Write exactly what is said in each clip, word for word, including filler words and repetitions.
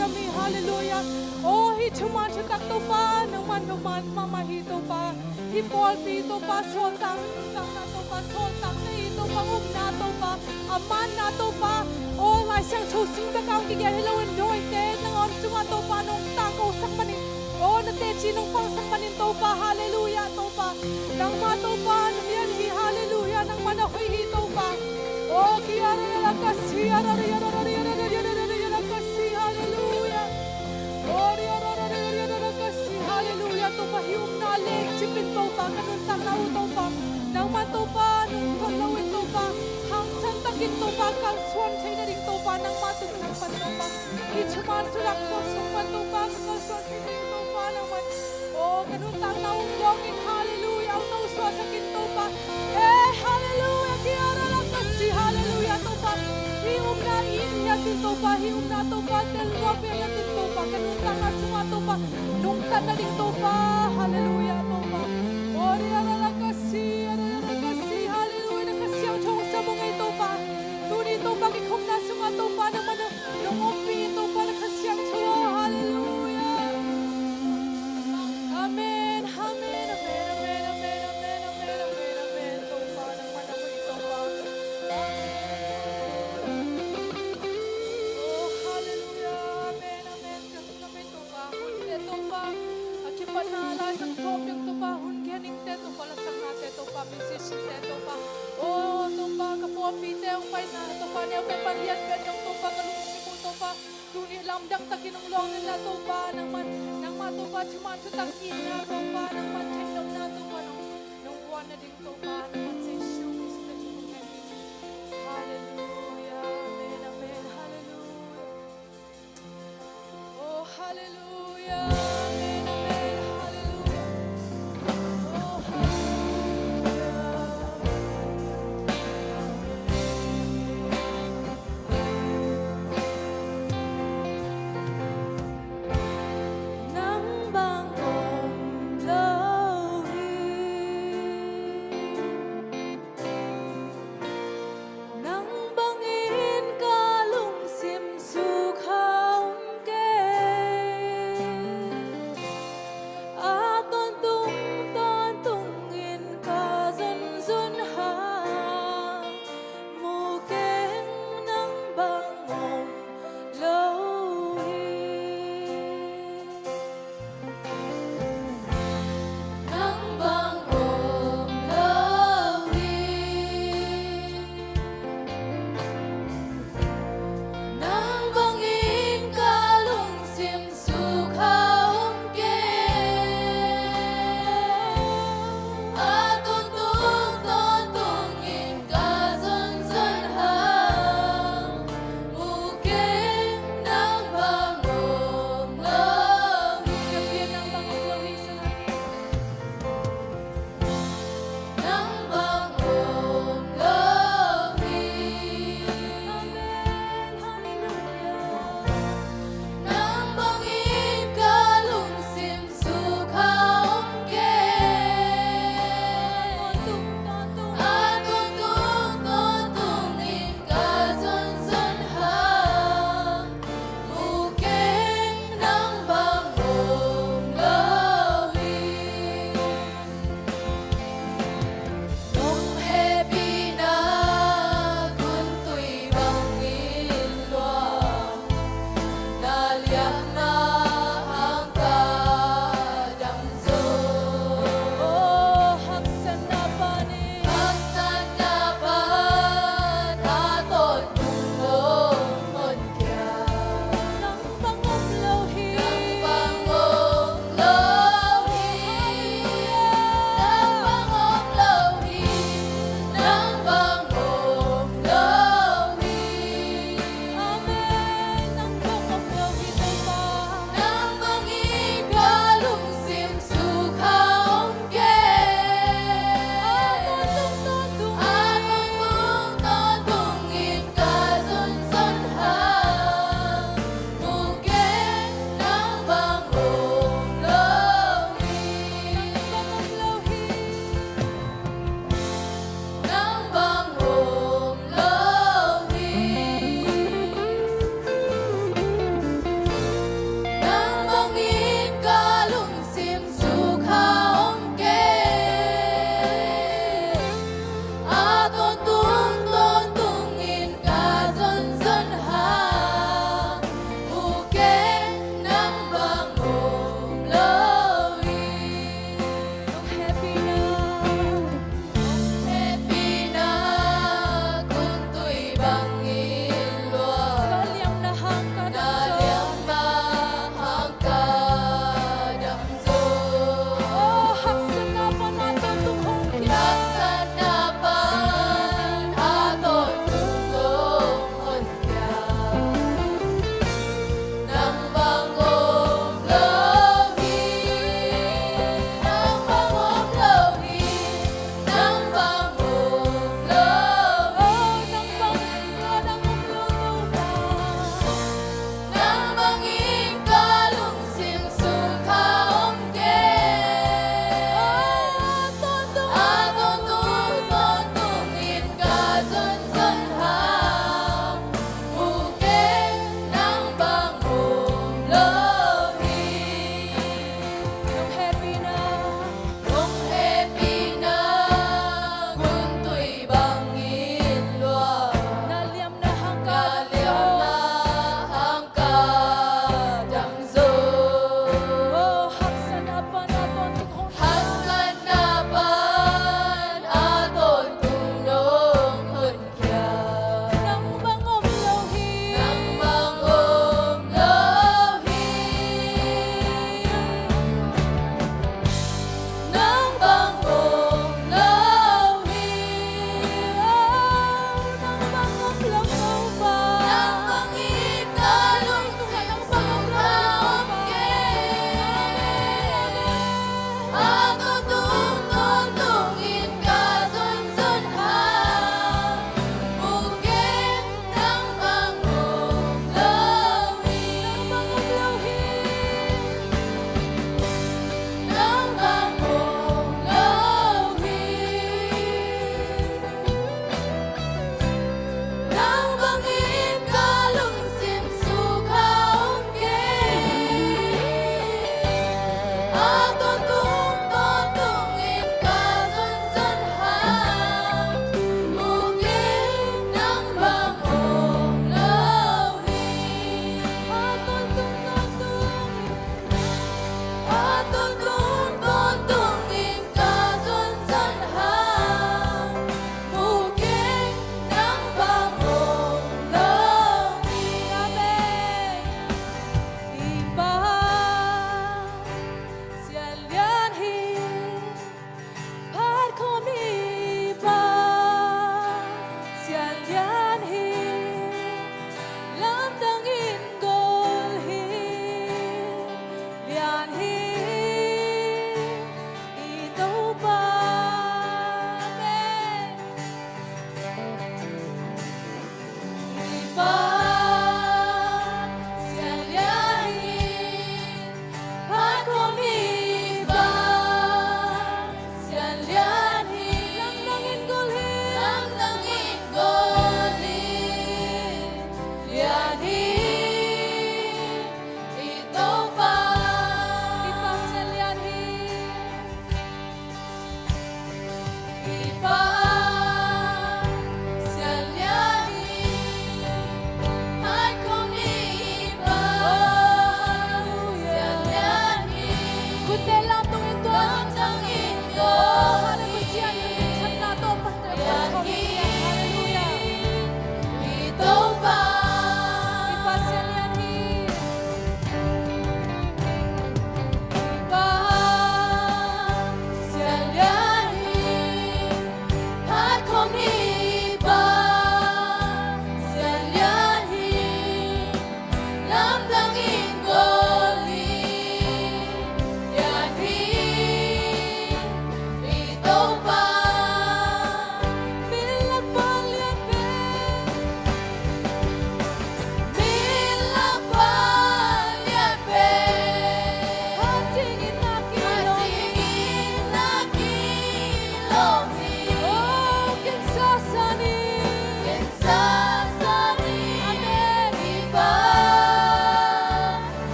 Amen. Halleluiah. Oh, hih thuman thutak Topa, nangman thuman mahmah hi Topa. Hih pawlpi Topa, sawltak, sawltakna Topa, sawltakte hi Topa, upna Topa, a manna Topa. Oh, Lai Siangtho sung tak a hong kigen hi lo in dawite, nang hong sungah Topa, nong tangkosak manin. Oh, na teci nong pangsak manin Topa, halleluiah Topa. Nangmah Topa, na lian hi, halleluiah, nangmah na hoih hi Topa. Oh, ki ara la ka si, ara la ka si, halleluiah. Oh, ri ara la ka si, halleluiah Topa, hih upna lecip in Topa, ka nuntakna uh Topa. Nangmah Topa, nungton lo in Topa, hangsan takin Topa, kalsuan thei nading Topa, nangmah tung nang pan Topa. Hih thuman thutak Topa, sung pan Topa, ka kalsuan thei nading Topa, nangmah. Oh, ka nuntakna uh lawng in, halleluiah, hong no suahsak in Topa. Eh, halleluiah, ki ara la ka si, halleluiah Topa. Hih upna in hiat in Topa, hih upna Topa, tel luat pia hiat in Topa, ka nuntakna sungah Topa, nungtat nading Topa, halleluiah Topa. Oh, ri ara la ka si, ara la ka si, halleluiah, na Kha Siangtho hong sa bang ei Topa. Tuni Topa, kikhopna sungah Topa, nangmah na nong ompih in Topa, na Kha Siangtho, halleluiah. Amen, amen, amen, amen. Topa, nangmah na hoih Topa. Amen. Oh, halleluiah. Amen, amen. Ka hun a bei Topa, hunte Topa, a kipatna Lai Siangtho piak Topa, hun gen ningte Topa, la sangnate Topa, musiciante Topa. Oh, Topa, ka pawlpite hong paina Topa, neute pan lian pen dong Topa, ka lungsim uh Topa. Tuni lamdang takin hong lawng in la Topa, nangman, nangmah Topa, thuman thutak itna Topa, nangman theihnopna Topa, nong, nong guan nading Topa, nangman Jesu Khrist na thu hong ngen hi. Halleluiah, amen, amen, halleluiah. Oh, halleluiah, amen, amen, halleluiah. Oh, halleluiah. Nang bang om lo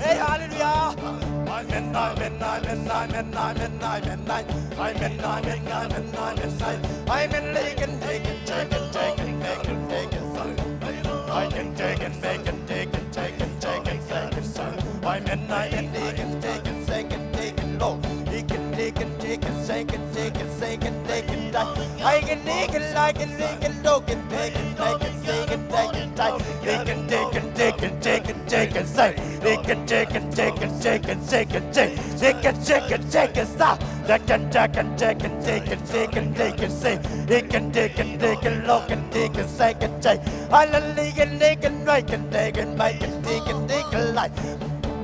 Hey, hallelujah. Amen, amen, amen, amen, amen, amen, amen. Amen, amen, amen, amen, amen. Amen, take it, take it, take it, take it, take it, take it, take it. I can take it, make it, take it, take it, take it, take it, take it. Amen, amen, take it, take it, take it, take it, Lord. He can take it, take it, take it, take it, take it, take it. I can take it, I can take it, Lord, can take it, make it, take it, take it, take it. He can take it, take it, take it, take it, say. He can take it, take it, take it, take it, take it. He can take it, take it, stop. They can take it, take it, take it, take it, take it, say. He can take it, take it, look and take it, say it, take. I love league and they can make it, they can make it, they can take it like.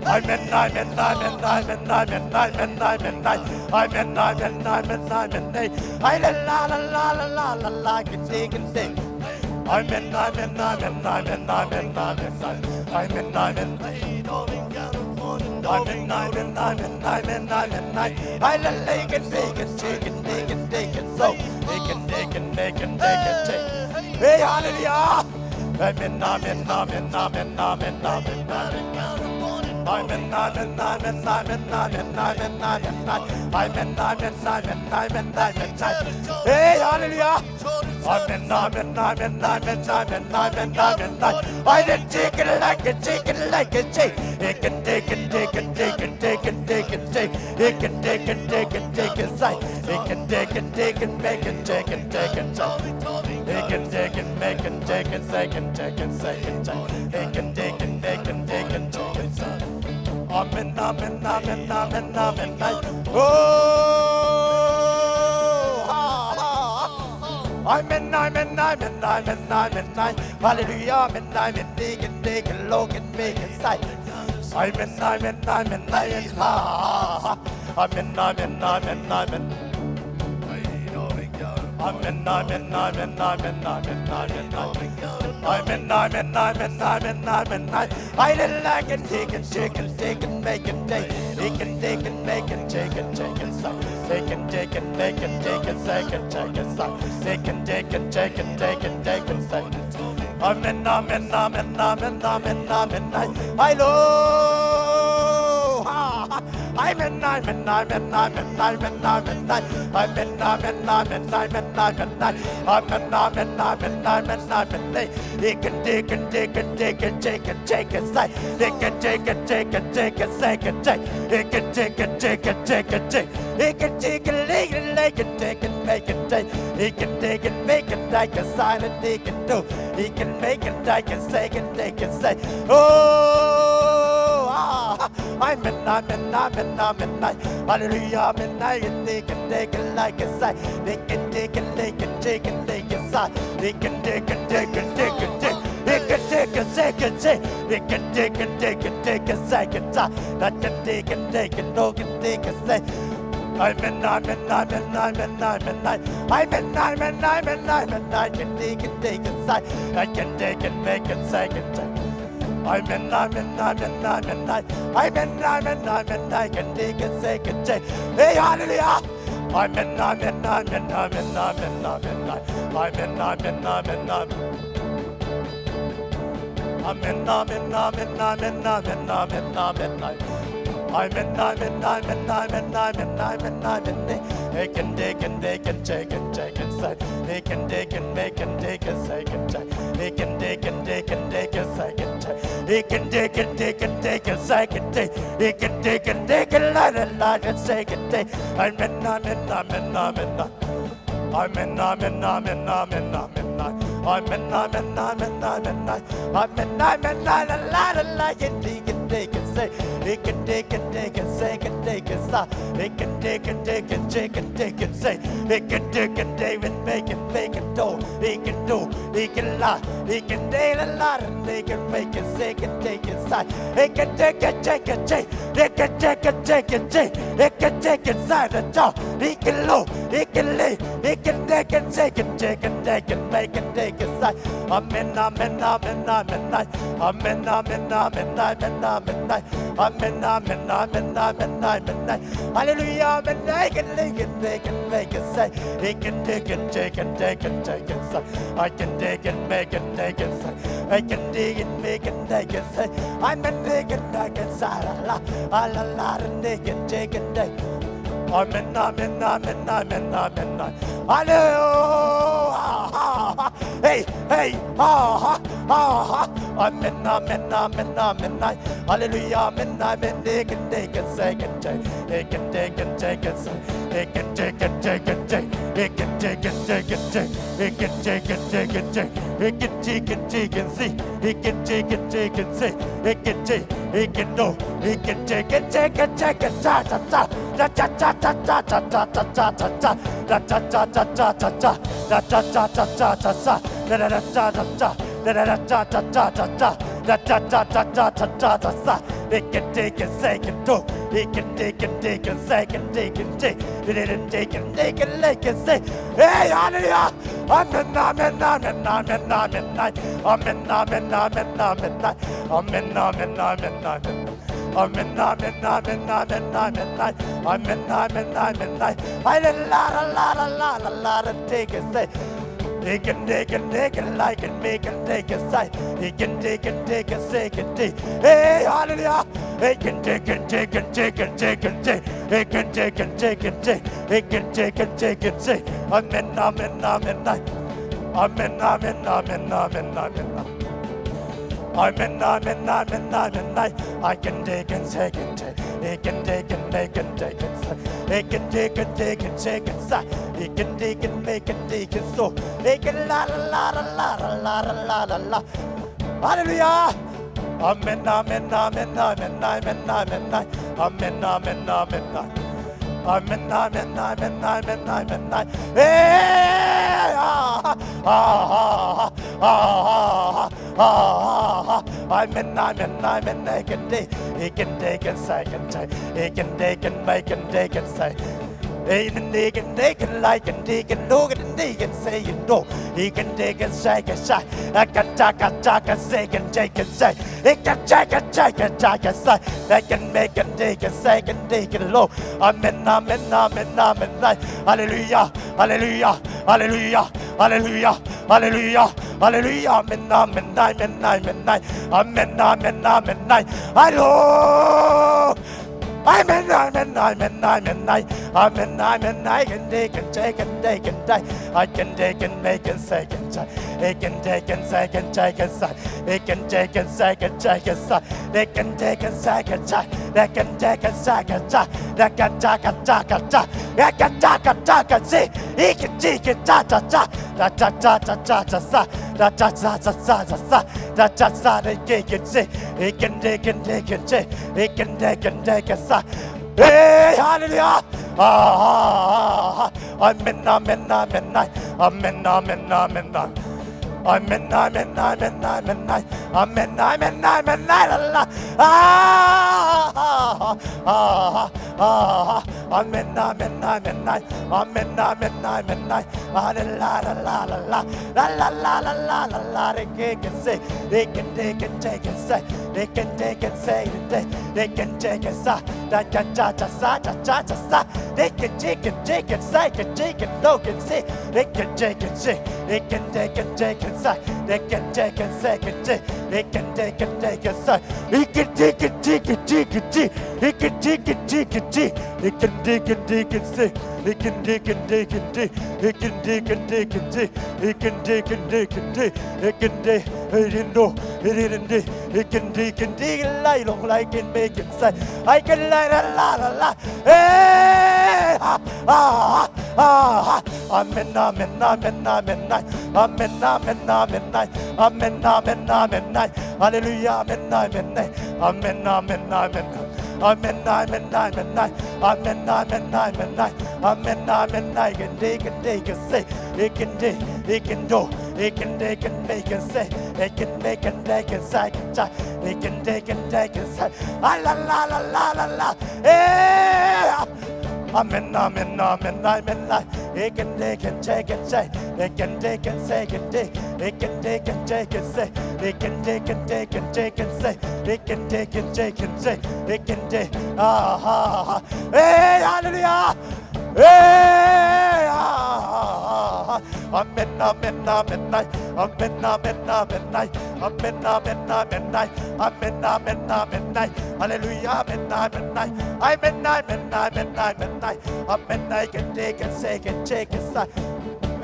Amen, amen, amen, amen, amen, amen, amen, amen. Amen, amen, amen, amen, amen. Ay, la, la, la, la, la, la, la, la, can take it, take. Amen, amen, amen, amen, amen, amen, amen. Amen, amen. Amen, amen, amen, amen, amen, amen. Ay, la, la, can take it, take it, take it, take it, so. They can, they can, they can, they can take. Hey, hallelujah. Amen, amen, amen, amen, amen, amen, amen. Amen, amen, amen, amen, amen, amen, amen, amen. Amen, amen, amen, amen, amen, amen. Hey, hallelujah. Amen, amen, amen, amen, amen, amen, amen, amen. I didn't take it like it, take it like it, take. It can take it, take it, take it, take it, take it, take. It can take it, take it, take it, say. It can take it, take it, make it, take it, take it, say. It can take it, make it, take it, say, can take it, say, can take. It can take it, make it, take it, take it, say. Amen, amen, amen, amen, amen, amen. Oh, ha, ha, ha. Amen, amen, amen, amen, amen, amen. Hallelujah, amen, amen, take it, take it, Lord, can make it, say. Amen, amen, amen, amen, ha, ha, ha. Amen, amen, amen, amen. Amen, amen, amen, amen, amen, amen, amen. Amen, amen, amen, amen, amen, amen. I didn't like it, take it, take it, take it, make it, take. He can take it, make it, take it, take it, so. He can take it, make it, take it, take it, take it, so. He can take it, take it, take it, take it, so. Amen, amen, amen, amen, amen, amen. I, I love. Ha, ha. Amen, amen, amen, amen, amen, amen, amen. Amen, amen, amen, amen, amen, amen. Amen, amen, amen, amen, amen. He can take it, take it, take it, take it, take it, say. He can take it, take it, take it, take it, take. He can take it, take it, take it, take. He can take it, take it, take it, take it, make it, take. He can take it, make it, take it, silent, he can do. He can make it, take it, say it, take it, say. Oh, ah. Amen, amen, amen, amen, amen. Hallelujah, amen. I can take it, take it like a sign. They can take it, they can take it, they can sign. They can take it, take it, take it, take. They can take it, take it, take. They can take it, take it, take it, second time. That can take it, take it, no can take it, say. Amen, amen, amen, amen, amen, amen. Amen, amen, amen, amen, amen. I can take it, take it, say. I can take it, make it, second time. Amen, amen, amen, amen, amen. Amen, amen, amen, I can take it, say, can take. Hey, hallelujah. Amen, amen, amen, amen, amen, amen. Amen, amen, amen, amen. Amen, amen, amen, amen, amen, amen, amen. Amen, amen, amen, amen, amen, amen, amen, amen. He can, they can, they can, take it, take it, say. He can, they can, make it, take it, say, can take. He can, they can, they can, they can, say, can take. He can, they can, they can, they can, say, can take. He can, they can, they can, la, la, la, can say, can take. Amen, amen, amen, amen, amen. Amen, amen, amen, amen, amen, amen. Amen, amen, amen, amen, amen. Amen, amen, la, la, la, la, la, can take it. take and say, he can take and take and say, can take and say, he can take and take and take and take and say, he can take and take and make and make and do, he can do, he can lie, he can take a lot and they can make and say, can take and say, he can take and take and take, he can take and take and take, he can take and say the job, he can low, he can lay, he can take and take and take and take and make and take and say, amen, amen, amen, amen, amen. Amen, amen, amen, amen, amen, amen. Amen, amen, amen, amen, amen, amen. Hallelujah, amen. I can take it, take it, take it, say. He can take it, take it, take it, take it, say. I can take it, make it, take it, say. I can take it, make it, take it, say. I can take it, take it, say. La, la, la, la, take it, take it, take it. Amen, amen, amen, amen, amen, amen. Hallelujah. Hey, hey, ha, ha, ha, ha. Amen, amen, amen, amen, amen. Hallelujah, amen, amen. They can take it, second take. They can take it, take it, say. They can take it, take it, take. They can take it, take it, take. They can take it, take it, take. They can take it, take it, see. They can take it, take it, see. They can take, they can do. They can take it, take it, take it. Cha, cha, cha. Cha, cha, cha, cha, cha, cha, cha, cha, cha, cha. Cha, cha, cha, cha, cha, cha, cha. Cha, cha, cha, cha, cha, cha, cha. Cha, cha, cha, cha, cha, cha. Cha, cha, cha, cha, cha, cha, cha. Cha, cha, cha, cha, cha, cha, cha, cha, cha. They can take it, say can do. They can take it, they can say can, they can take. They can take it, they can, they can say. Hey, hallelujah. Amen, amen, amen, amen, amen, amen. Amen, amen, amen, amen, amen. Amen, amen, amen, amen. Amen, amen, amen, amen, amen, amen. Amen, amen, amen, amen. Ay, la, la, la, la, la, la, la, la, take it, say. He can, they can, they can, like and make and take it, say. He can, they can, they can, say, can, they. Hey, hallelujah. He can, they can, they can, they can, they can, they. He can, they can, they can, they. He can, they can, they can, say. Amen, amen, amen, amen. Amen, amen, amen, amen, amen, amen. Amen, amen, amen, amen, amen. I can take and say can take. He can take and make and take and say. He can take and take and shake and say. He can take and make and take and so. He can la la la la la la la la la la. Hallelujah. Amen, amen, amen, amen, amen, amen, amen. Amen, amen, amen, amen. Amen, amen, amen, amen, amen, amen. Hey, ah, ah, ah, ah, ah, ah, ah. Amen, amen, amen, I can take. He can take and say, can take. He can take and make and take and say. He can take and take and like and take and look and take and say and do. He can take and say, can say. I can talk and talk and say, can take and say. He can take and take and take and say. I can make and take and say, can take and look. Amen, amen, amen, amen, amen. Hallelujah, hallelujah, hallelujah, hallelujah, hallelujah, hallelujah. Amen, amen, amen, amen, amen. Amen, amen, amen, amen. Hallelujah. Amen, amen, amen, amen, amen. Amen, amen, I can take and take and take and take. I can take and make and say and say. He can take and say and take and say. He can take and say and take and say. They can take a second shot. They can take a second shot. They can take a second shot. They can take a second shot. He can take it, cha cha cha. Cha cha cha cha cha cha cha. Cha cha cha cha cha cha cha. Cha cha cha, they can take it, see. He can take it, they can take. He can take it, they can say. Hey, hallelujah. Ah, ah, ah, ah. Amen, amen, amen, amen. Amen, amen, amen, amen. Amen, amen, amen, amen, amen. Amen, amen, amen, amen, la, la. Ah, ah, ah, ah, ah. Amen, amen, amen, amen. Amen, amen, amen, amen. Ah, la, la, la, la, la, la. La, la, la, la, la, la, la. They can, they can say, they can, they can take and say, they can, they can say, they, they can take and say, da, da, da, da, sa, da, da, da, sa. They can, they can, they can say, can, they can, no, can say, they can, they can say, they can, they can, they can say, they can, they can say, can say, they can, they can, they can say, they can, they can, they can, they can say, they can, they can, they can say, they can, they can, they can, they can say, they can, they can, they can, they can say, they can, they can, they can, they, they can, they, they can, no, they can, they, they can, they can, they can lie, long lie, can make and say, I can lie, la, la, la, la. Hey, ha, ha, ha. Ah, amen, amen, amen, amen, amen, amen, amen, amen, amen, amen, amen. Hallelujah, amen, amen, amen, amen, amen, amen, amen, amen, amen, amen, amen, amen, amen, amen, amen. Can do, can do, can say, he can do, he can do, he can do, can make, can say, he can make, can take, can say, can try, he can take, can take, can say. Ah, la, la, la, la, la, la. Hey, ah. Amen, amen, amen, amen, amen. He can take and take and say. He can take and say, can take. He can take and take and say. He can take and take and take and say. He can take and take and say. He can take. Ah, ah, ah. Hey, hallelujah. Hey, ah, ah, ah, ah. Amen, amen, amen, amen. Amen, amen, amen, amen. Amen, amen, amen, amen. Amen, amen, amen, amen. Hallelujah, amen, amen, amen. Amen, amen, amen, amen, amen. Amen, I can take and say, can take and say.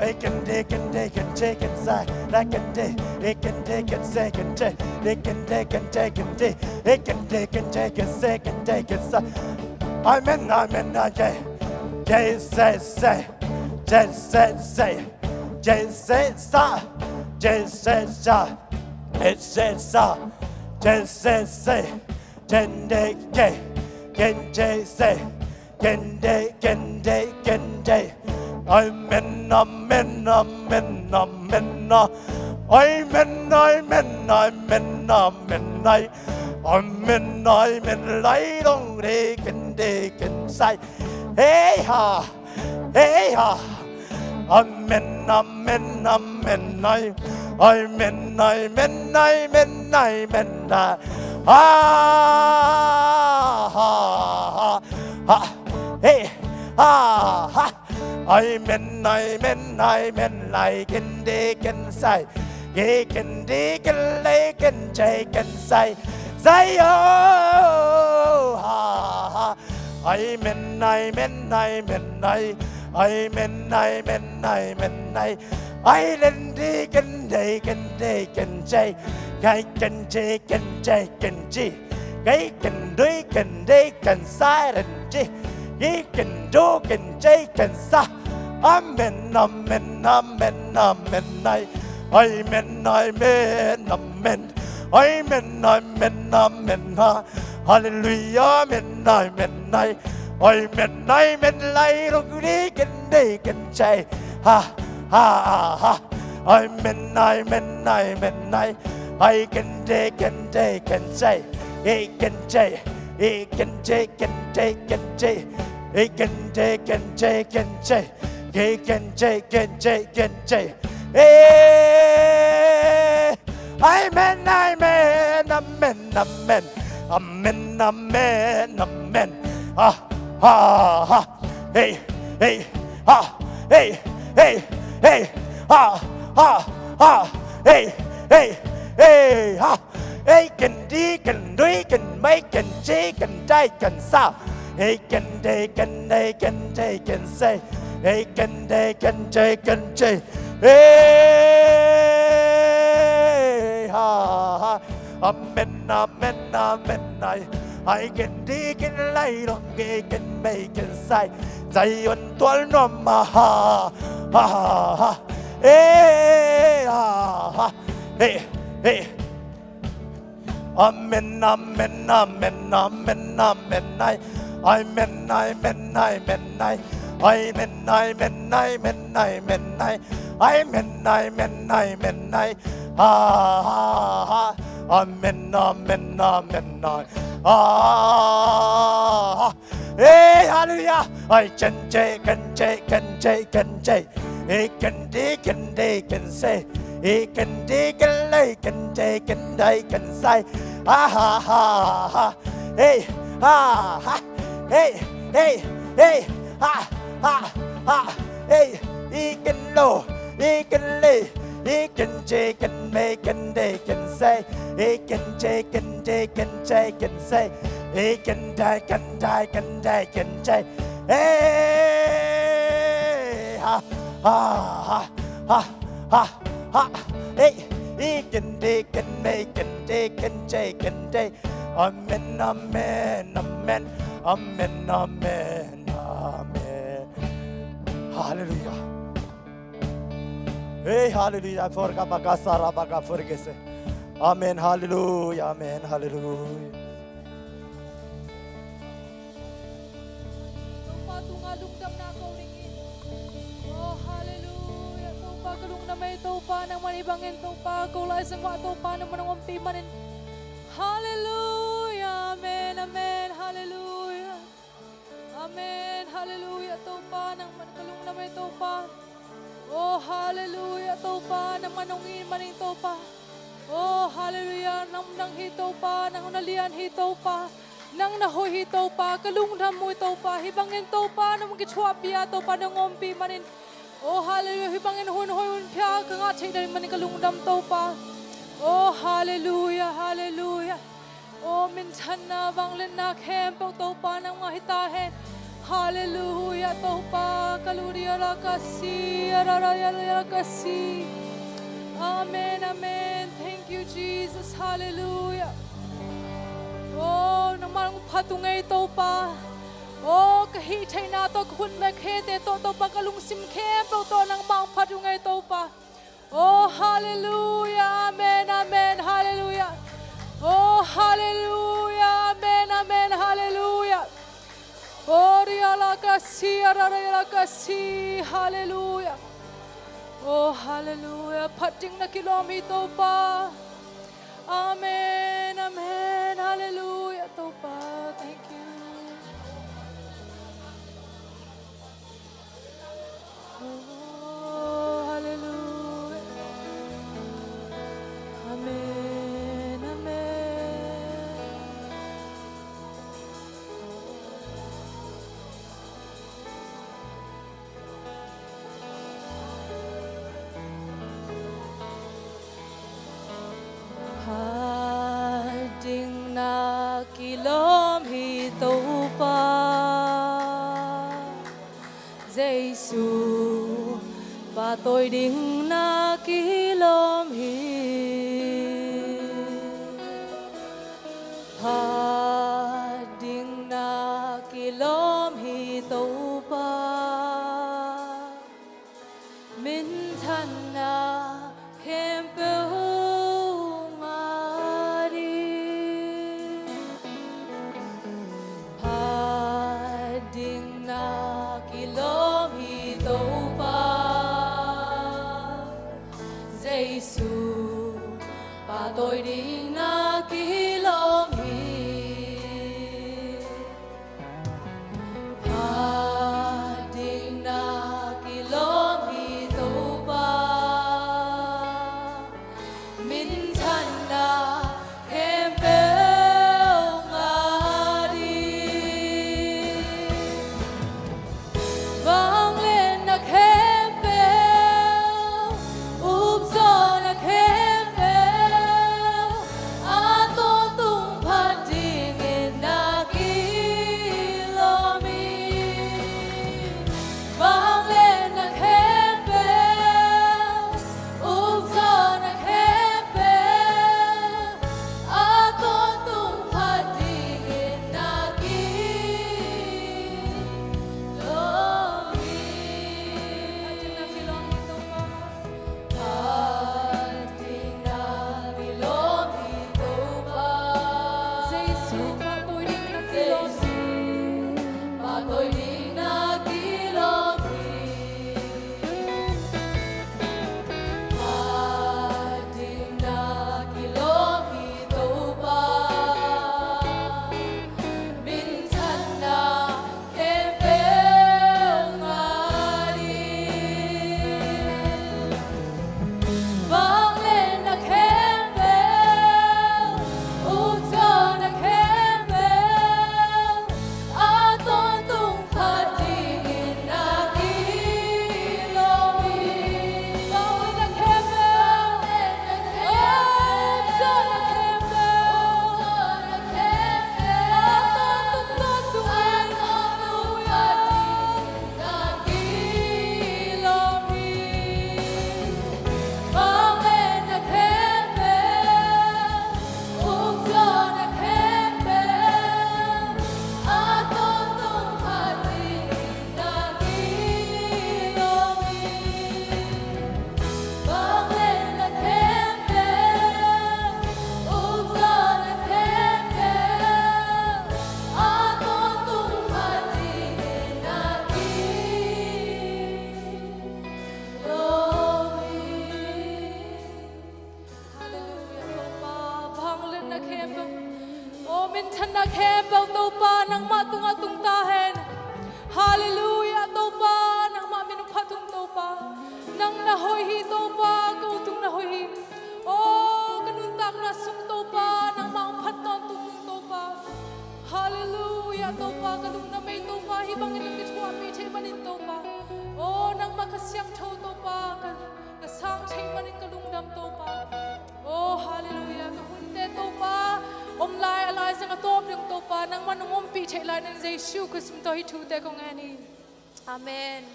I can take and take and take and say. I can take, I can take and say, can take. I can take and take and take. I can take and take and say, can take and say. Amen, amen, amen. Say, say, say. Say, say, say. Say, say, say. Say, say, say. Say, say, say. Say, say, say. Say, say, say. Can take, can take, say. Can take, can take, can take. Amen, amen, amen, amen, ah. Amen, amen, amen, amen, amen, ah. Amen, amen, lai dong de, can take, can say. Hey, ha. Hey, ha. Amen, amen, amen, ai. Amen, amen, amen, amen, ai. Ah, ha, ha, ha. Hey, ha, ha. Amen, amen, amen, ai. Can take, can say. He can take, can lay, can take, can say. Say, oh, ha, ha. Amen, amen, amen, ai. Amen, amen, amen, ai. Ai, len di, ken dei, ken dei, ken jei. Kai, ken jei, ken jei, ken ji. Kai, ken dui, ken dei, ken sai, ren ji. Ki, ken du, ken jei, ken sa. Amen, amen, amen, amen, ai. Amen, amen, amen. Amen, amen, amen, ha. Hallelujah, amen, amen, ai. Amen, amen, lai, ruk, ri, ken, dei, ken, chai. Ha, ha, ha, ha. Amen, amen, amen, ai. Ai, ken, dei, ken, dei, ken, chai. E, ken, chai. E, ken, chai, ken, dei, ken, chai. E, ken, dei, ken, chai, ken, chai. Ke, ken, chai, ken, chai, ken, chai. E. Amen, amen, amen, amen. Amen, amen, amen. Ha, ha, ha. Hey, hey, ha. Hey, hey, hey, ha, ha, ha. Hey, hey, hey, ha. Hey, ken di, ken dui, ken mai, ken chi, ken dai, ken sa. Hey, ken dei, ken dei, ken dei, ken sei. Hey, ken dei, ken dei, ken sei. Hey, ha, ha. Amen, amen, amen, ai. Ai, ken di, ken lai, long, ke, ken mei, ken sai. Zion tual nuam, ha, ha, ha, ha. Hey, ha, ha. Hey, hey. Amen, amen, amen, amen, amen, ai. Amen, amen, amen, ai. Amen, amen, amen, amen, ai. Amen, amen, amen, ai. Ha, ha, ha. Amen, amen, amen, ai. Ha, ha, ha. Hey, hallelujah. Ai, ken che, ken che, ken che, ken che. Hey, ken di, ken di, ken se. Hey, ken di, ken lei, ken che, ken dai, ken sai. Ha, ha, ha, ha. Hey, ha, ha. Hey, hey, hey. Ha, ha, ha. Hey, i ken lo, i ken lei. He can che, can make, can day, can say. He can che, can day, can che, can say. He can die, can die, can day, can che. Hey, ha, ha, ha, ha, ha, ha. Hey, he can day, can make, can day, can che, can day. Amen, amen, amen, amen, amen, amen. Hallelujah. Hey, hallelujah. Forka baka sara baka forkese. Amen. Hallelujah. Amen. Hallelujah. Topa tungah lungdamna ko ning in. Oh, hallelujah. Topa ka lungdam ei Topa, nangmah hih bangin Topa ko laisang mah Topa nangmah nong ompih manin. Hallelujah. Amen. Amen. Hallelujah. Amen. Hallelujah. Topa nangmah ka lungdam ei Topa. Oh, hallelujah, Topa, nangmah nong it manin Topa. Oh, hallelujah, nang, nang hi Topa, nang na lian hi Topa. Nang na hoih hi Topa, ka lungdam uh Topa. Hih bangin Topa, nang kithuahpih a Topa, nong ompih manin. Oh, hallelujah, hih bangin hun hoih hun pha ka ngah theih dan manin ka lungdam Topa. Oh, hallelujah, hallelujah. Oh, minthanna, vangliatna khempeuh Topa nangmah hi ta hen. Hallelujah, Topa, kaludia la kasi, araraya la kasi. Amen, amen. Thank you, Jesus. Hallelujah. Oh, nangmah hong phat ung ei Topa. Oh, ka hih theihna tawh, ka hun le ka hete tawh Topa, ka lungsim khempeuh tawh nangmah hong phat ung ei Topa. Oh, hallelujah, amen, amen, hallelujah. Oh, hallelujah, amen, amen, hallelujah. Oh, ria la kasi, araraya la kasi, hallelujah. Oh, hallelujah. Phat ding na kilawm hi Topa. Amen, amen, hallelujah, Topa. Thank you. Oh, hallelujah. Amen, amen. Phat ding na kilawm hi Topa. Jesu, pahtawi ding na kilawm hi. Phat ding na kilawm hi Topa. Minthanna khempeuh ngah ding. Phat ding na kilawm hi Topa. Jesu, pahtawi ding na kilawm hi. Phat ding na kilawm hi Topa. Minthanna khempeuh ngah ding. Vangliatna khempeuh, upzawhna khempeuh, a tawntung phat dingin na kilawm hi. Vangliatna khempeuh, upzawhna khempeuh, Minthanna khempeuh Topa nangmah tungah tung ta hen. Halleluiah Topa, nangmah min phat ung Topa. Nang na hoih hi Topa, ko tung na hoih hi. Aw ka nuntakna sung Topa, nangmah hong phat tawntung ung Topa. Halleluiah Topa, ka lungdam ei Topa, hih bangin na kithuahpih theih manin Topa. Aw nangmah ka siangtho Topa, ka, ka sang theih manin ka lungdam Topa. Aw halleluiah, ka hunte Topa om lai a lai zang a tawp ding Topa, nangmah nong ompih theih lai ning Jesu Khrist min tawh hih thute kong ngen hi. Amen.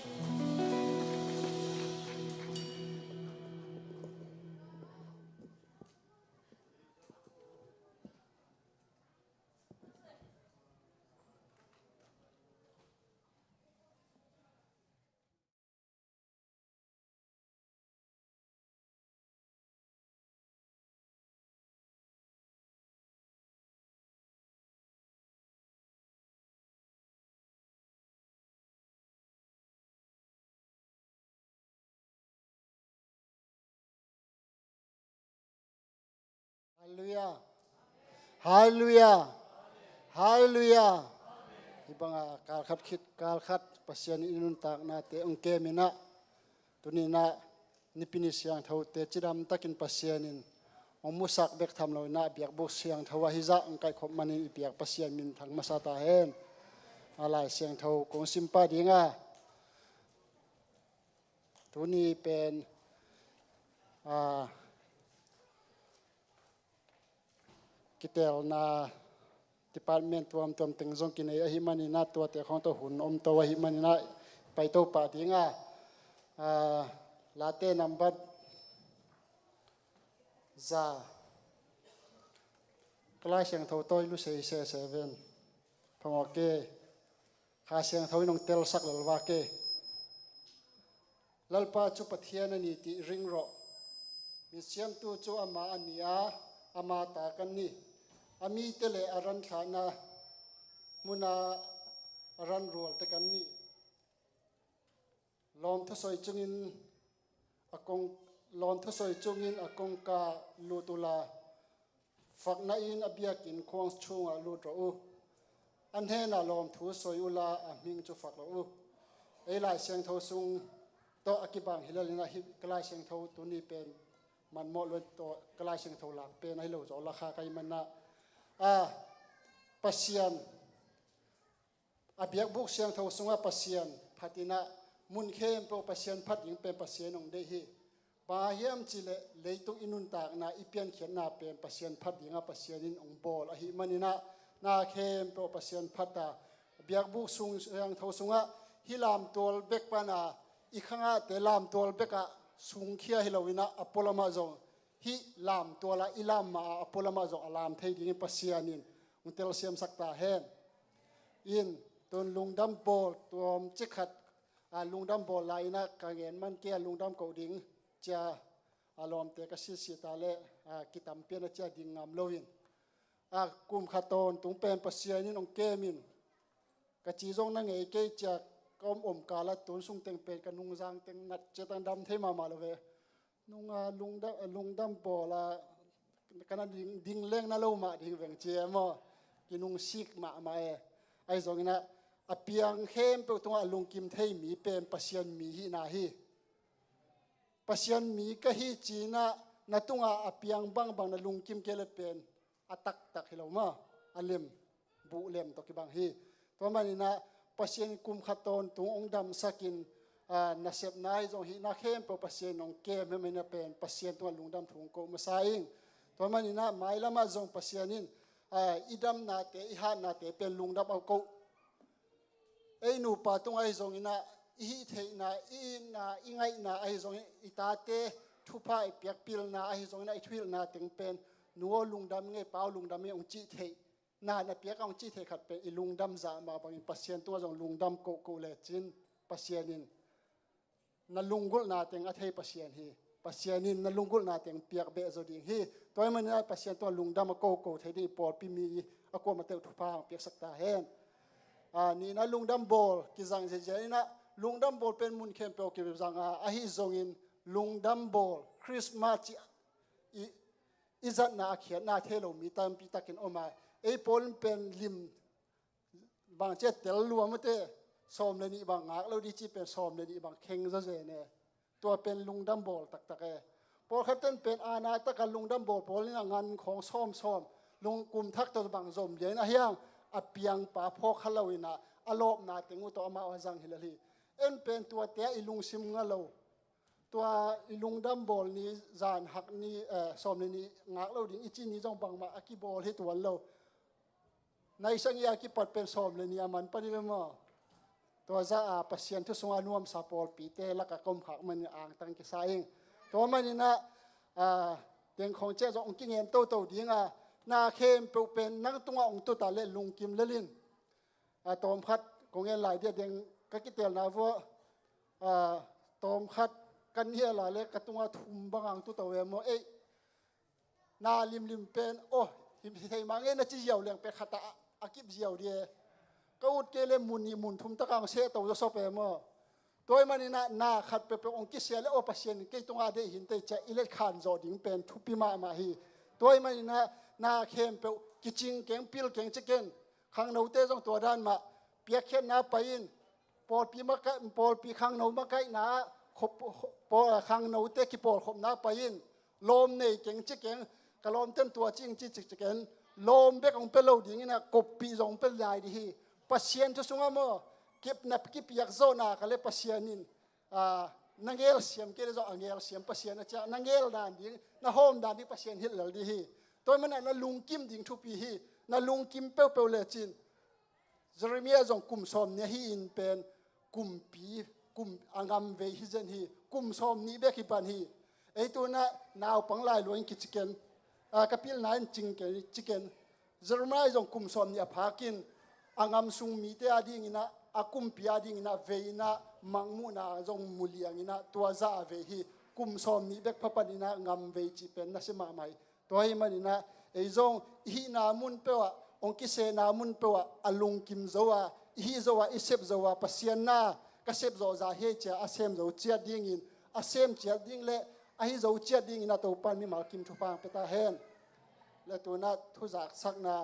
Halleluiah. Halleluiah. Halleluiah. Hih bangah kalkhat khit kalkhat Pasian in i nuntaknate hong kemin ah, tuni in ah Nipi ni siangthote cidam takin Pasian in hong musak bek tham lo in ah, biakbuk siangtho ah hih zah hong kaihkhop manin i biak Pasian minthang masa ta hen. A Lai Siangtho kong sim pah ding a, tuni pen a, kitelna department tuamtuam teng zong kinei ahih manin ah, tuate khawng tawh hun om to ahih manin ah, pai to pah ding a, a, Late nambat za, ka Lai Siangtho tawi lusei sese ven. Phamawh kei. Kha Siangtho in hong telsak lel vak e. Lalpa cu Pathian a ni ti ring rawh. Misiamtu cu amah a ni a, ama ta kan ni. A mite le a ran thlahna hmunah a ran rualte kan ni. Lawm thusawi cungin a kong, lawm thusawi cungin a kongka lut uhla, fakna in a biakinn khuang chungah lut rawh uh. A hnenah lawmthu sawi uhla a hming cu fak lo uh. Ei Lai Siangtho sung tawh a kibang hi lel in ah, hih ka Lai Siangtho tuni pen manmawh luat tawh ka Lai Siangtho lak pen ahi lo zawh lakha ka hih manin ah, a, Pasian a biakbuk siangtho sungah Pasian phat in ah, mun khempeuh Pasian phat ding pen Pasian hong deih hi. Bang hang hiam cih leh leitung i nuntakna, i piankhiatna pen Pasian phat dingah Pasian in hong bawl ahih manin ah, na khempeuh Pasian phat a, biakbuk sung siangtho sungah hih lamtual bek pana i khangahte lamtual bekah sungkhia hi lo in ah, a pualamah zong hih lamtual ah i lam mah a, a pualamah zong a lam thei dingin Pasian in hong telsiamsak ta hen. In, tun lungdam bawl tuam cikhat, a, lungdam bawl lai in ah ka ngen man kei a, lungdam koh ding cia, a, lawmte ka silsia ta leh, a, kitampian a cia ding ngam loin, a, kum khat tawntung pen Pasian in hong kemin, ka ci zong na ngei kei cia, ka om om kal ah tun sung teng pen ka nungzang teng nat ciat a dam thei mahmah lo ve. Nunga lungdam, lungdam bawl a, ka na ding, ding leng na lo mah ding veng ci e maw. Kinungsik mahmah e. Ahi zongin ah, a piang khempeuh tungah a lungkim thei mi pen Pasian mi hihna hi. Pasian mi ka hi ci-in ah, na tungah a piang bangbang na lungkim kei leh pen a taktak hi lo maw, a lem, buh lem tawh kibang hi. Tua manin ah Pasian in kum khat tawntung hong damsakin, a, nasepna ahi zong hihna khempeuh Pasian in hong kem hi manin ah pen Pasian tungah lungdam thu hong ko masa ing. Tua manin ah mailam ah zong Pasian in, a, i damnate, i hatnate pen lungdam a koh. Ei nupa tungah ahi zongin ah, i hih theihna, i itna, i ngaihna ahi zongin, i tate thupha i piak, pilna ahi zongin ah, i thuhilhna teng pen, nu aw lungdam ing ei, pa aw lungdam ing ei hong cih theih na, na piak a hong cih theih khat pen i lungdam zah mah bangin Pasian tungah zong lungdam kohkoh lecin, Pasian in na lunggulhna teng a thei Pasian hi. Pasian in na lunggulhna teng piak beh zaw ding hi. Tua ahih manin ah Pasian tungah lungdam a kohkoh thei ding i pawlpi mi i a kuamah teuh thupha hong piaksak ta hen. A, nihna lungdam bawl kizang ziazia in ah, lungdam bawl pen mun khempeuh kizang a, ahi zongin lungdam bawl Christmas ci i, i zatna a khiatna thei lo mi tampi takin om a, Ei pawl in pen lim bang ci a tel lua mate, sawm le nih bang ngak lo ding ci pen sawm le nih bang kheng zaw zen e. Tua pen lungdam bawl taktak e. Pawlkhat ten pen aana taka lungdam bawl pawl in a ngan khawng sawmsawm, lung kum thak tawh bang zom lian a hiang, a piangpa phawk kha lo in a, a lawpna teng uh tawh amau a zang hi lel hi. En pen tuate ah i lungsim nga lo. Tua i lungdam bawl ni, zan hak ni, eh, sawm le nih ngak lo ding i ci ni zong bangmah a kibawl hi tuan lo. Naisang i a kipat pen sawm le nih a man pan i ve maw? Tua zah a Pasian thu sungah nuamsa pawlpite lakah ka om khak manin angtang kisa ing. Tua manin ah, ah, teng khawng ciah zong hong kingen toto ding a, na khempeuh pen nang tungah hong tuta le lungkim lel in. A tawmkhat kong en lai dia deng ka kitelna vua, a tawmkhat kan hiala le ka tunga thum banga ang tuto ve maw? Ei, na limlim pen, oh, hi thei mah nge na ci ziau leng pe khat a, a kip ziau dia. Ka ut kei le mun nih mun thum taka ang seh to zaw sop e maw? Tua ahih manin ah na khat peuhpeuh hong kisia le, aw Pasian in kei tunga deih hi inteh ci-a i letkhan zawh ding pen thupi mahmah hi. Tua ahih manin ah na khempeuh kicing keng, pil keng ci keng. Khangnote zong tua dan mah, piakkhiatna pai in, pawlpi makaih, pawlpi khangno makaihna ah, khop-, paw-, khangnote kipawlkhopna pai in, lawm nei keng ci keng, ka lawmten tua ci ing ci ci ci keng, lawm bek hong pia lo ding in a, koppih zong hong pia lai ding hi. Pasian thu sungah maw, kipna kipiak zawhna ka le Pasian in, a, na ngelsiam kei le zong a ngelsiam Pasian a ciah, na ngel dan ding, na hawm dan ding Pasian hilh lel ding hi. Tua ahih manin ah na lungkim ding thupi hi, na lungkim peuhpeuh lecin. Jeremiah zong kum sawm nih ahi in pen kumpi, kum a ngam vei hi zen hi, kum sawm nih bek hi pan hi. Ei tu-in ah naupang lai lua in kici ken, a, ka pilna in cing ken, ci ken. Jeremiah zong kum sawm nih a phak in a ngam sung mite a dingin ah, a kumpi a dingin ah vei in ah mangmuhna zong mu liang in ah tua zah a vei hi. Kum sawm nih bek pha pan in ah ngam vei cih pen nasia mahmah hi. Tua ahih manin ah, ei zong i hihna mun peuh ah, hong kisena mun peuh ah, a lungkim zo a, i hih zo a, i sep zo a, Pasian na ka sep zawh zah hi ei ci-a a sem zo ciat dingin, a sem ciat ding le a hi zo ciat dingin a Topa in mimal kim thupha hong pia ta hen. Le tu-in ah thuzaksakna,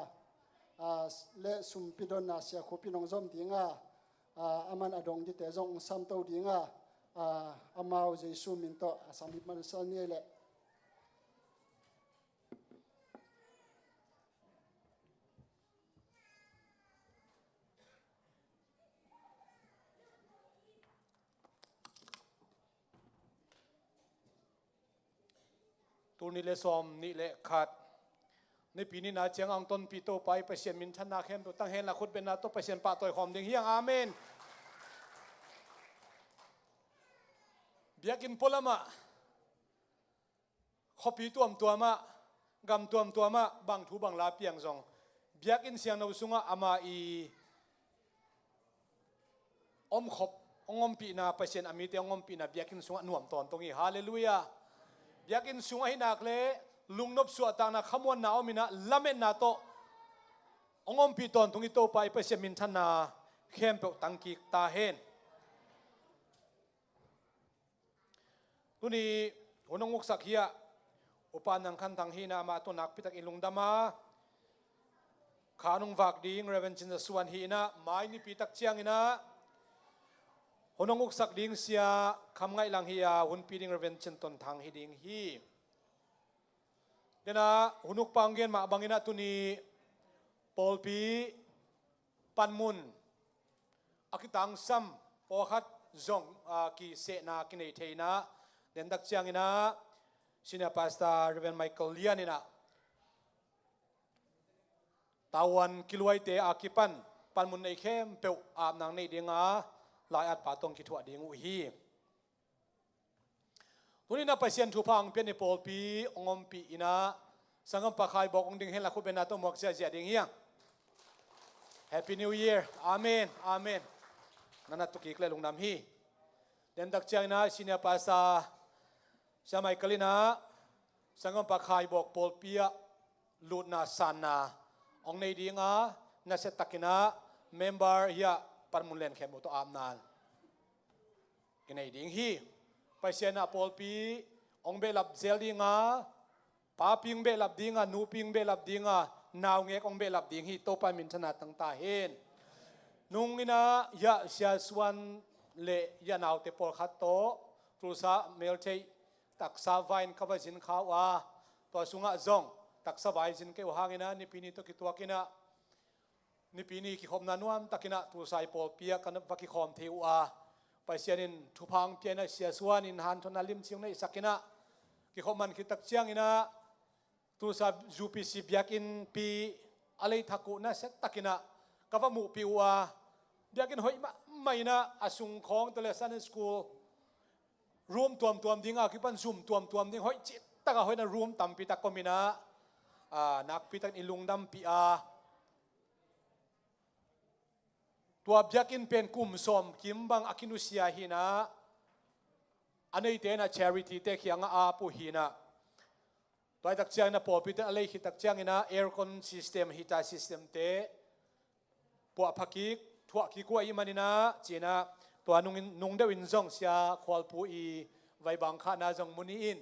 a, le sumpi donna Sia Khup in hong zom ding a, a, aman a dong dite zong hong samto ding a, a, amau Jesu min tawh a sam hi man sa ni ei leh. Tul nih le sawm nih le khat, Nipi nihna ciang a hong tonpih Topa i Pasian minthanna khempeuh tang hen la, khutbetna tawh Pasian pahtawi khawm ding hi hang. Amen. Biakinn pualamah, khuapi tuamtuamah, gam tuamtuamah, bang thu bang la piang zong, biakinn siangno sungah ama i omkhop, hong ompihna, Pasian a mite hong ompihna biakinn sungah nuam tawntung hi. Halleluiah. Biakinn sungah hi nak le lungnop suahtakna, khamuanna om in ah, lametna tawh hong ompih tawntung i Topa i Pasian minthanna khempeuh tangkik ta hen. Tuni hun hong uksak hi a, Upa Nang Khan Thang hi in ah, amah tawh nakpitak in lungdam a, kha hong vak ding Reverend Cin Za Suan hi in ah, mai nipi tak ciangin ah hun hong uksak ding Sia Kham Ngaih Lang hi a, hunpi ding Reverend Cin Ton Thang hi ding hi. Denah hun ukpa hong gen mah bangin ah, tuni pawlpi panmun a kitangsam pawlkhat zong, a, kisehna kinei thei in ah, dentak ciangin ah Senior Pastor Reverend Michael Lian in ah tavuan kiluaite a kipan panmun nei khempeuh apna hong nei ding a, lai-atpa tawh hong kithuah ding uh hi. Tuni in ah Pasian thupha hong piak ni pawlpi hong ompih in ah, sanggampa Khai Bawk hong ding hen la, khutbetna tawh muak ziahziah ding hi hang. Happy New Year. Amen. Amen. Na na tuk kik le lungdam hi. Dentak ciangin ah Senior Pastor Sia Michael in ah sanggampa Khai Bawk pawlpi ah lutna sanna hong nei ding a, nasiatakin ah member hi a, panmun len khempeuh tawh apna kinei ding hi. Pasian in ah pawlpi hong behlap zel ding a, papi hong behlap ding a, nupi hong behlap ding a, Naungek hong behlap ding hi. Topa min thana tang ta hen. Nung inah hiah Sia Suan le hiah naute pawlkhat tawh Tulsa meltheih taksa vai-in ka va zin kha uh a, tua sungah zong taksa vai zin kei uh hang inah Nipi ni tawh kituak inah Nipi ni kikhopna nuamtak inah Tulsa i pawlpi ah ka va kikhawm thei uh a, Pasian in thupha hong pia inah Sia Suan in hanthotna limci hong neihsak inah kikhop man khit tak ciang inah Tulsa U P C biakinnpi a leithak uh nasia tak inah ka va muhpih uh a, biakinn hoih mahmah inah a sung khawng tawh le Sunday school room tuamtuam ding a kipan zum tuamtuam ding hoih cihtak a hoih inah room tampi tak om inah, a, nakpi takin i lungdampih a, tua biakinn pen kum sawm kim bang a kinusia hi inah a neite inah charity te kiangah a ap uh hi inah, tua hi tak ciang inah pawlpite a lei khit tak ciang inah aircon system, heater system te puahpha kik, thuah kik uh ahih man inah ci inah tua nungin, nung deuh in zong Sia Khualpu i vaibang khahna zong mu ni in,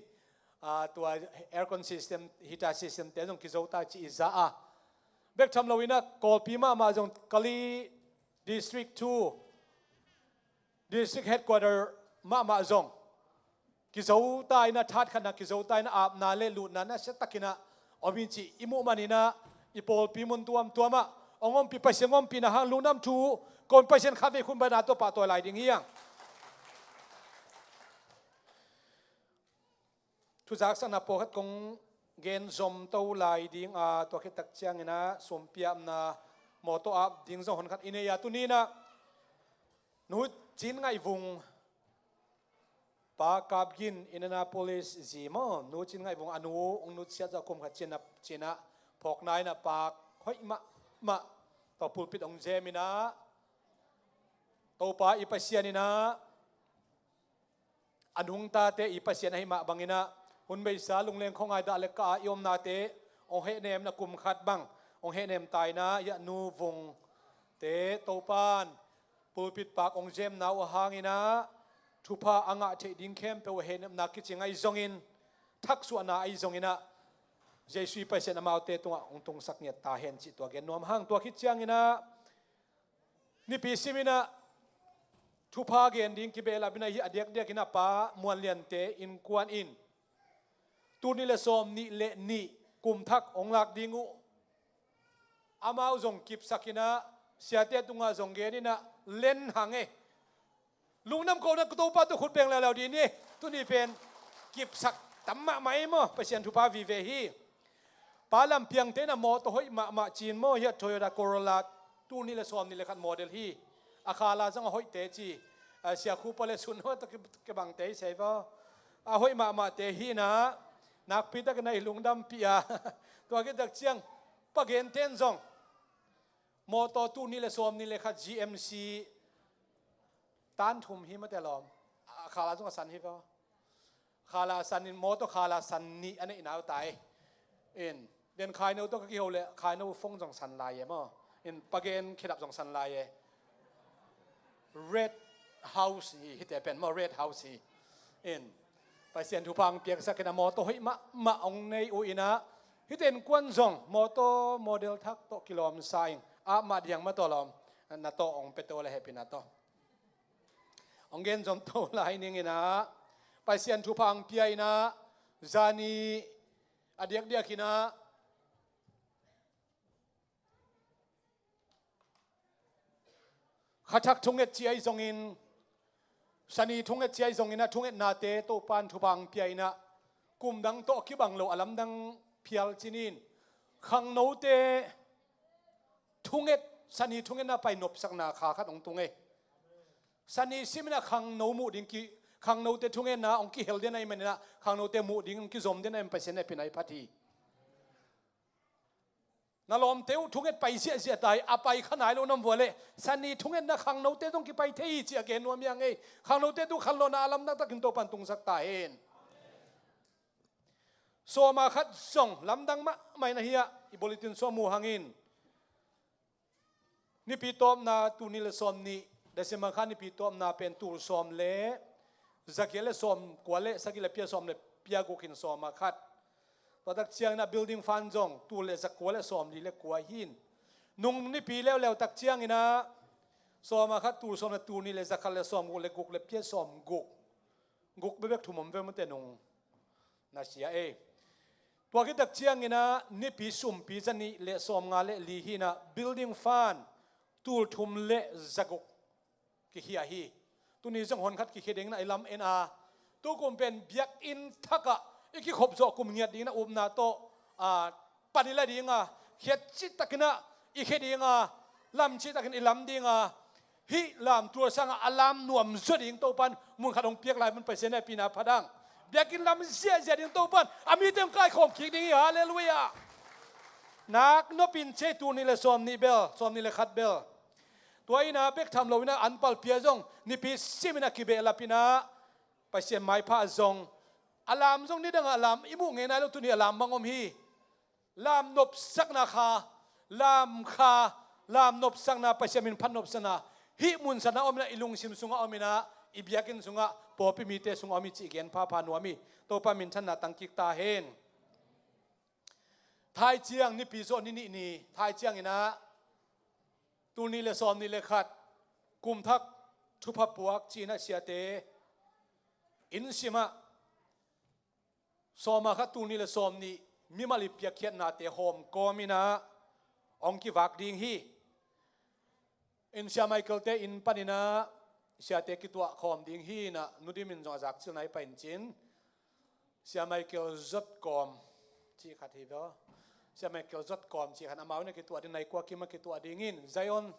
a, tua aircon system, heater system te zong kizo ta cih i za a, bek tham lo inah Kawlpi mahmah zong Kalay District two District Headquarter mahmah zong kizo ta inah, that khatna kizo ta inah apna le lutna nasia tak inah om hi cih i muh man inah i pawlpi mun tuamtuam ah hong ompih, Pasian hong ompihna hang lungdam thu kong, Pasian khatvei khum baina tawh pahtawi lai ding hi hang. Thuzaksakna pawlkhat kong gen zom to lai ding a, tua khit tak ciang inah sumpiapna mawtaw ap ding zong honkhat i nei a, tuni inah Nu Cin Ngaih Vung, Pa Kap Gin, Indianapolis zi maw, Nu Cin Ngaih Vung a nu hong nutsiat zawh kum khat ci inah, ci inah phawkna inah pak hoih mahmah tawh pulpit hong zem inah Topa i Pasian inah a nungtate i Pasian ahih mah bang inah hun beisa lungleng khuangai dah le kah a i omnate hong hehnem inah kum khat bang hong hehnem ta inah hiah Nu Vungte Topa'n pulpit pak hong zemna uh a hang inah thupha a ngah theih ding khempeuh a hehnepna kicing ahi zongin, thaksuahna ahi zong inah Jesuh i Pasian amaute tungah hong tungsak ngiat ta hen cih tua gen nuam hang. Tua khit ciang inah Nipi sim inah thupha gen ding kibehlap inah hih a diakdiak inah Pa Muan Liante innkuan in tul nih le sawm nih le nih kum thak hong lak ding uh, amau zong kipsak inah siate tungah zong gen inah len hang e. Lungdam kohna, Topa tawh khut beng leuleu dih ni. Tuni pen kipsak tam mahmah ei maw, Pasian thupha vive hi. Pa Lam Piangte inah mawtaw hoih mahmah ci-in maw, hiah Toyota Corolla tul nih le sawm nih le khat model hi. A khala zong a hoihte ci. A, Sia Khu Pa le Sun Ho tawh ki, kibangte i sei vaw. A hoih mahmahte hi inah nakpi takin a i lungdampih a. Tua khit tak ciang Pa Genten zong mawtaw tul nih le sawm nih le khat G M C tan thum hi mate lawm. A khala zong a san hi vaw. Khala san in, mawtaw khala san nih a neihna uh ta e. In, den Khaino tawh ka kiho le Khaino phone zong san lai e maw. In, Pa Gen khedap zong san lai e. Red House hi, hihte pen maw, Red House hi. In, Pasian thupha hong piaksak inah mawtaw hoih mahmah hong nei uh inah hihte innkuan zong mawtaw model thak tawh kilawmsa ing. Ah mah diang mah tawh lawm. Na tawh hong pia to le hehpih na tawh hong gen zom to lai ning inah Pasian thupha hong pia inah zani a diakdiak inah kha thak thunget ci ahi zongin, sani thunget ci ahi zongin a thungetnate Topa'n thupha hong pia inah kum dang tawh kibang lo a lamdang phial ci-in khangnote thunget, sani thungetna pai nopsakna kha khat hong tung e. Sani sim inah khangno muh ding ki, khangnote thungetna hong kihel den ahih man inah khangnote muh ding hong kizom den ahih man Pasian hehpihna i phat hi. Na lawmte uh thunget pai ziahziah ta hi, a pai kha nai lo nam vua leh sani thungetna khangnote zong kipai thei hi ci a gen nuam hi hang ei. Khangnote tu khanlawhna a lamdang takin Topa'n tungsak ta hen. Sawma khat zong lamdang mahmah inah hiah i bulletin sung ah mu hangin Nipi tawpna tul nih le sawm nih, December kha nipi tawpna pen tul sawm le za giat le sawm kua le sagih le pia sawm le pia guk in sawma khat. Tua tak ciangin ah building fund zong tul le zakua le sawmli le kua hi in. Nung nipi leuleu tak ciangin ah sawm a khat tul sawm le tul nih le zakhat le sawmguk le guk le pia sawmguk. Guk bebek thum om ve mate nung na sia ei. Tua khit tak ciangin ah nipi sumpi zanih le sawmnga le li hi in ah building fund tul thum le zaguk kikhia hi. Tuni zong hon khat kikhia dingin ah i lam en a, tukum pen biakinn thakah i kikhop zawh kum ngiat dingin ah upna tawh, a, pan i la ding a, khiat citakin ah i khia ding a, lam citakin i lam ding a, hih lam tua sangah a lam nuam zaw ding Topan mun khat hong piak lai mun Pasian hehpihna pha dang. Biakinn lam ziahziah ding Topan a mite hong kaikhawm kik ding hi. Halleluiah. Nak nopin cei tul nih le sawmnih bel, sawmnih le khat bel. Tua in ah bek tham lo in ah an palpia zong nipi simin ah kibehlap in ah Pasian maipha zong a lam zong nidangah lam i muh ngei nai lo, tuni a lam bang om hi. Lam nopsakna kha, lam kha, lam nopsakna, Pasian min phat nopsakna hih mun sangah om in ah i lungsim sungah om in ah i biakinn sungah pawlpi mite sungah om hi cih gen phapha nuam hi. Topa minthanna tangkik ta hen. Thai ciang nipi zawh ni nih ni, thai ciangin ah tul nih le sawmnih le khat, kum thak thupha puak ci-in ah siate inn simah sawm a khat tul nih le sawmnih mimal i piakkhiatnate hawm kawm in ah hong kivak ding hi. In Sia Michael te inn panin ah siate kituah khawm ding hi in ah, Nu Dim in zong a zakcil nai pah in cin, Sia Michael zot kawm cih khat hi ve aw. Sia Michael zot kawm cih khat amau in ah kituah ding, nai kua kim ah kituah ding in Zion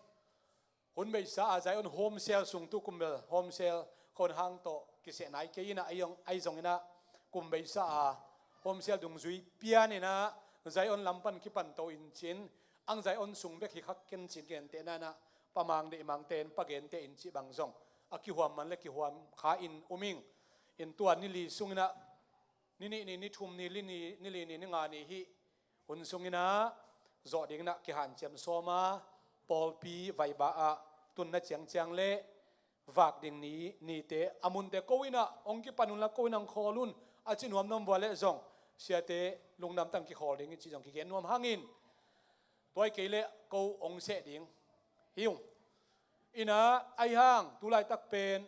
hun beisa a, Zion Home Cell sung, tukum bel Home Cell khon hang tawh kiseh nai kei in ah, ahi zong, ahi zongin ah kum beisa a Home Cell dungzui pian in ah Zion lam pan kipan to in cin, ang Zion sung bek hi khak ken cih gentehna in ah, Pa Mang Deih Mang ten, Pa Gente in cih bang zong a kihuam man le kihuam kha in um ing. In tua ni li sungin ah, ni nih ni, ni thum ni, li ni, ni li ni, ni nga ni hih hun sungin ah zawh dingin ah kihanciam sawm a, pawlpi vaiba ah tunna ciangciang le vak ding ni, nite a munte ko in ah hong kipan un la, ko in ah hong khawl un, a ci nuamnuam vua le zong siate lungdam tang kikhawl ding hi cih zong kigen nuam hangin, tua hi kei leh ko hong seh ding hi ung. In ah ahi hang tulaitak pen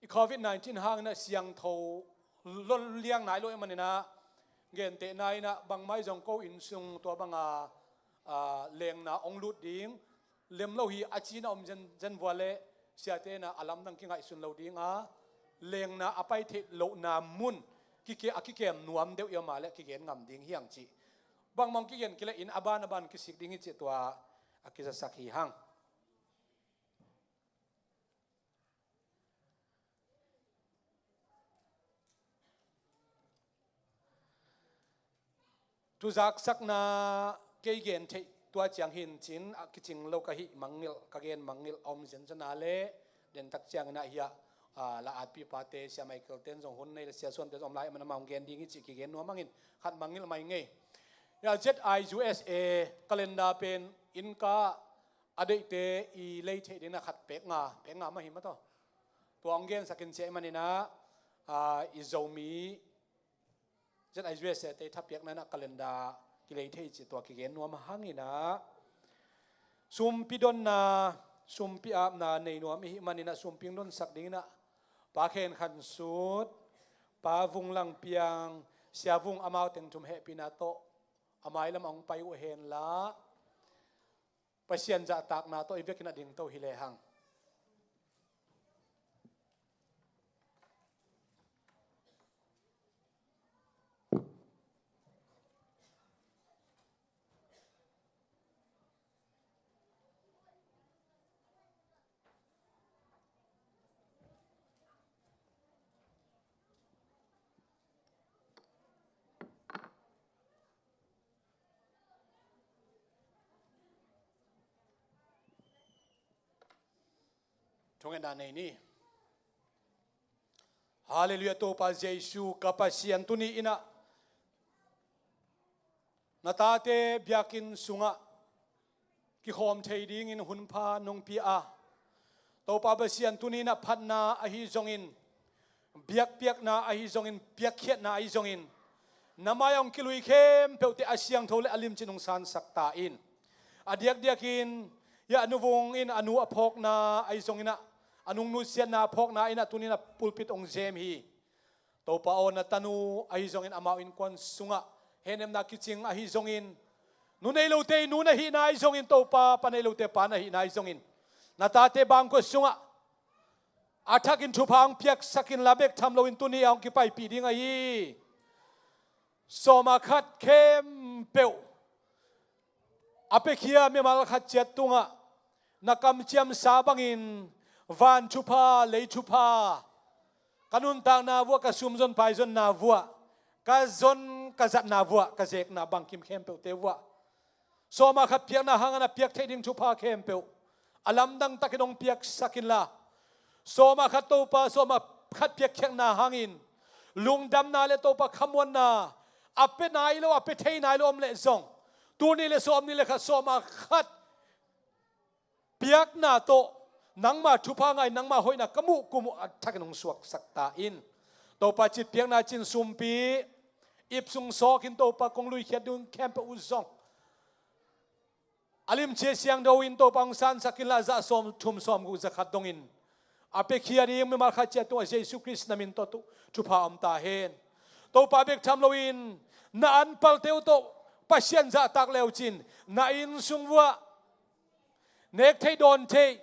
i covid nineteen hangin ah siangtho lo liang nai lo ahih manin ah, gentehna in ah bangmah hi zong ko inn sung tua banga, a, lengna hong lut ding lem lo hi a ci-in ah om zenzen vua le siate in ah a lamdang kingaihsun lo ding a, lengna a pai theih lohna mun kike-, a kikem nuam deuh i om a leh kigen ngam ding hi hang cih. Bangmah hong kigen kei leh inn a ban a ban kisik ding hi cih tua a kizasak hi hang. Thuzaksakna kei gen theih tua ciang hi in cin, a kicing lo ka hih mangngilh, ka gen mangngilh a om zenzen a leh, dentak ciangin ah hiah, a, la atpi pate, Sia Michael ten zong hun nei le Sia Suan ten zong om lai, amah amah hong gen ding hi cih kigen nuam hangin, khat mangngilh mai ngei. Hiah Z I U S A calendar pen innka a deihte i lei theih dingin ah khat pek nga, pek nga mah hi mah tawh. Tua hong gensak in ci ahih manin ah, a, i Zomi Z I U S A te thapiakna in ah calendar kilei thei cih tua kigen nuam hangin ah, sumpi donna, sumpi apna nei nuam i hih manin ah sumpi hong donsak dingin ah Pa Khen Khan Sut, Pa Vung Lang Piang, Sia Vung, amau teng thum hehpihna tawh a mailam ah hong pai uh hen la, Pasian zahtakna tawh i vekin a dingto hi lehang. Thungetna nei ni. Halleluiah, Topa Jesu, ka Pasian, tuni in ah na tate biakinn sungah kikhawm thei dingin hun pha nong pia a, Topa Pasian, tuni in ah phatna ahi zongin, biakpiakna ahi zongin, piakkhiatna ahi zongin, Na mai-ah hong kilui khempeuhte a siangtho le a limcin hong sansak ta in. A diakdiakin, hiah a nuvung in a nu a phawkna ahi zongin ah, a nung nusiatna a phawkna in ah tuni-in ah pulpit hong zem hi. Topa aw, na tanu ahi zongin amau innkuan sungah henemna kicing ahi zongin, nu nei lote in nu na hihna ahi zongin, Topa pa nei lote pa na hihna ahi zongin, na tate bangkua sungah a thakin thupha hong piaksak inla, bek tham loin tuni a hong kipaipih ding ahi sawma khat khempeuh a piakhia mimal khat ciat tungah na kamciamsa bangin van thupha, lei thupha, ka nuntakna vuah, ka sumzon paizonna vuah, ka zon ka zatna vuah, ka zekna bangkim khempeuhte vuah sawma khat piakna hangin a piak theih ding thupha khempeuh a lamdang takin hong piaksak inla, sawma khat Topa, sawma khat piakkhiatna hangin lungdamna le Topa khamuanna a pia nai lo, a pia thei nai lo om leh zong, tul nih le sawmnih le khat sawma khat piakna tawh nangma thupha ngai, nangma hoihna ka muh kum uh a thakin hong suaksak ta in. Topa citpiakna cin sumpi ip sung sawkin Topa kong luikhiat ding khempeuh uh zong a limci a siangtho in Topa hong sansak inla, za sawmthum sawmguk za khat dongin a piakhia ding mimal khat ciat tungah Jesu Khrist na min tawh thupha om ta hen. Topa bek tham loin na anpalte uh tawh Pasian zahtak le uh cin, na inn sung vuah nek theih dawn theih,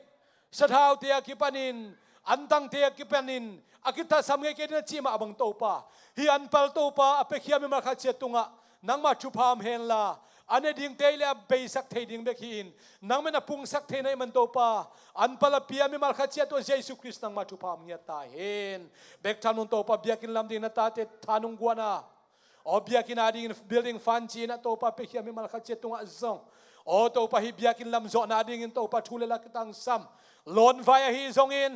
sathaute a kipanin, antangte a kipanin a kitasam ngei kei ding a cih mah bang Topa, hih anpal Topa a piakhia mimal khat ciat tungah nangma thupha om henla, a ne dingte le a beisak thei ding bek hi-in, nangmah in a pungsak thei na hih man Topa, anpal a pia mimal khat ciat tungah Jesu Khrist nangma thupha om ngiat ta hen. Bek tham loin Topa, biakinn lam ding na tate tha nong guan a, aw biakinn a dingin building fund ci-in ah Topa piakhia mimal khat ciat tungah zong, aw Topa hih biakinn lam zawhna dingin Topa thu le la kitangsam lawnvai ahi zongin,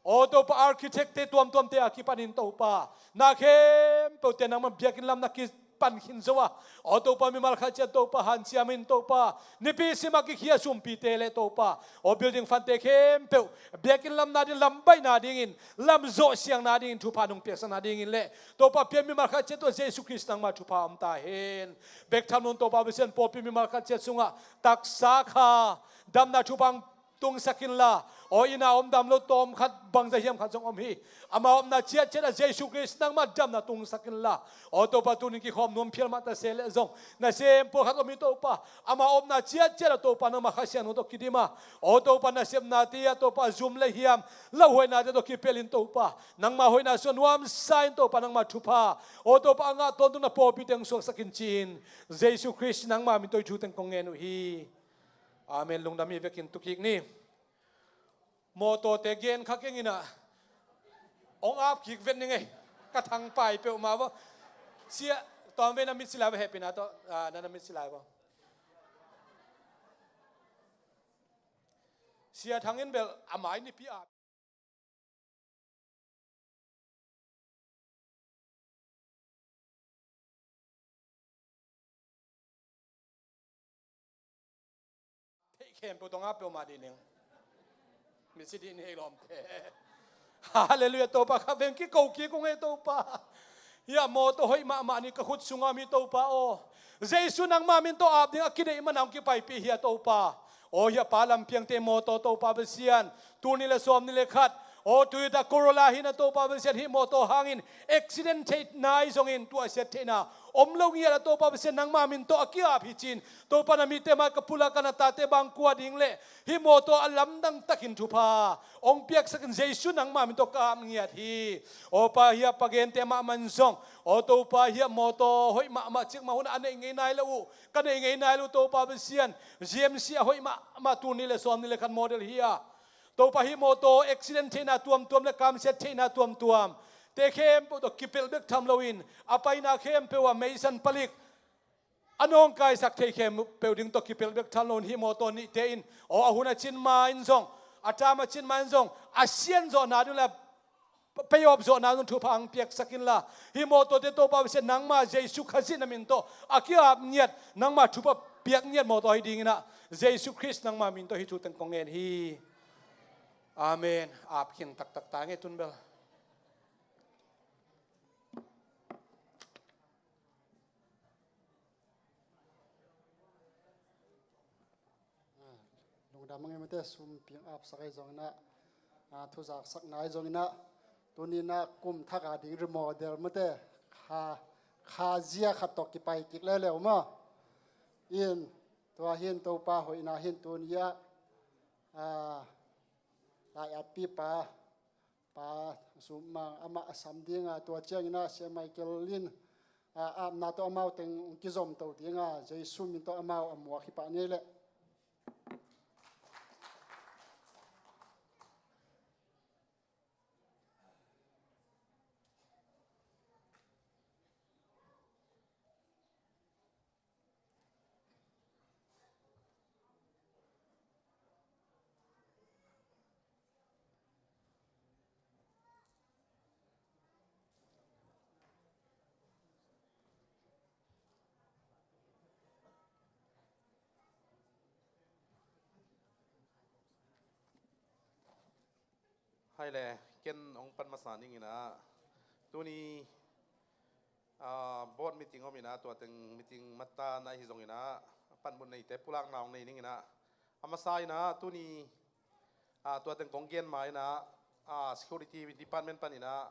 aw Topa architect-te tuamtuamte a kipanin Topa, na khempeuhte nangmah biakinn lam na kipan khin zo a, aw Topa mimal khat ciat Topa hanciamin Topa nipi simah kikhia sumpite le Topa, aw building fund-te khempeuh biakinn lamna ding, lam baihna dingin, lam zawh siangna dingin, thupha nong piaksakna dingin le Topa pian mimal khat ciat tawh Jesu Khrist nangma thupha om ta hen. Bek tham loin Topa Pasian, pawlpi mimal khat ciat sungah taksa kha damna thupha hong tungsak inla, aw inn a om dam lo tawm khat bangzah hiam khat zong om hi. Ama omna ciatciat ah Jesu Khrist nangmah damna tungsak inla, aw Topa tunin kikhawm nuam phial mah ta se leh zong, nasem pawlkhat om hi Topa, ama omna ciatciat ah Topa nangmah Kha Siangtho tawh kidim a, aw Topa nasepnate ah Topa zum le hiam lauhuainate tawh kipelhin Topa, nangmah hoihna sungah nuamsa in Topa nangmah thupha, aw Topa a ngah tawntung na pawlpite hong suaksak in ci-in, Jesu Khrist nangmah min tawh hih thu teng kong ngen uh hi. Amen. Lungdam hi. Vekin tu kik ni. Mawtawte gen kha keng in ah, hong ap kik vet ning ei. Ka thangpai peuhmah vaw. Sia, tawm ve, na mitsi lai vaw, hehpihna tawh, ah, na, na mitsi lai vaw. Sia Thang in bel a mai nipi ap. Theih khempeuh tawh ngah peuhmah dih ning. Mitsi dih ni ei lawmte. Halleluiah, Topa kha veng kiko kik ung ei Topa. Hiah mawtaw hoih mahmah nih ka khut sungah om hi Topa aw. Jesu nangmah min tawh ap ding a kideih man a hong kipaipih hi a Topa. Aw hiah pa lampiangte mawtaw Topa Pasian, tul nih le sawmnih le khat, aw Toyota Corolla hi na Topa Pasian, hih mawtaw hangin accident theihna ahi zongin tuahsiat theihna om lo ngiat a Topa Pasian nangmah min tawh a ki-ap hi ci-in, Topa na mite mai ka pulak a, na tate bangkua ding le hih mawtaw a lamdang takin thupha hong piaksak in Jesu nangmah min tawh ka ap ngiat hi. Aw pa, hiah pa gente mahmah in zong, aw Topa, hiah mawtaw hoih mahmah cikmah hun a neih ngei nai lo uh, ka neih ngei nai lo uh Topa Pasian, G M C a hoih mahmah tul nih le sawmnih le khat model hi a, Topa hih mawtaw accident theihna tuamtuam le kamsiat theihna tuamtuam te khempeuh tawh kipelh bek tham loin a paina khempeuh ah meisan palik a nawngkaisak thei khempeuh ding tawh kipelh bek tham loin hih mawtaw nihte in, aw a hun a cin ma in zong, a tam a cin ma in zong, a sian zawhna ding le pay off zawhna ding thupha hong piaksak inla, hih mawtawte Topa Pasian nangmah Jesu Khazih na min tawh a ki-ap ngiat, nangmah thupha piak ngiat mawtaw hi dingin ah Jesu Khrist nangmah min tawh hih thu teng kong ngen hi. Amen. Ap khin taktak ta ngei tun bel. Mudah mangei mate, sum piang apsak ahi zongin ah, a, thuzaksak nai zongin ah, tuni in ah kum thak a ding remodel mate, kha, kha zia khat tawh kipai kik leuleu maw. In, tua hin Topa hoihna hin tuni ah, a, lai-atpipa, Pa Sum Mang amah a sam dinga, tua ciangin ah Sia Michael in, a, apna tawh amau teng kizom to dinga, Jesu min tawh amau a muak hi pah ni leh. Hai le, ken hong pan masa ning in ah, tuni, ah, board meeting om in ah, tua teng meeting mata na hi zongin ah, panmun neite pulakna hong nei ning in ah, a masa in ah, tuni, ah, tua teng kong gen ma in ah, ah, security department pan in ah,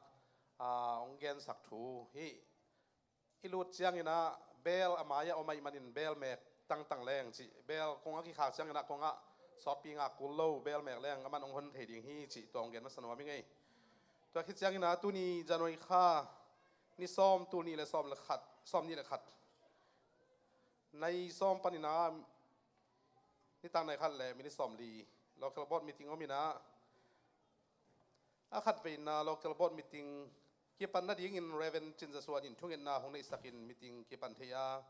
ah, hong gensak thu hi. I lut ciangin ah bel a mai-ah om ahih manin bel mek tangtang leng cih, bel kong a kikhak ciangin ah kong ah sawtpi ngak kul lo, bel mek leng aman hong hon thei ding hi cih tua hong gen masa nuam ing ei. Tua khit ciangin ah tuni January kha ni sawm, tul nih le sawm le khat, sawm nih le khat, nai sawm panin ah nitak nai khat le minit sawm li local board meeting om in ah, a khatveina local board meeting kipan nadingin Reverend Cin Za Suan in thungetna hong neihsakin meeting kipan thei a,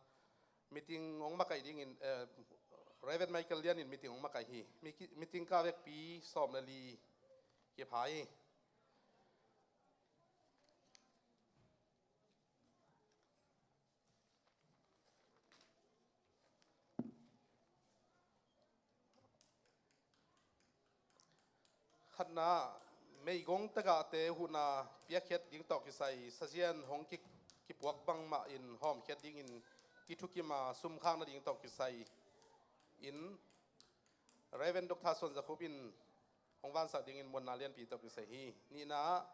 meeting hong makaih dingin, eh, Reverend Michael Lian in meeting hong makaih hi. Miki-, meeting ka vekpi sawm le li kipha hi. Khatna, meigong tagahte huhna piakkhiat ding tawh kisai sazian hong ki-, kipuak bangmah in hawmkhiat dingin kithukima sumkhak nading tawh kisai in Reverend Doctor Suan Za Khup in hong vansak dingin muanna lianpi tawh kisai hi. Nihna,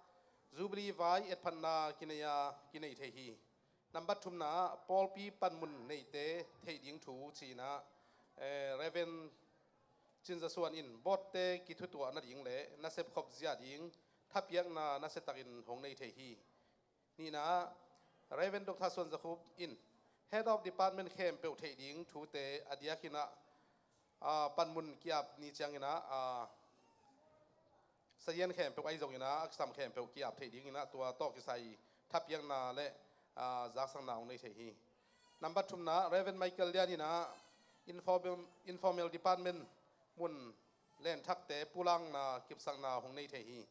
Jubilee vai etphatna kinei a, kinei thei hi. Nambat thumna, pawlpi panmun neite theih ding thu ci-in ah, eh, Reverend Cin Za Suan in boardte kithutuah nading le nasep khop zia ding thapiakna nasiatakin hong nei thei hi. Nihna, Reverend Doctor Suan Za Khup in Head of Department khempeuh theih ding thute a diakin ah, ah, panmun ki-ap ni ciangin ah, ah, sazian khempeuh ahi zongin ah, a kisam khempeuh ki-ap theih dingin ah, tua tawh kisai thapiakna le, ah, zaksakna hong nei thei hi. Nambat thumna, Reverend Michael Lian in ah informal, informal department mun lenthakte pulakna kipsakna hong nei thei hi.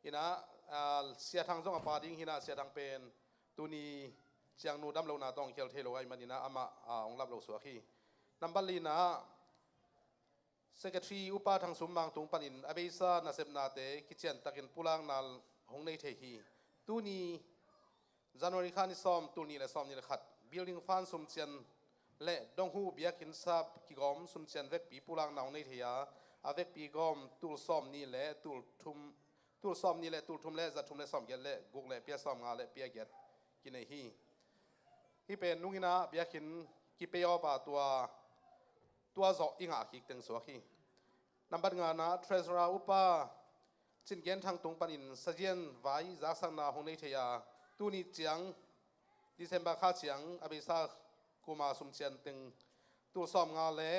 In ah, ah, Sia Thang zong a pa ding hi in ah, Sia Thang pen tuni ciang nu damlohna tawh hong khial thei lo ahih manin ah amah, ah, hong lap lo suak hi. Nambat lina, Secretary Upa Thang Sum Mang tung panin a beisa nasepnate kiciantakin pulakna hong nei thei hi. Tuni January kha ni sawm, tul nih le sawm nih le khat, Building Fund sumcian le Donghu biakinn sap kigawm sumcian vekpi pulakna hong nei thei a, a vekpi gawm tul sawm nih le tul thum, tul sawm nih le tul thum le za thum le sawm giat le guk le pia sawm nga le pia giat kinei hi. Hih pen nungin ah biakinn ki-pay off a tua, tua zawh i ngah kik teng suak hi. Nambat ngana, Treasurer Upa Cin Gen Thang tung panin sazian vai zaksakna hong nei thei a, tuni ciang December kha ciang a beisa kuma sumcian teng tul sawm nga le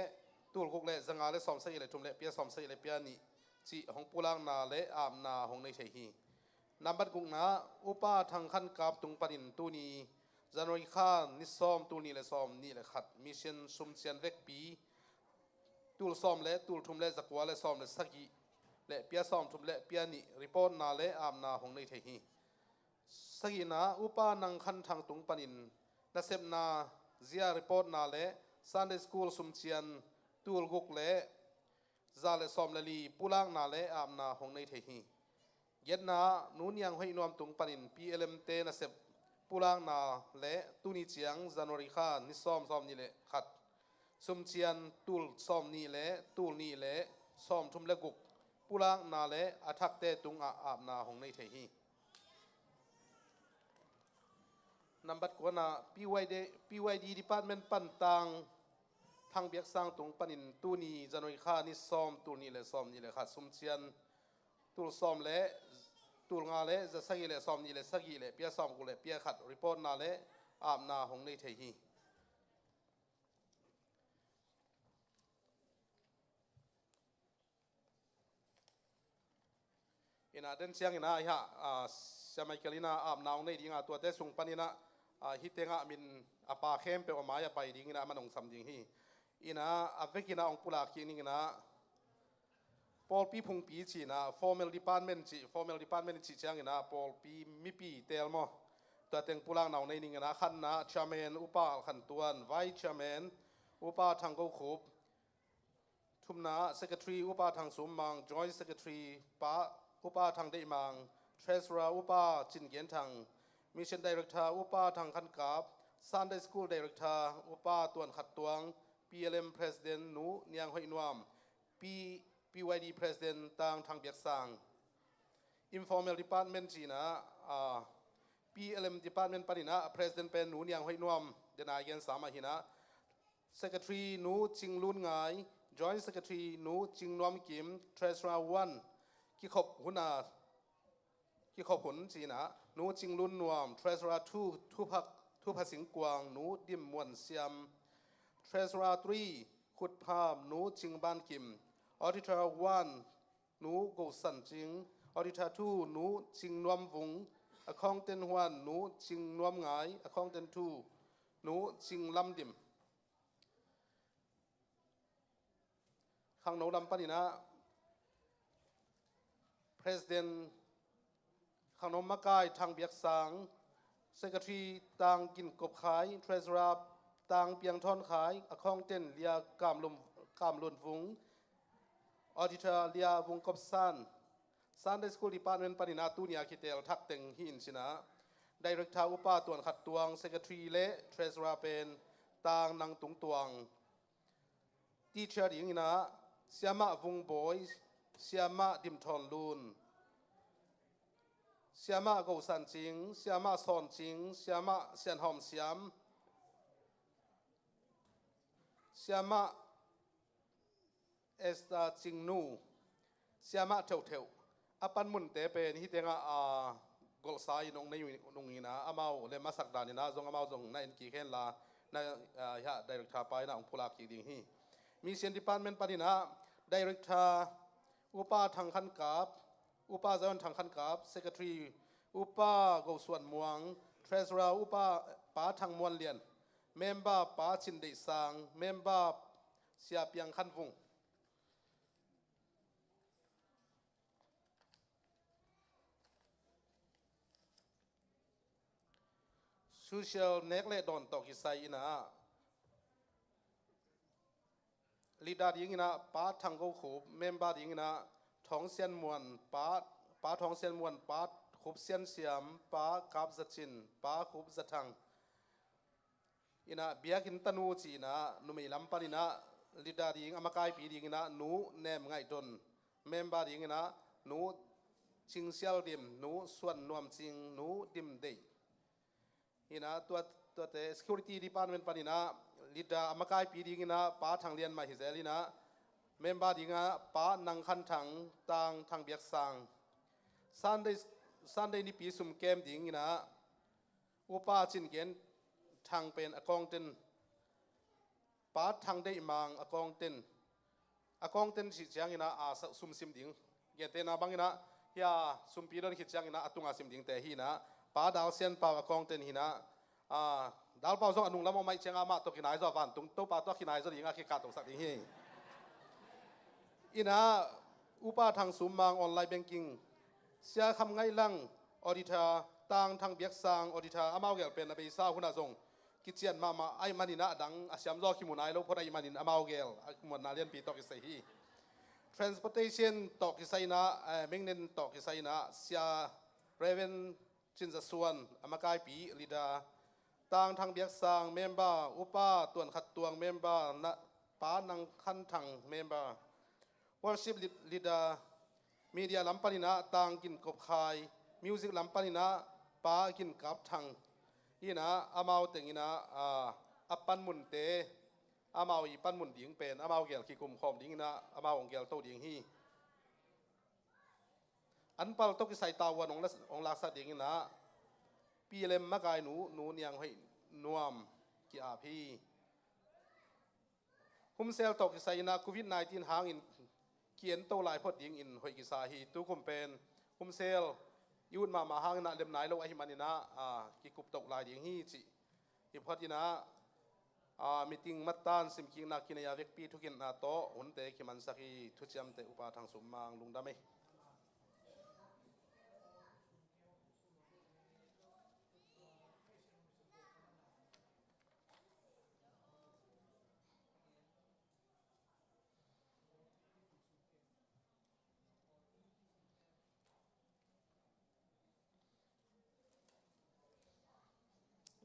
tul guk le za nga le sawm sagih le thum le pia sawm sagih le pia nih cih hong pulakna le apna hong nei thei hi. Nambat gukna, Upa Thang Khan Kap tung panin tuni January kha ni sawm, tul nih le sawm nih le khat, mission sumcian vekpi tul sawm le tul thum le za kua le sawm le sagih le pia sawm thum le pia nih reportna le apna hong nei thei hi. Sagihna, Upa Nang Khan Thang tung panin nasepna zia reportna le Sunday School sumcian tul guk le za le sawm le li pulakna le apna hong nei thei hi. Giatna, Nu Niang Hoih Nuam tung panin P L M te nasep pulakna le tuni ciang January kha ni sawm, sawm nih le khat Sumcian tul sawm nih le tul nih le sawm thum le guk pulakna le a thakte tungah apna hong nei thei hi. Nambat kuana P Y D, P Y D department pan tang Thang Biak Sang tung panin tuni January kha ni sawm tul nih le sawm nih le khat sumcian tul sawm le tul nga le za sagih le sawm nih le sagih le pia sawm guk le pia khat reportna le apna hong nei thei hi. Ina den ciang ina iha, ah, Sia Michael ina apna hong nei dinga tuate sung pan ina, ah, hih tengah min a pa khempeuh a mai a pai ding ina a man hong sam ding hi. Ina a vek ina hong pulak kik ning ina pawlpi phungpi cih ina formal department cih, formal department cih ciang ina pawlpi mipi tel maw? Tua teng pulakna hong nei ning ina khatna chairman Upa Al Khan Tuan, vice chairman Upa Thang Go Khup, thumna secretary Upa Thang Sum Mang, joint secretary pa Upa Thang Deih Mang, treasurer Upa Cin Gen Thang, mission director Upa Thang Khan Kap, Sunday school director Upa Tuan Khat Tuang, P L M president Nu Niang Hoih Nuam, P-, P Y D president Tang Thang Biak Sang. Informal department cih ina, ah, P L M department pan ina president pen Nu Niang Hoih Nuam, den a gen sam a hi ina, secretary Nu Cing Lun Ngai, joint secretary Nu Cing Nuam Kim, treasurer one, kikhop hun a, kikhop hun cih ina Nu Cing Lun Nuam, treasurer two, Thu Pha, Thu Pha Sing Kuang, Nu Dim Muan Siam, treasurer three, Khut Pham, Nu Cing Ban Kim, auditor one, Nu Go San Cing, auditor two, Nu Cing Nuam Vung, accountant one, Nu Cing Nuam Ngai, accountant two, Nu Cing Lam Dim. Khangno lam pan ina president Khangno makai Thang Biak Sang, secretary Tang Gin Kop Khai, treasurer Tang Piang Thawn Khai, accountant Lia Kam Lun, Kam Lun Vung, auditor Lia Vung Kop San. Sunday school department pan ina tuni a kitel thak teng hi in cih ina director Upa Tuan Khat Tuang, secretary le treasurer pen Tang Nang Tung Tuang. Teacher ding ina Siamah Vung Bawi, Siamah Dim Thawn Lun, Siamah Go San Cing, Siamah Sawn Cing, Siamah Sian Hawm Siam, Siamah Esther Cing Nu, Siamah Theuh Theuh. A pan munte pen hih tengah, ah, golhsa in hong nei nung ina amau le masak dan ina zong amau zong na en kik hen la na, ah, hiah director pa ina hong pulak kik ding hi. Mission department pan ina director Upa Thang Khan Kap, Upa Zion Thang Khan Kap, secretary Upa Go Suan Muang, treasurer Upa Pa Thang Muan Lian, member Pa Cin Deih Sang, member Sia Piang Khan Vung. Social nek le dawn tawh kisai ina leader ding ina Pa Thang Go Khup, member ding ina Thawng Sian Muan, Pa, Pa Thawng Sian Muan, Pa Khup Sian Siam, Pa Kap Za Cin, Pa Khup Za Thang. Ina biakinn tanu cih ina numei lam pan ina leader ding a makaipi ding ina Nu Nem Ngaih Don, member ding ina Nu Cing Sial Dim, Nu Suan Nuam Cing, Nu Dim Deih. Ina tua, tuate security department pan ina leader a makaipi ding ina Pa Thang Lian Mah hi zel ina member ding ina Pa Nang Khan Thang, Tang Thang Biak Sang. Sunday, Sunday nipi sum kem ding ina Upa Cin Gen Thang pen a kawngten, Pa Thang Deih Mang a kawngten, a kawngten cih ciang ina a sa-, sum sim ding. Gentehna bang ina hia sumpi don khit ciang ina a tunga sim dingte hi ina Pa Dal Sian Pau a kawngten hi ina, ah, Dal Pau zong a nung lam om ahih ciang amah tawh kinai zaw, vantung Topa tawh kinai zaw ding a kikah tongsak ding hi. Ina Upa Thang Sum Mang online banking, Sia Kham Ngaih Lang auditor, Tang Thang Biak Sang auditor, amau gel pen a beisa hun ah zong kician mahmah ahih manin a dang a siam zaw kimu nai lo phot ahih manin amau gel a muanna lianpi tawh kisai hi. Transportation tawh kisai ina, eh, maintenance tawh kisai ina Sia Reverend Cin Za Suan a makaipi leader, Tang Thang Biak Sang member, Upa Tuan Khat Tuang member, na, Pa Nang Khan Thang, member. Worship lead-, leader, media lam panin ah Tang Gin Kop Khai, music lam panin ah Pa Gin Kap Thang. Inah amau tengin ah, ah, a panmunte, amau i panmun ding pen amau gel kikum khawm dingin ah amau hong gelto ding hi. An palto kisai tavuan hong la-, hong laksak dingin ah Pilem makainu Nu Niang Hoih Nuam ki-ap hi. Humsel tawh kisai inah Covid nineteen hangin ki-ento lai phot dingin hoih kisa hi. Tukum pen Humsel i ut mahmah hangin ah lem nai lo ahih manin ah, ah, kikup toh lai ding hi cih i phot inah, ah, meeting mattan simkikna kinei a vekpi thukhenna tawh hunte kimansak hi. Thuciamteh Upa Thang Sum Mang, lungdam ei.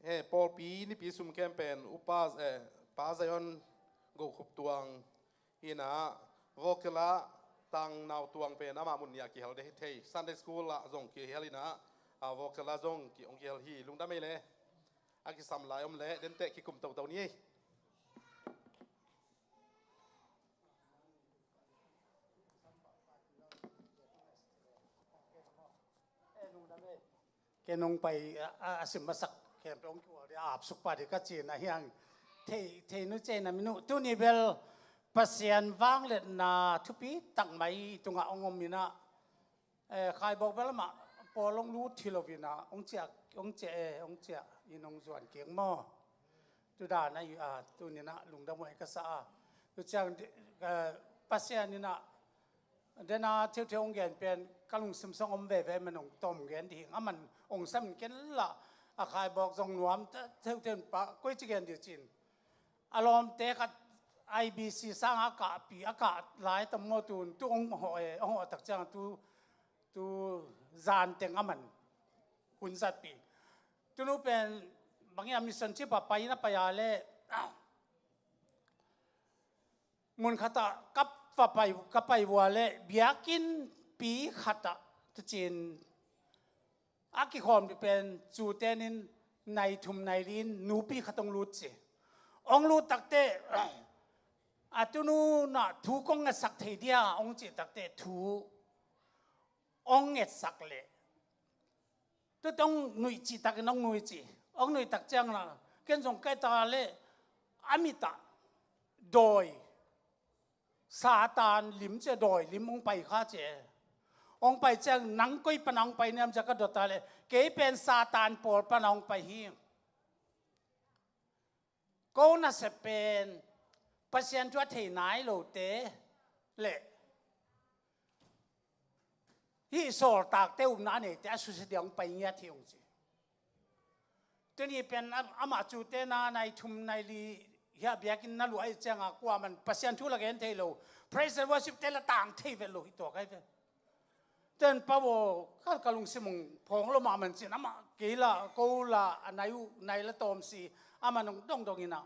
He, pawlpi nipi sum kem pen Upa, eh, Pa Zion Go Khup Tuang inah, vocal ah Tang Nau Tuang pen amah mun nih ah kihel de thei. Sunday school ah zong kihel inah, ah, vocal ah zong ki, hong kihel hi. Lungdam ei le. A kisam lai om le, denteh kikum toto ni ei. Ken hong pai a, a, a sim masak khempeuh hong kiual dih, a apsuk pah dih ka cihna hi hang. Thei, thei nu cei na min uh, tuni bel Pasian vangliatna thupi tak mai i tungah hong om inah, eh, Khaibawk bel amah pawl hong lut hi lo inah, hong ciah, hong ciah, eh, hong ciah in hong zuan kik maw. Tu dan a, ah, tuni inah lungdam huai ka sa a. Tu ciang, eh, Pasian inah dena theutheu hong gen pen ka lungsim sung om veve, man hong tawm gen ding. Aman hong sam ken lah, a Khaibawk zong nuam ta, theutheu pa, koi ci gen dih cin. A lawmte khat I B C sanga a kahpi, a kah lai tam maw tun, tu hong hawh e, hong hawh tak ciang tu, tu zan teng aman hun zatpi. Tunu pen bang hiam mission trip a pai na pai a le, mun khatah ka va pai, ka pai vua le biakinnpi khatah tucin a kikhawm dih pen cu tenin nai thum nai li in nupi khat hong lut ci. Hong lut takte, a tunu nah thu kong ngetsak thei dia hong cih takte thu hong ngetsak leh. Tute hong nuih cih takin hong nuih ci. Hong nuih tak ciang na, ken zong kai ta le, a mitah dawi, Satan lim cia dawi lim hong pai kha cia. Hong pai ciang nang koi pana hong pai niam cia ka dot ta le, kei pen Satan pawl pana hong pai hi. Ko nasep pen Pasian thu a thei nai lote le hih sawltakte upna a neite a susia dia hong pai ngiat hi hong ci. Tuni pen am-, amah cute na nai thum nai li hia biakinn na luah ahih cianga kuaman Pasian thu la gen thei lo. Praise and worship te la tang thei vet lo hi tua kai ve. Ten pa bo, ka, ka lungsim hong phawng lo mahmah cin, amah kei la, ko la, a nai uh, nai la tawm si, amah nong dongdong inah,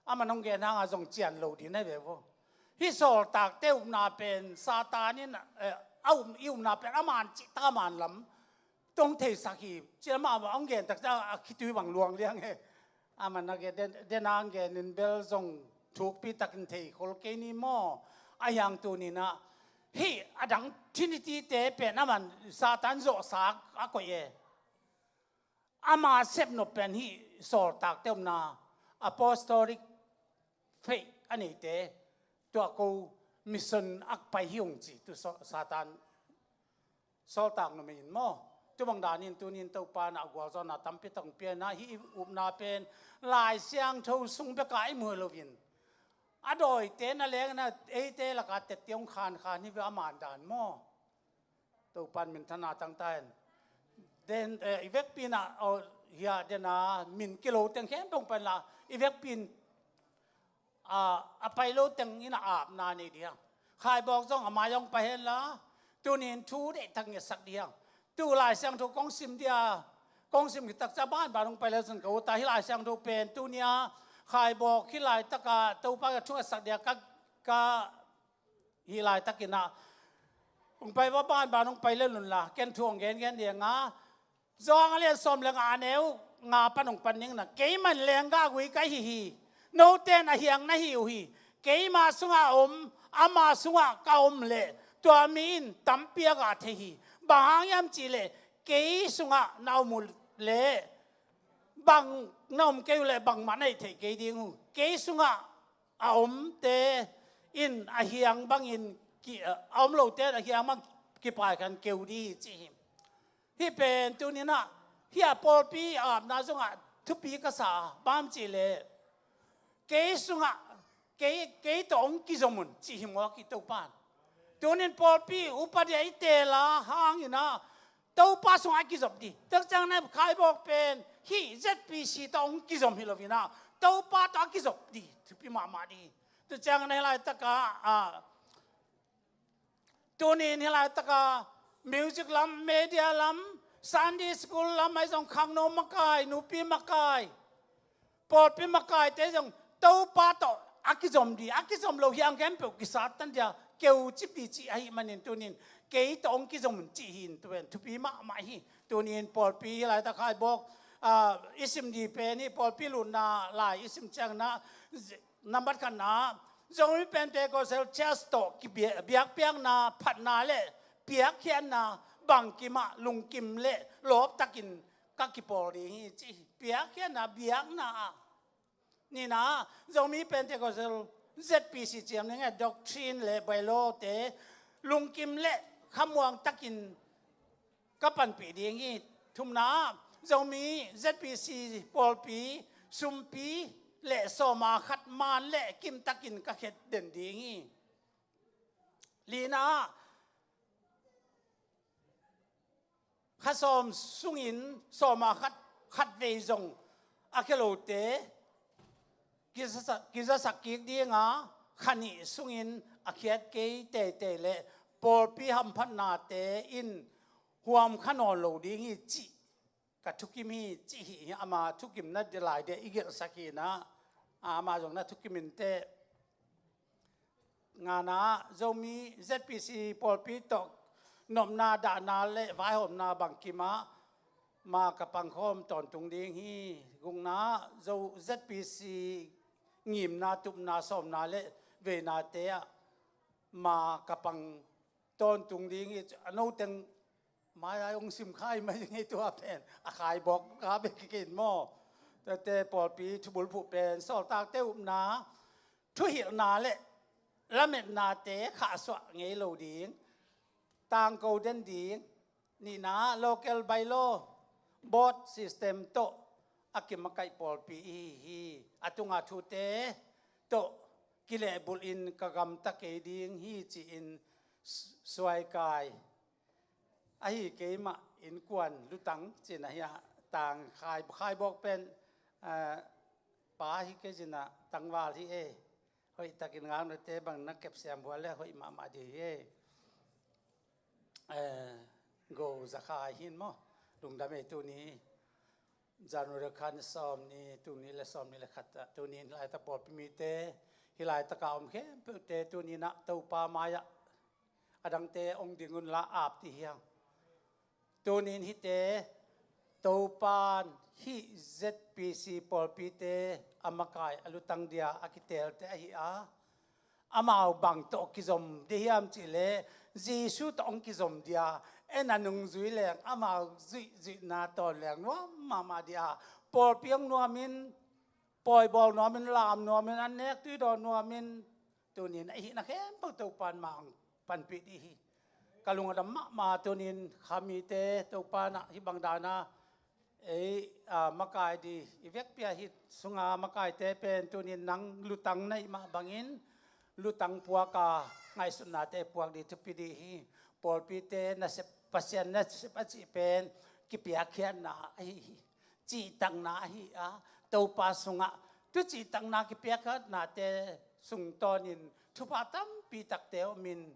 amah nong gen hanga zong cian lo dih nai ve vo. Hih sawltakte upna pen, Satan in, eh, a up, i upna pen, a man cih tak a man lam, tong theisak hi, cin amah, amah hong gen tak ciang, a khitui bang luang liang he. Aman a gen, den, den a ang gen in bel zong thukpi takin thei khol kei ni maw? A hiang tuni nah, hih a dang Trinity te pen aman Satan zawhsa a koih e. Ama sepnop pen hih sawltakte omna apostolic faith a neite, tua ko mission a pai hi ung ci, tu so-, Satan sawltak numei in maw? Tubang danin tunin Topa na gualzawhna tampi tak hong pia na, hih i upna pen Lai Siangtho sung beka i muh loin, a dawite na leng na eite laka tette hong khankhan hi ve, a man dan maw? Topan minthanna tangta hen. Den, eh, i vekpi na, oh, hia dena min kilo teng khempeuh pen la, i vekpi in a, a pai lo teng in a apna nei ding. Khaibawk zong a mai hong pai hen la, tunin thu deihtak ngetsak ding. Tu Lai Siangtho kong sim dia, kong sim khit tak ciang banban hong pai le zong ka ut a, hih Lai Siangtho pen tunia Khaibawk hih laitaka Topa ka thungetsak dia ka, ka hih laitakin ah hong pai va banban hong pai lel unla, ken thu hong gengen ding a, Johan a lian sawm le nga a neu nga pan hong pan ning na, keimah in lenggah gui ka hi hi. Note in a hiang na hi uh hi. Keima sungah a om, ama sungah ka om leh tua mi in tampi a gah thei hi. Bang hang hiam cihleh kei sungah na om uh leh bang na om kei uh leh bangmah na hih theih kei ding uh. Kei sungah a omte in a hiang bangin ki, a om lote in a hiang bang kipaikhiat keu ding hi ci hi. Hih pen tuninah hih a pawlpi apna zongah thupi ka sa, bang hang hiam cihleh kei sungah, kei, kei tawh hong kizom un cih hi mawk hi Topan. Tunin pawlpi upa dia i teel a hanginah Topa sungah a kizop ding. Tua ciangin a Khaibawk pen hih Z P C tawh hong kizom hi loinah Topa tawh a kizop ding, thupi mahmah ding. Tua ciangin a hih laitaka, a, tunin hih laitaka music lam, media lam, Sunday school lam, ahi zong khangno makai, nupi makai, pawlpi makaite zong Topa tawh a kizom ding, a kizom lo hiang khempeuh kisattan dia, keu cip ding cih ahih manin tunin kei tawh hong kizom un cih hi in, tua pen thupi mahmah hi. Tunin pawlpi hih laitak Khaibawk, ah, i sim ding pen hih pawlpi lutna lai i sim ciangin ah, nambat khatna, Zomi Pentecostal Church tawh kibia-, biakpiakna phatna le piakkhiatna bangkim ah lungkim le lawptakin ka kipawl ding hi ci hi. Piakkhiatna, biakna ah. Nihna, Zomi Pentecostal Z P C ciam ning e, doctrine le bylaw te lungkim le khamuang takin ka panpih ding hi. Thumna, Zomi Z P C pawlpi sumpi le sawma khat man le kimtakin ka khet den ding hi. Lina, kha sawm sungin sawma khat, khat vei zong a khia lote kizasak, kizasak kik dinga, kha nih sungin a khiat kei teitei le pawlpi hamphatnate in huam kha nawn lo ding hi cih ka thukim hi cih hi. Ama thukimna lai dia i gelhsak hi na, ama zong na thukim inteh. Ngana, Zomi Z P C pawlpi tawh nopna dahna le vaihawmna bangkim ah ma ka pangkhawm tawntung ding hi. Gukna, Zo-, Z P C ngimna, tupna, sawmna le veinate ah ma ka pang tawntung ding hi. A noteng mai-ai hong sim khai mai ngei tua pen a Khaibawk ka bek kik in maw. Tuate pawlpi thubulphuh pen sawltakte upna, thuhilhna le lametnate khahsuah ngei lo ding, tangko den ding. Nihna, local bylaw, board system tawh a kimakaih pawlpi i hi hi. A tunga thute tawh kilehbulhin ka gamta kei ding hi ci-in s-, suaikai ahi keimah innkuan lutang cin ahi a, tang khai, Khaibawk pen, ah, pa hi kei cin a tangval hi e. Hoihtakin ngaunate bang na kepsiam bual le hoih mahmah ding hi e. Eh, go zakhai hin maw? Lungdam e tuni. January kha ni sawm ni, tuni le sawm ni le khat ah, tuni in laitak pawlpi mite, hih laitaka om khempeuhte tuni inah Topa mai-ah a dangte hong ding unla ap ti hiang. Tuni in hihte Topan hih Z P C pawlpite a makai a lutang dia a kiteelte ahi a, amau bang tawh kizom dih hiam cihleh, Jesu tawh hong kizom dia, en a nungzui leng amau zuihzuihna tawn leng nuam mahmah dia, pawlpi hong nuamin, pawibawl nuamin, lam nuamin, an nek tuidawn nuamin, tunin a hihna khempeuh Topan mah hong panpih dih hi. Ka lung a dam mahmah tunin kha mite Topan ah hih bang dana ei, a, makai dih i vekpi a hih sunga makaite pen tunin nang lutang na hih mah bangin lutang puak a, ngaihsutnate puak dih thupi dih hi. Pawlpite nasep, Pasian nasep a cih pen kipiakkhiatna ahi hi. Cihtakna ahi a, Topa sungah tu cihtakna kipiakkhiatnate sung tawnin thupha tampi takte omin,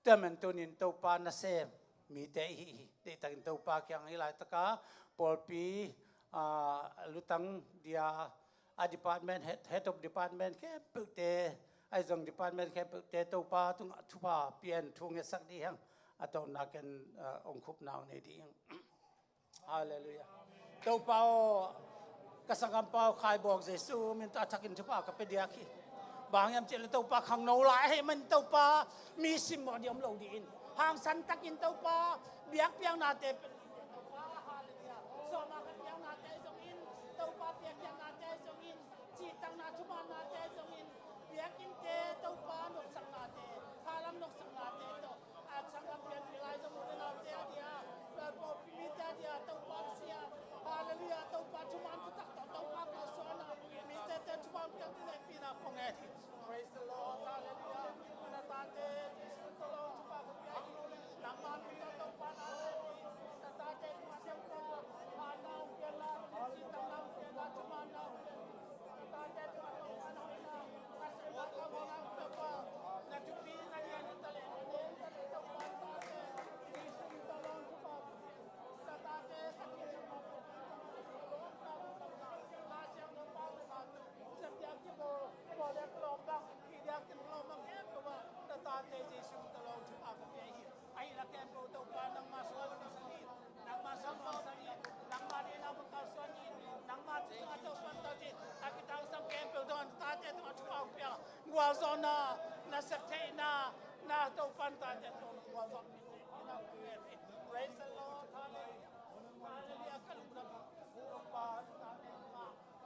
tua man tunin Topa nasem mite ihi hi. Deihtakin Topa kiang hih laitaka pawlpi, a, lutang dia a department head, head of department khempeuhte, ahi zong department khempeuhte Topa tungah thupha pian thu ngetsak dih hang, a tawpna ken, ah, ong khupna ong nei dih hang. Halleluiah. Topa aw, ka sanggampa aw Khai Bawng Jesu min tawh a thakin thupha ka pia diak hi. Bang hiam cih leh Topa khangno lai ahih manin Topa mi simmawh ding om lo ding in, hangsan takin Topa biakpiaknate pia ding in Topa, halleluiah. Sawma ka piaknate zongin, Topa piakpiaknate zongin, cihtakna thumaannate zongin, biakinnte Topa nopsaknate, khalam nopsaknate tawh, a sanggamte a ding lai zong u le naute a dia, pawlpi mite a dia Topa Pasian, halleluiah, Topa thumaan thutak tawh Topa kalsuan a, mite te thumaan piak ding hehpihna kong ngen hi. Praise the Lord, halleluiah. Na tate Jesu tawh thupha ka pia hi. Nangma min tawh Topa na le, na tate tungah Topa, phatna hong pia in la, cihtakna hong pia in la, thumaanna hong pia in la. Ahi la khempeuh Topa nangma sungah lungsim in, nangma sungah lungsim in, nangma deihna bang kalsuan in, nangma sungah Topa tawh cin a kitangsam khempeuh tawh na tate tungah thupha hong pia, gualzawhna, na septheihna, na Topa na tate tungah gualzawhna. Praise the Lord. Hallelujah. Hallelujah. Ka lungdam. Topa,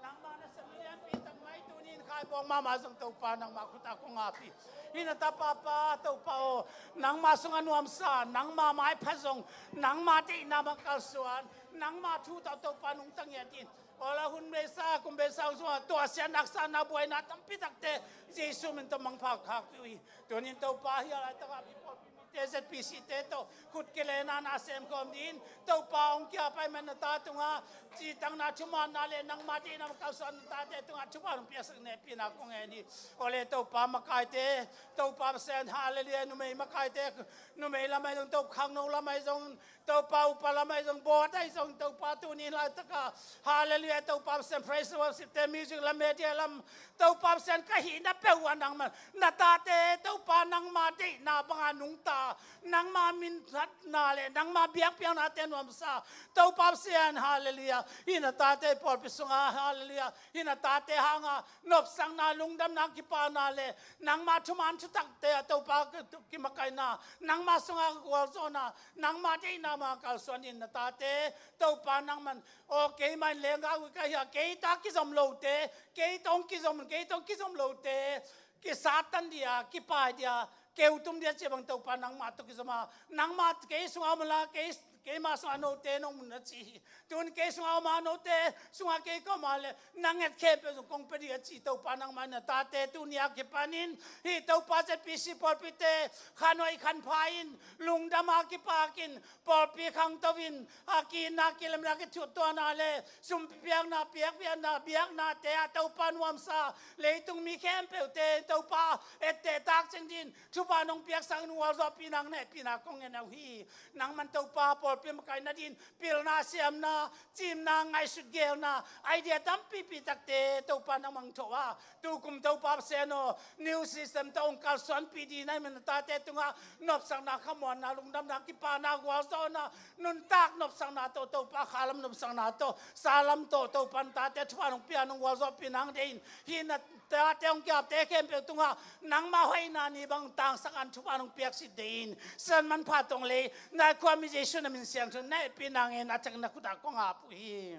nangma nasem lianpi tak mai tuni in Khai Bawng mahmah zong Topa nangma khut ah kong ap hi. Hih na tapa pa Topa aw, nangma sungah nuamsa, nangma maipha zong, nangma deihna bang kalsuan, nangma thu tawh Topa nungta ngiat in. Aw la hun beisa, kum beisa hong sungah tuahsiatna, haksatna, buaina tampi takte Jesu min tawh mangpha khak uh hi. Tuni in Topa hih a laitakah mi pawlpi mite, Z P C te tawh khut kilena na sem khawm dingin Topa hong kiap ahih manin na ta tungah cihtakna thumaanna le nangma deihna bang kalsuan na tate tungah thupha hong piaksak in hehpihna kong ngen hi. Aw le Topa makaite, Topa Pasian, hallelujah, numei makaite, numei lam ahi zong, Topa khangno lam ahi zong, Topa upa lam ahi zong, board ahi zong, Topa tuni in laitakah, hallelujah, Topa Pasian, praise worship te, music lam, media lam, Topa Pasian ka hihna peuh ah nangma, na tate Topa nangma deihna banga nungta, nangma minthatna le nangma biakpiaknate nuamsa, Topa Pasian, hallelujah, hih na tate pawlpi sungah, hallelujah, hih na tate hanga nopsakna, lungdamna, kipana le nangma thumaan thutakte ah Topa kimakaihna, nangma sungah gualzawhna, nangma deihna banga kalsuan in na tate Topa nangman, aw keimah in lenggah uh ka hi a, kei ta kizom lote, kei tawh kizom, kei tawh kizom lote kisattan dih a, kipai dih a, keutum dih a cih bang Topa nangmah tawh kizom a, nangmah kei sungah om la, kei, keimah sungah note nong mun a ci hi. Tun kei sungah om a, note sungah kei ka om a le, na nget khempeuh zong kong pia dih a ci Topa nangmah in na tate tuni a kipanin hih Topa Z P C pawlpite khanhoih khanpha in, lungdam a kipak in, pawlpi khangto in, a kina kilemna kithutuahna le sumpiakna, piakpiakna, biaknate ah Topa nuamsa, leitung mi khempeuhte Topa etteh takciang dingin thupha nong piaksak in gualzawhpihna, hehpihna kong ngen uh hi. Nangman Topa pawlpi makaihna dingin pilna, siamna, cimna, ngaihsut gelna, idea tampipi takte Topa nang mangtho a, tukum Topa Pasian aw, new system tawh hong kalsuanpih ding na hih manin na tate tungah nopsakna, khamuanna, lungdamna, kipana, gualzawhna, nuntak nopsakna tawh, Topa khalam nopsakna tawh, salam tawh Topa na tate thupha nong pia, nong gualzawhpih nang deih in. Hih na tate hong kiapte khempeuh tungah nangma hoihna ni bang tangsak a thupha nong piaksak deih in. Sisan manpha tong lei nai khuami Jesu na min siangtho in na hehpihna ngen a, thak na khut ah kong ap uh hi.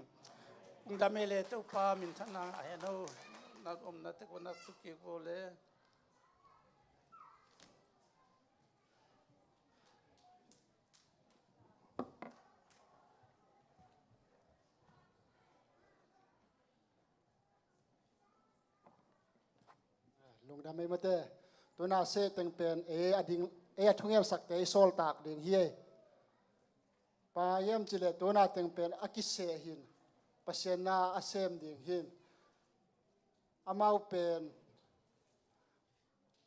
Kong dam ei le Topa minthanna a hen o. Na omna tek uh na tu kik vo le. Lungdam ei mate. Tuna seh teng pen ei a ding, ei a thungersakte ei sawltak ding hi ei. Bang hiam cih leh tuna teng pen a kiseh hin, Pasian na a sem ding hin. Amau pen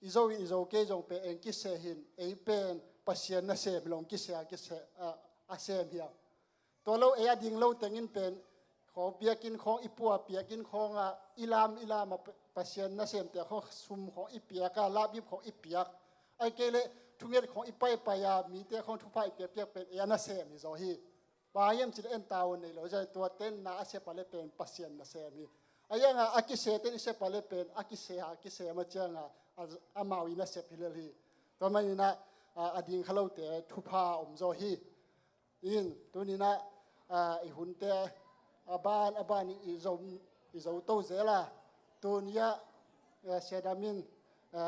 i zo in i zo kei zong pen ei kiseh hin, ei pen Pasian nasem hi lo, kiseh a kiseh, a, a sem hi a. Tua lo ei a ding lo teng in pen khawng biakinn khawng i pua, biakinn khawngah i lam i lamah Pasian nasemte khawng sum khawng i piak a, lapbip khawng i piak, ahih kei leh thunget khawng i paipai a, mite khawng thupha i piakpiak pen ei a nasem hi zaw hi. Bang hiam cih leh en tavuan nei lo, zia tua tenna a sep a leh pen Pasian nasem hi. A hiangah a kise ten i sep a leh pen a kise a kise ma ciangah a, amau i nasep hi lel hi. Tua maninah a, a ding kha lote thupha om zaw hi. In tuninah a, i hunte a ban a ban i zo, i zo to zel a, tuni ah a, Sia Dam in a,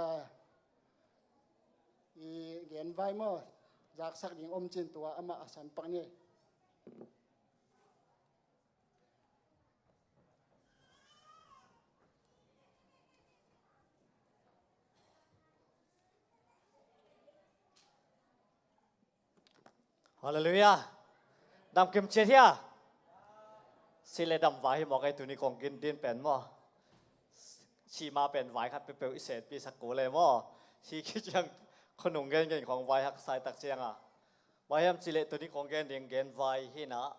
i genvai maw zaksak ding om cin tua amah a san pak ni. Halleluiah. Damkim ciat hia? Si le damvai hi mawk ei, tuni kong gen ding pen maw, si ma pen vai khat peuhpeuh i senpi sak kul e maw. Si khit ciang khonung gengen khawng vai haksa i tak ciangah, bang hiam cih leh tuni kong gen ding genvai hinah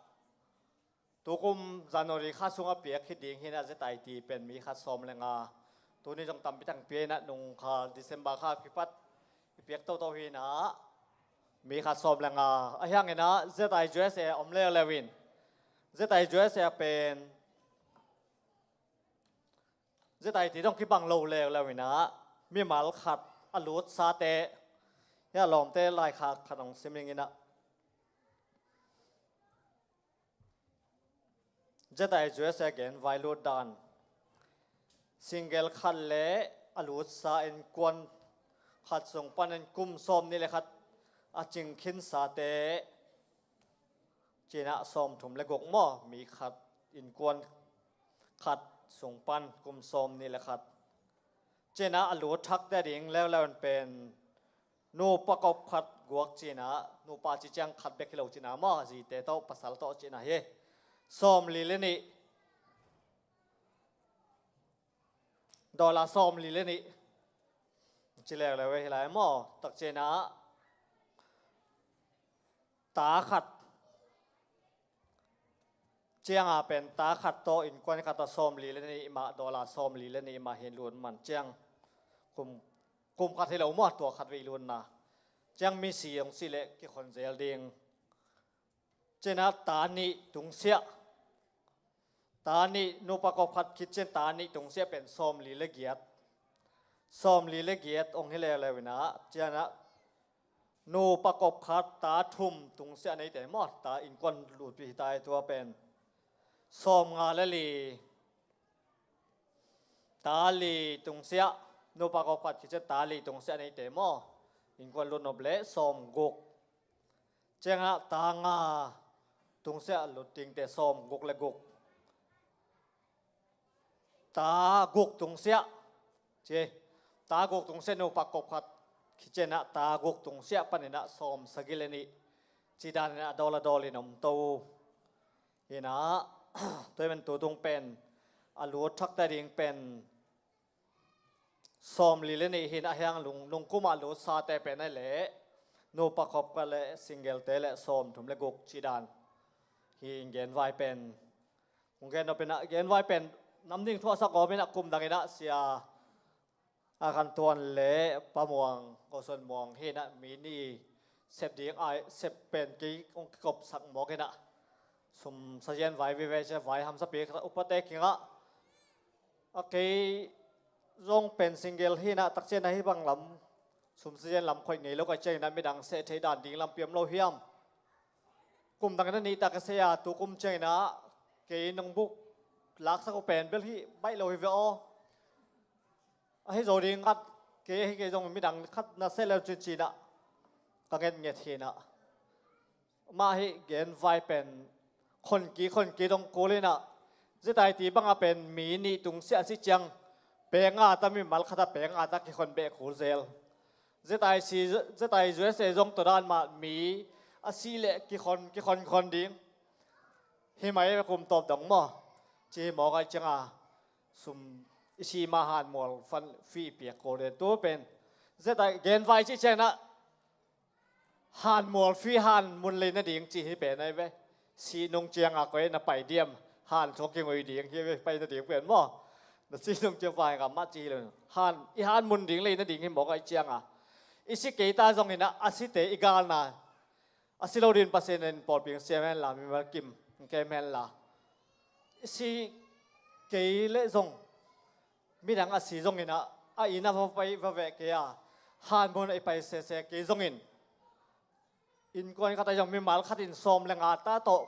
tukum January kha sungah piak khit ding hinah, ZIT pen mi khat sawm le nga. Tuni zong tampi tangpi hinah nung kha December kha kipat i piak toto hinah mi khat sawm le nga. A hianginah ZIT USA om leuleu in, ZIT USA pen ZIT dong kibang lo leuleu inah mimal khat a lutsate, hia lawmte laikhak khat hong sim ning inah, ZIT USA genvai lut dan. Single khat le a lutsa innkuan khat sung panin kum sawm nih le khat a cingkhinsate, cinah sawm thum le guk maw, mi khat innkuan khat sung pan kum sawm nih le khat. Cinah a lut thakte ding leuleu in pen nupa kop khat guak cinah, nupa ci ciang khat bek hi lo cinah maw, zite tawh pasal tawh cinah hi. Sawm li le nih, dollar sawm li le nih ci leuleu hi lai maw. Tak cinah ta khat ciangah pen ta khat tawh innkuan khat a sawm li le nih mah, dollar sawm li le nih mah hin lut man ciang, kum, kum khat hi lo maw, tua khat vei lutna ciang misi hong si leh kikhon zel ding. Cinah ta nih tungsiah, ta nih nupa kop khat khit ciang ta nih tungsiah pen sawm li le giat. Sawm li le giat hong hi leuleu inah, cinah nupa kop khat ta thum tungsiah neite maw, ta innkuan lutpi hi ta hi, tua pen sawm nga le li. Ta li tungsiah, nupa kop khat khit ciang ta li tungsiah neite maw, innkuan lut nop le sawm guk. Ciangah ta nga tungsiah lut dingte sawm guk le guk. Ta guk tungsiah ci, ta guk tungsiah nupa kop khat khit ciangah ta guk tungsiah paninah sawm sagih le nih. Ci daninah a dawl a dawlin om to. Hinah tua hi pen tutung pen a lut thakte ding pen sawm li le nih hinah, hiang lung, lungkumah lutsate pen a leh nupa kop khat le single te le sawm thum le guk ci dan hi. Genvai pen kong gen nop inah, genvai pen nam ding thuaksak om inah, kum dang inah sia a kan tuan le Pa Muang, Ko Suan Muang hinah mi nih sep ding ai, sep pen kei kong kikopsak mawk inah, sum sazian vai veve cia vai hamsapi upate kingah, a kei zong pen single hinah, tak ciangah hih bang lam sum sazian lam khoih ngei lo ka hih cianginah midang seh thei dan ding lampi om lo hiam? Kum dang inah nih tak ka seh a, tukum cianginah kei nong buk laksak uh pen bel hih baih lo hi ve aw. Ahi zo ding ngat kei, ahi kei zong midang khat na seh leu cin cinah ka ngetnget hinah. Mah hih genvai pen khonki khonki dong kul inah, ZIT bangah pen mi nih tungsiah a si ciang pek nga ta, mimal khat a pek nga ta kikhon beh kul zel. ZIC, ZIC USA zong tua dan mah, mi a si leh kikhon, kikhon, khon ding. Hi mai kum tawp dong maw, ci hi mawk a, ciangah sum i si ma hanmual fan fee i piak kul den. Tu pen ZIC genvai cih cianginah hanmual fee han mun lei nading ci hi pen ahi ve. Si nung ciangah koi na pai diam, han thu kingui ding hi ve, pai nading pen maw. Na si nung ciang vai ngam mah ci hi lo. Han, i han mun ding lei nading hi mawk ahih ciangin, i si kei ta zongin ah, a site i galna, a si lo ding Pasian in pawlpi hong siam hen la, mimal kim hong kem hen la, i si kei leh zong, midang a si zongin ah, a inn ah va pai va veh kei a, han mun ah i pai sese kei zongin, innkuan khat ah zong mimal khat in sawm le nga ta tawh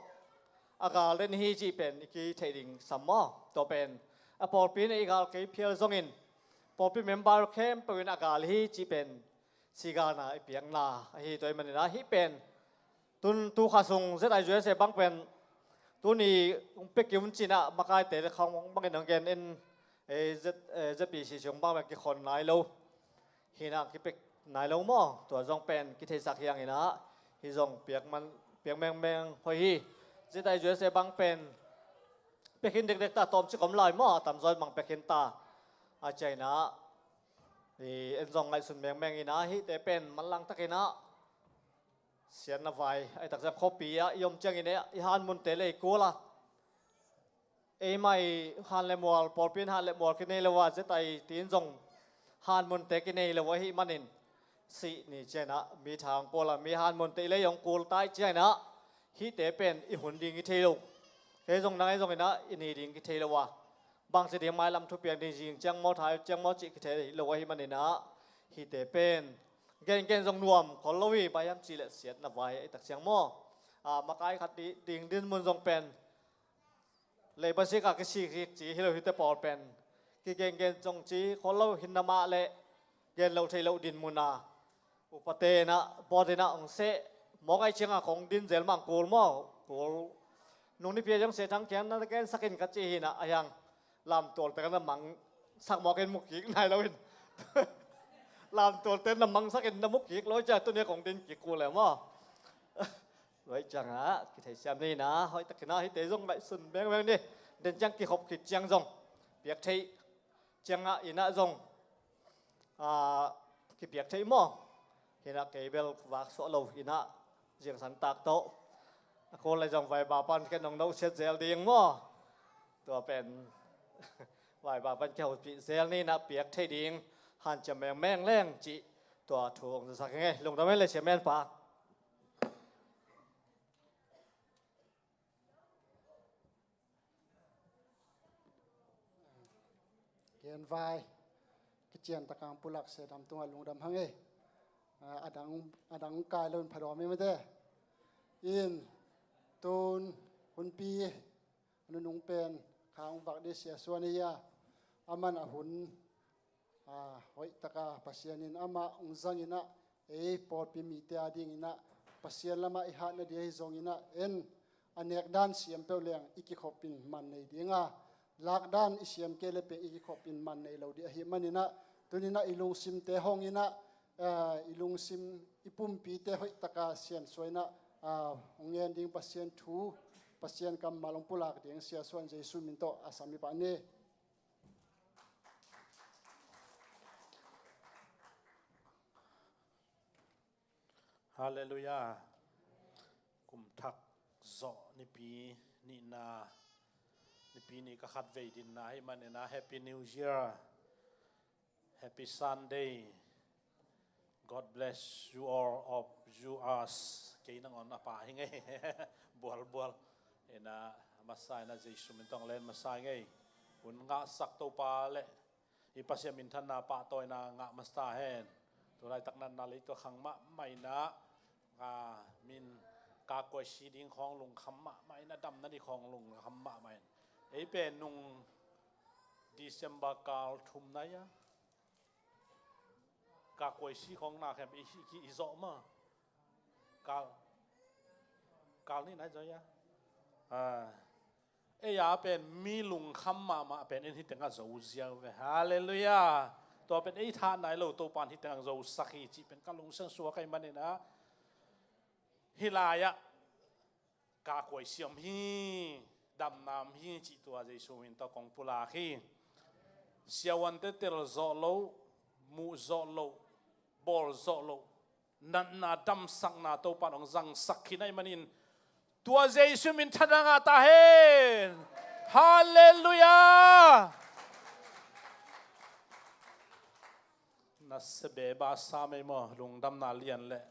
a gal den hi cih pen i kitheih ding sam maw. Tua pen a pawlpi in i gal kei phial zongin, pawlpi member khempeuh in a gal hi cih pen si galna i piakna ahi. Tua ahih manin ah, hih pen tun tu kha sung Z I U S A bang pen tuni hong pia kim un ci-in ah, makaite le khang bangin hong gen in, eh, Z, eh, Z P C C hong bang pen kikhon nai lo hi-in ah, kipia nai lo maw. Tua zong pen kitheisak hi hangin ah, hih zong piak man, piak mengmeng hoih hi. Z I U S A bang pen pia khin dekdek ta, tawmcik om lai maw, a tamzaw in bang pia khin ta. A ciangin ah, i en zong ngaihsun mengmeng in ah, hihte pen manlang takin ah siatna vai, ahih tak ciang khuapi ah i om ciangin ah, i han munte lei kul a, eimah i han le mual, pawlpi in han le mual kinei lo a, Z I T in zong han munte kinei lo ahih manin, sih ni ciangin ah mi tha hong kul a, mi han munte i lei hong kul ta ahih ciangin ah, hihte pen i hun ding i thei lo. Kei zong nang ei zongin ah i ni ding kithei lo a, bangci ding mailam thupiak ding, zing ciang maw, thai ciang maw cih kithei lo ahih manin ah, hihte pen gengen zong nuam khol lo hi. Bang hiam cih leh siatna vai ahih tak ciang maw, a, makai khat di-, ding dinmun zong pen, leiba sik a kisik hi ci hi lo, hihte pawl pen kigengen zong ci khol lo, hinna mah leh gen lo thei lo dinmun a, upate in ah, board in ah hong seh mawk ahih ciangin, kong din zel mah kul maw, kul. Nung nipi ah zong Sethang kiang na gensak in ka ci hi-in ah, a hiang lamtualte ka na mangsak mawk in, mu kik nai lo in. Lamtualte na mangsak in na mu kik lo ciang, tuni kong din kik kul leh maw. Tua ahih ciangin ah kitheisiam ni in ah, hoih takin ah hihte zong ngaihsun mengmeng ni. Den ciang kikhop khit ciang zong piak theih ciangin ah, inn ah zong, a, kipiak theih maw. Hi-in ah kei bel vak suah lo, inn ah ziangsan tak tawh. A kul leh zong vaiba pan ken hong nohsiat zel ding maw. Tua pen vaiba pan kihopih zel ni in ah, piak theih ding hanciam mengmeng leng cih, tua thu hong zasak ing ei. Lungdam hen le, Sia Mian Pa. Genvai kician takin pulak Sia Dam tungah lungdam hang ei. A, a dang, a dang kai lo in phadawm ei mate. In tun hunpi a nunung pen kha hong vak ding Sia Suan hi a, aman a hun, a, hoih takin Pasian in amah hong zang in ah, ei pawlpi mite a dingin ah, Pasian lamah i hat nading ahi zongin ah, en a nek dan siam peuh leng i kikhop in man nei ding a, lak dan i siam kei leh pen i kikhop in man nei lo ding ahih manin ah, tuni in ah i lungsimte hong in ah, a, i lungsim, i pumpite hoih takin siansuah in ah, a, hong ngen ding Pasian thu, Pasian kammal hong pulak ding Sia Suan Jesu min tawh a sam hi pah ni. Halleluiah. Kum thak zawh nipi nihna, nipi nih ka khatvei dinna ahih manin ah, Happy New Year, Happy Sunday. God bless you all of you us. Kei nangawn a pa hi ing ei. Bualbual. In ah, a masa in ah Jesu min tawh len masa ing ei. Hun ngahsak Topa leh i Pasian minthanna pahtawina ngah masa ta hen. Tu laitak natna leitung khang mahmah in ah, a, min kakuaisi ding khawng lungkham mahmah in ah, damna ding khawng lungkham mahmah in. Ei pen nung December kal thum nai a, kakuaisi khawng na khem i, i, i zawh maw. Kal, kal nih nai zawh a. A, ei a pen mi lungkham mahmah pen en hih tengah zo ziau ve. Halleluiah. Tua pen ei tha nai lo, Topa in hih tengah zosak hi cih pen ka lungsim suak ahih manin ah, hih lai-ah kakuaisi om hi, damna om hi cih tua Jesu min tawh kong pulak hi. Siavuante tel zawh loh, muh zawh loh, bawl zawh loh, natna damsakna Topa in hong zangsak khin ahih manin, tua Jesu min thanna ngah ta hen. Halleluiah! Na sebe ba sa mei maw, lungdamna lian le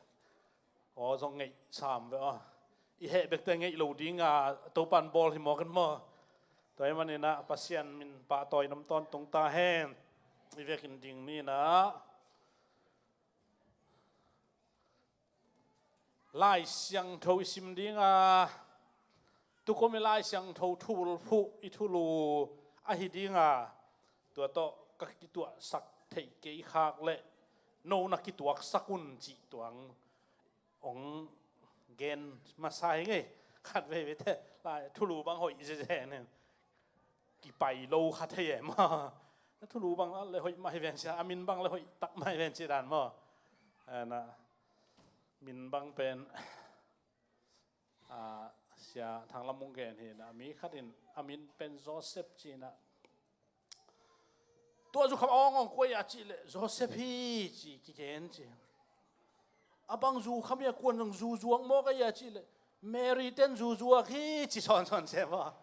aw zong ngeih sam ve aw. I heh bekte ngeih lo dinga Topan bawl hi mawk in maw. Tua hi maninah Pasian min pahtawi nam tawntung ta hen. I vekin ding ninah Lai Siangtho i sim dinga, tukum i Lai Siangtho thulphuh i thulu ahi dinga, tua tawh ka kituahsak theih kei khak le no na kituaksak un cih tuang hong gen masa hi ngei. Khat veiveite lai thulu bang hoih zezen in kipai lo kha thei e maw. Na thulu bang le hoih mah hi ven sia, a min bang le hoih tak mah hi ven ci dan maw. Ana min bang pen, a, Sia Thang Lam Mung gen hi na, mi khat in a min pen Joseph ci na. Tua zu kham awng awng kuai a cih le Joseph hi ci kigen ci. A bang zu kham ia kuan zong zu zuak mawk a ia cih le Mary ten zu zuak hi ci sawnsawn se maw.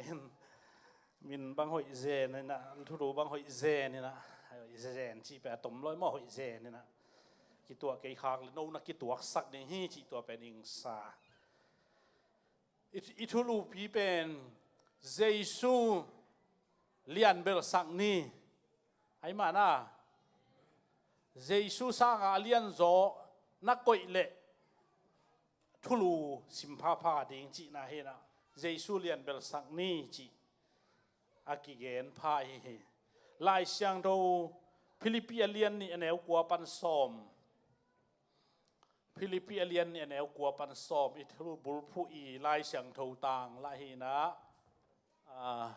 In min bang hoih zen ina, thulu bang hoih zen ina, hoih zen cih pe a tom loi maw, hoih zen ina. Kituah kei khak le no na kituaksak ding hi cih tua pen ingsa. I, i thulupi pen Jesu lianbelsak ni. Ai mana Jesu sanga a lianzaw na koih leh thulu sim phapha ding cihna hina. Jesu lianbelsak ni cih a kigen pha hi hi. Lai Siangtho Philippi a lian nih a neu kua pan sawm. Philippi a lian nih a neu kua pan sawm i thulu bulphuh i Lai Siangtho tang lah hina. A,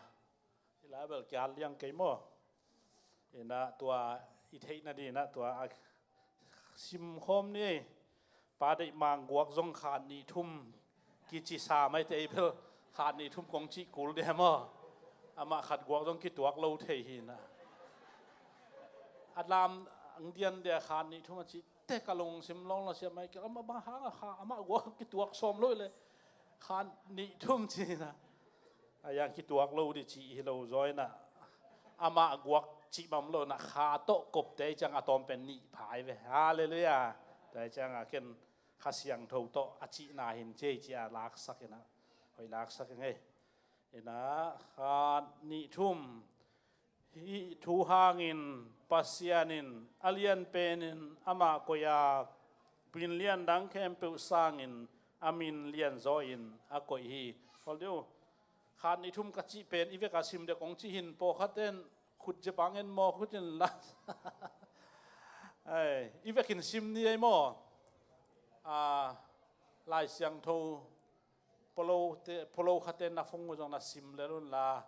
i lai bel kial liang kei maw. Ina tua i theihna dina tua a simkhawm ni. Pa deih mang guak zong khat nih thum kici sa mai te i bel khat nih thum kong cih kul dia maw. Amah khat guak zong kituak lo thei hina. A lam ang dian dia khat nih thum a cih te ka lungsim lawng la siam mai kei, amah bang hang a kha, amah guak kituak sawm lo le khan nih thum cina. A yang kituak lo di cih hi lo zawina amah guak cih bam lo na kha tawh kopte ciang a tawm pen nih phai ve. Halleluiah. Tua ciang a ken Kha Siangtho tawh a cihna hin cei ci a laksak ina. Hoi laksak ing ei. Ina khan nih thum. Hih thu hangin Pasian in a lian penin amah koih a, min lian dang khempeuh sangin a min lianzaw in a koih hi. Khawl dih uh. Khat nih thum ka cih pen i vek a sim dek kong cih hin pawlkhat ten khut zia pang en maw, khut in la. Ai, i vekin sim ni ei maw. A, Lai Siangtho polo te, polo khate na phung uh zong na sim lel un la.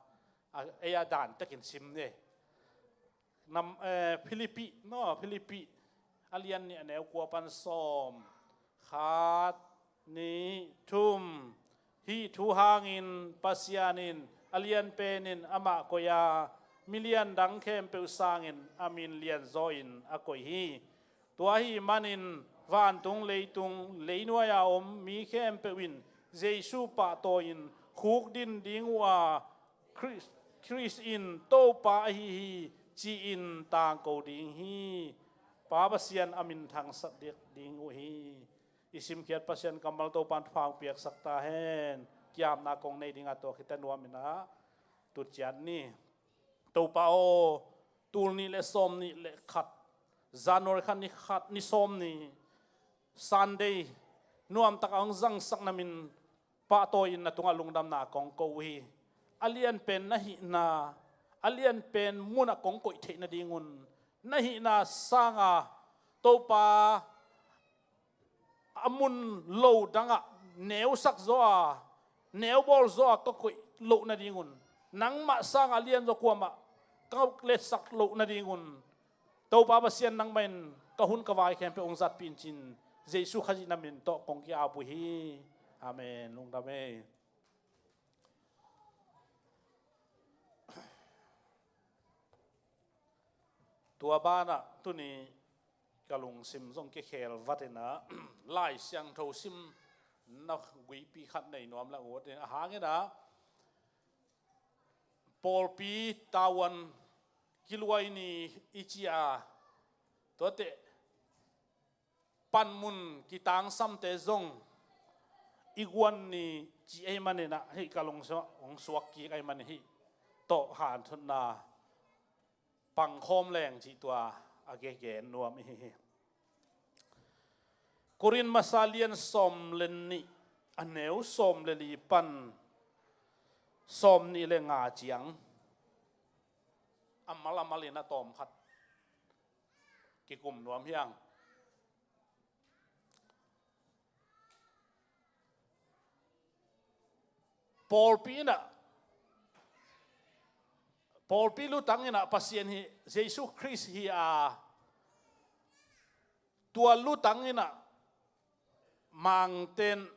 A, ei a dan tekin sim ni. Nam, eh, Philippi, no, Philippi a lian nih a neu kua pan sawm. Khat, nih, thum. Hih thu hangin Pasian in a lian penin amah koih a, milian dang khempeuh sangin a min lianzaw in a koih hi. Tua ahih manin vantung leitung leinuai a om mi khempeuh in Jesu pahtawi in khukdin ding uh a, Khrist, Khrist in Topa ahi hi ci-in tangko ding hi. Pa Pasian a min thangsak dek ding uh hi. I simkhiat Pasian kammal Topan thupha hong piaksak ta hen. Kiamna kong nei dingah tua khit teh nuam inah tu ciat ni. Topa aw, tul nih le sawm nih le khat, January kha ni khat, ni sawm ni, Sunday, nuamtak a hong zangsak na min pahtawi in na tungah lungdamna kong ko uh hi. A lianpen na hihna, a lianpen munah kong koih theih nadingun na hihna sanga Topa a mun lo dangah neusak zaw a, neubawl zaw a ka koih loh nadingun, nangmah sangah lianzaw kuamah ka letsak loh nadingun, Topa Pasian nangmah in ka hun ka vai khempeuh hong zatpih in cin, Jesu Khazih na min tawh kong ki-ap uh hi. Amen. Lungdam ei. Tua banah tuni ka lungsim zong kikhel vatinah Lai Siangtho sim Na guipi khat nei nuam la ut in a hang in ah pawlpi tavuan kiluai ni i ci a, tuate panmun kitangsamte zong i guan ni ci ei manin ah hih ka lungsim ah hong suak kik ei manin hih tawh hanthotna pangkhawm leng cih tua a gegen nuam i hi hi. Korin masa lian sawm le nih a neu sawm le li pan sawm nih le nga ciang a mal a mal in a tawm khat kikum nuam hiang. Pawlpi in ah pawlpi lutang in ah Pasian hi, Jesu Khrist hi a, tua lutang in ah mangten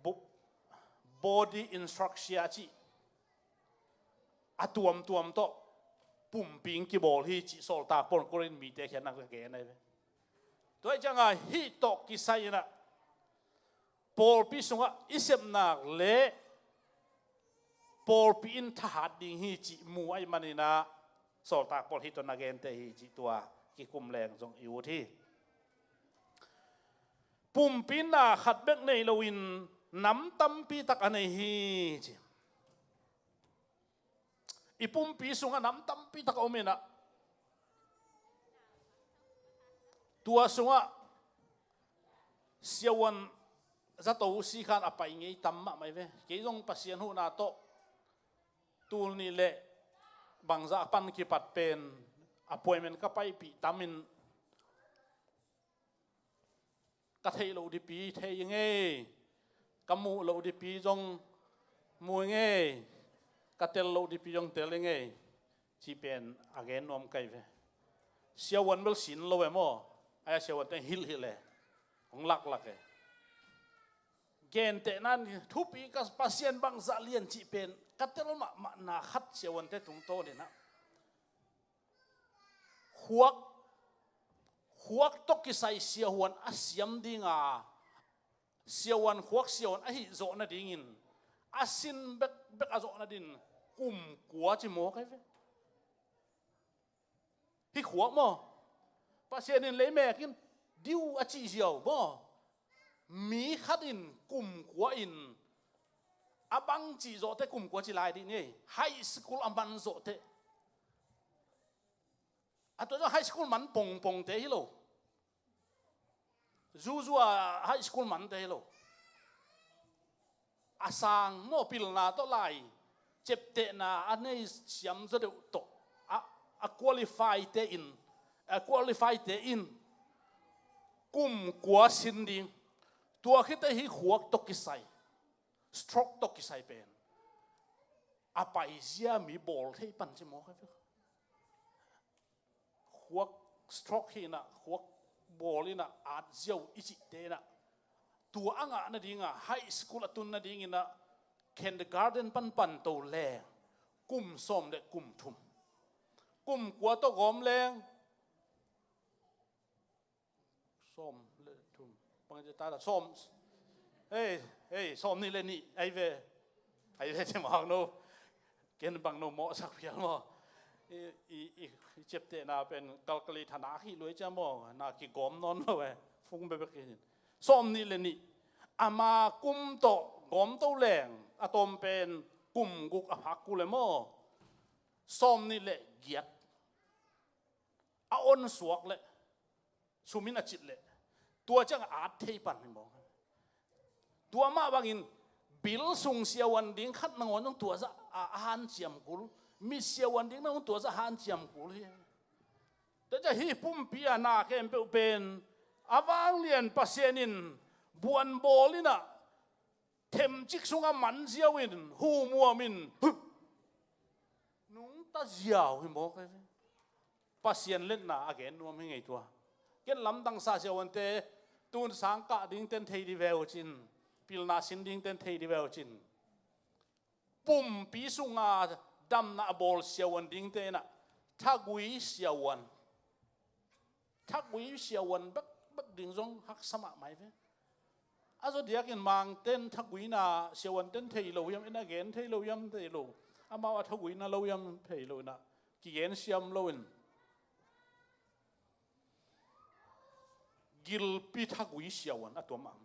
bo-, body instruction a cih a tuamtuam tawh pumpi in kibawl hi cih sawltak Paul Korin mite kiang na gen ahi ve. Tua hi ciangah hih tawh kisai in ah pawlpi sungah i sepnak le pawlpi in thahat ding hi cih mu ahih manin ah sawltak Paul hih tawh na gente hi cih tua kikum leng zong i ut hi. Pumpi in na khat bek nei loin nam tampi tak a nei hi ci. I pumpi sungah nam tampi tak a om in ah tua sungah siavuan zato sikhan a pai ngei tam mahmah hi ve. Kei zong Pasian huhna tawh tul nih le bangzah pan kipat pen appointment ka paipih tam in ka theih loh dipi thei i ngei, ka muh loh dipi zong mu i ngei, ka tel loh dipi zong tel i ngei. Cih pen a gen nuam ka hi ve. Siavuan bel sin lo e maw? Ahi a siavuante hilhhilh e, hong laklak e. Gentehna in thupi ka Pasian bangzah lian cih pen ka tel mahmahna khat siavuante tungtawn in ah khuak, khuak tawh kisai siavuan a siam dinga, siavuan khuak siavuan a hih zawh nadingin a sin bekbek a zawh nadin kum kua ci maw ka hi ve. Hih khuak maw? Pasian in leimek in diu a cih ziau maw? Mi khat in kum kua in a bang cih zawhte kum kua ci lai dih ni. High school a man zawhte. A tua zawh high school man pongpongte hi lo. Zuzua high school mante hi lo. A sang maw pilna tawh lai ciaptehna a nei siam zaw deuh tawh a, a qualify te in, a qualify te in kum kua sin ding. Tua khite hi khuak tawh kisai, stroke tawh kisai pen a paizia mi bawl thei pan ci maw ka hi ve. Khuak stroke hi in ah khuak bawl in ah at ziau i cihte in ah tua a ngah nadinga high school a tun nadingin ah kindergarten panpan to leng kum sawm le kum thum, kum kua tawh gawm leng sawm le thum, bang ci ta la, sawm, hei, hei, sawm nih le nih, ai ve, ai ve, ci mawk no, ken bang no mawhsak phial maw, i, i, i, i ciaptehna pen calculator na khi luai cia maw, na kigawm nawn lo e, fung bekbek hi in. Sawm nih le nih, ama kum tawh gawm to leng, a tawm pen kum guk a phak kul e maw, sawm nih le giat, a on suak le, sum in a cit leh tua ciang a at thei pan hi maw? Tua mah bangin bil sung siavuan ding khat nangawn zong tua zah a, a hanciam kul, mit siavuan ding nangawn tua zah a hanciam kul hi. Tua ciang hih pumpi a na khempeuh pen a vanglian Pasian in buan bawl in ah themcik sungah man ziau in, humuam in, huh, nungta ziau hi maw ka hi ve. Pasian letna a gen nuam hi ngei tua. Ken lamdang sa siavuante, tun sang kah dingten thei di veu cin, pilna sin dingten thei di veu cin. Pumpi sunga damna a bawl siavuan dingte in ah thagui siavuan, thagui siavuan bekbek ding zong haksa mahmah hi ve. A zawh diakin Mangten thaguina siavuanten thei lo hiam, en a gen thei lo hiam, thei lo. Amau a thaguina lo hiam, thei lo inah kigen siam lo in gilpi thagui siavuan a tuam ang.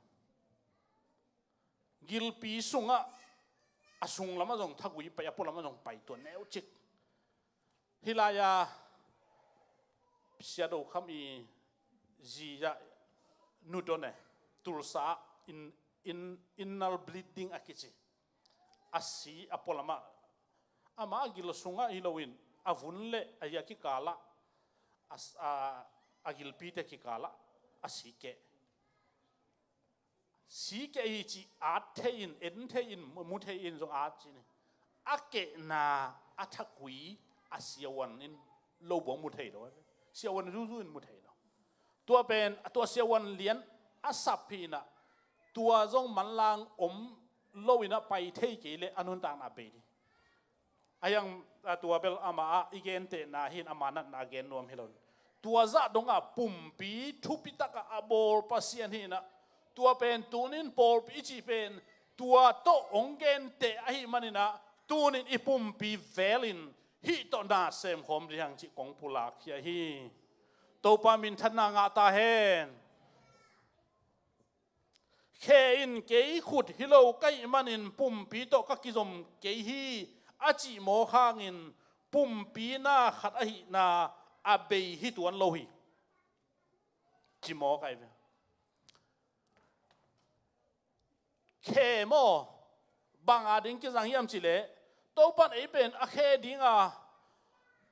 Gilpi sungah a sunglamah zong thagui pai, a pualamah zong pai, tua neucik. Hih lai-a Sia Do Kham i zi ah Nu Don e, Tulsa in, in, innal bleeding a kici. A si a pualamah, amah a gil sungah hi loin a vun le a hia kikalah, a, a, a gilpite kikalah a si keh. Si keh hi cih at thei in, en thei in, mu thei in zong at ci ni. A kehna a thagui a siavuan in lo buang mu thei lo. Siavuan zuzu in mu thei lo. Tua pen, tua siavuan lian a sap hi inah, tua zong manlang om lo inah pai thei kei leh a nuntakna bei ding. A hiang, a tua bel amah ah i gentehna hi in, ama natna a gen nuam hi lo. Tua zah dongah pumpi thupitakah a bawl Pasian hi inah, tua pen tunin pawlpi i cih pen tua tawh hong genteh ahih maninah, tunin i pumpi velin hih tawh na semkhawm ding hang cih kong pulak khia hi. Topa minthanna ngah ta hen. Khe in kei khut hi lo ka hih manin pumpi tawh ka kizom kei hi a cih mawk hangin pumpi na khat ahihna a bei hi tuan lo hi. Ci mawk ahi ve. Khe maw, bang a ding kizang hiam cih leh, Topan ei pen a khe dinga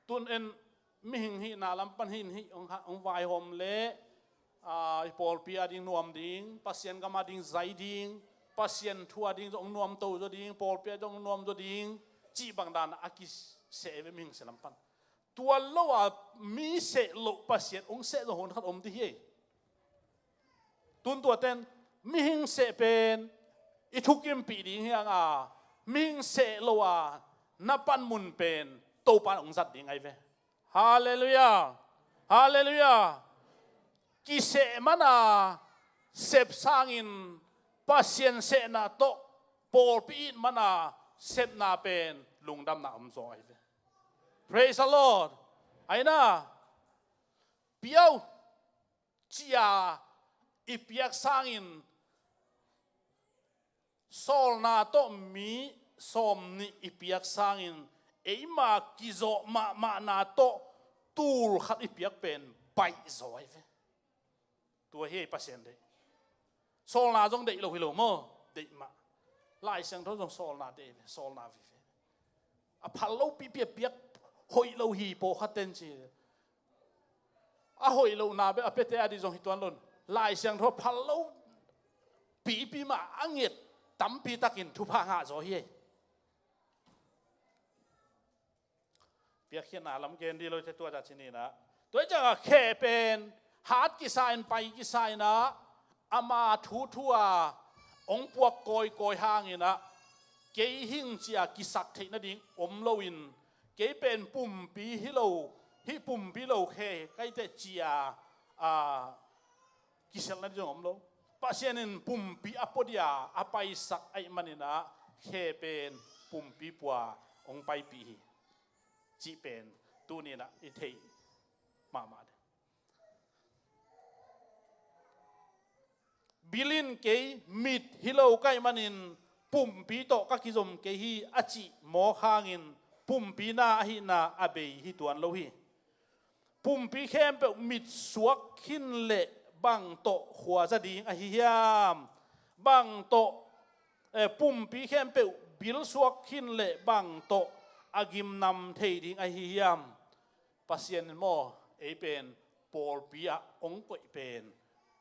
tun en, mihing hihna lam pan hin hih hong ha-, hong vaihawm leh, aa, i pawlpi a ding nuam ding, Pasian gam a ding zai ding, Pasian thu a ding zong nuamto zaw ding, pawlpi a ding nuam zaw ding, cih bang dan a kiseh ve mihing seh lam pan. Tua lo a mi seh loh Pasian hong seh zaw hun khat om ding hi ei. Tun tuaten mihing seh pen i thukimpih ding hi hang a, mihing seh lo a na panmun pen Topan hong zat ding ahi ve. Halleluiah. Halleluiah. Kiseh mana sep sangin Pasian sehna tawh pawlpi it mana sepna pen lungdamna om zaw ahi ve. Praise the Lord. Aina, piau cia i piak sangin, sawlna tawh mi sawm nih i piak sangin, eima kizawh mahmahna tawh tul khat i piak pen baih zaw ahi ve. Tua hi ei Pasian deih. Sawlna zong deih lo hi lo maw? Deih mah. Lai Siangtho zong sawlna deih ve, sawlna vive. A phal lo pipi a piak hoih lo hi pawlkhat ten ci. A hoih lohna bek a piate a dih zong hi tuan lo in, Lai Siangtho phal lo pipi mah a nget tampi takin thupha ngah zaw hi ei. Piakkhiatna lam gen dih lo te tua ta ci ni na. Tua hi ciangah khe pen hat kisa in, pai kisa in ah, ama thu thu a hong puak kawikawi hangin ah, kei hing cia kisak theih nading om loin, kei pen pumpi hi lo, hih pumpi lo khe ka hi teh cia, a, kiselh nading zong om lo. Pasian in pumpi a pua dia a paisak ahih manin ah, khe pen pumpi pua hong paipih hi cih pen tuni in ah i theih mahmah ding. Bil in kei mit hi lo ka hih manin pumpi tawh ka kizom kei hi a cih mawk hangin pumpi na ahihna a bei hi tuan lo hi. Pumpi khempeuh mit suak khin leh bang tawh khuaza ding ahi hiam? Bang tawh, eh, pumpi khempeuh bil suak khin leh bang tawh a gimnam thei ding ahi hiam? Pasian in maw, ei pen pawlpi ah hong koih pen,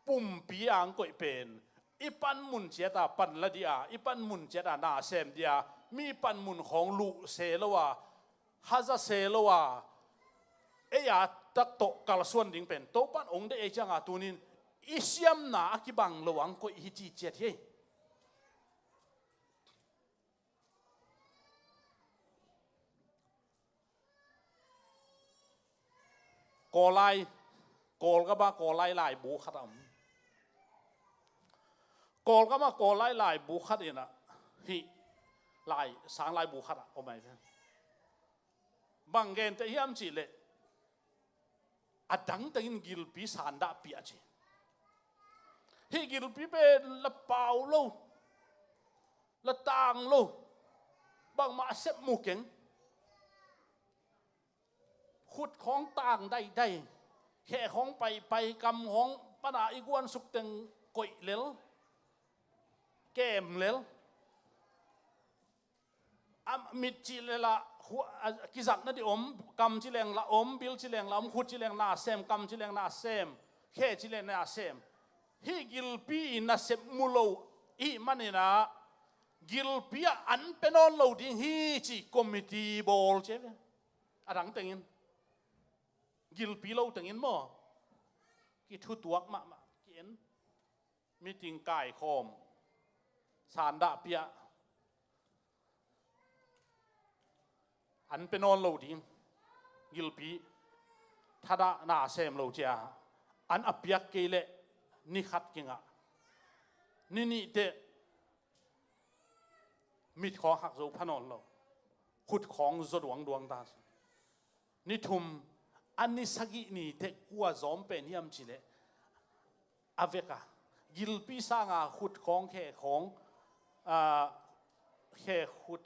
pumpi ah hong koih pen, i panmun ciat a panla dih a, i panmun ciat a na sem dih a, mi panmun khawng luh se lo a, haza se lo a, ei a tak tawh kalsuan ding pen Topan hong deih ei ciang a, tunin i siamna a kibang lo a hong koih hi ci ciat hi ei. Kawllai, Kawlgam ah Kawllai laibu khat a om. Kawlgam ah Kawl lai laibu khat in ah, hih lai, sang laibu khat ah om ahi ve. Bang gente hiam cih leh, a dang tengin gilpi sandah pia ci. Hih gilpi pen la pau lo, la tang lo, bangmah a sep mu keng. Khut khawng tang daidai, khe khawng paipai, kam khawng pana i guan suk teng koih lel, kem lel. A mit cih leh la, hu-, a, kizatna ding om, kam ci leng la om, bil ci leng la om, khut ci leng na sem, kam ci leng na sem, khe ci leng na sem. Hih gilpi in nasep mu lo i hih manin ah, gilpi ah an pia nawn lo ding hi ci committee bawl ci ve. A dang tengin, gilpi lo tengin maw, kithutuak mahmah, ki-en, meeting kaikhawm, sandah pia, an pia nawn lo ding, gilpi, thadah na sem lo cia, an a piak kei leh ni khat kingah, ni nih teh mit khawng hak zo pha nawn lo, khut khawng zaw duangduang ta. Ni thum, a ni sagih ni teh kua zawm pen hiam cih leh, a vek a, gilpi sanga khut khawng, khe khawng, a, khe khut,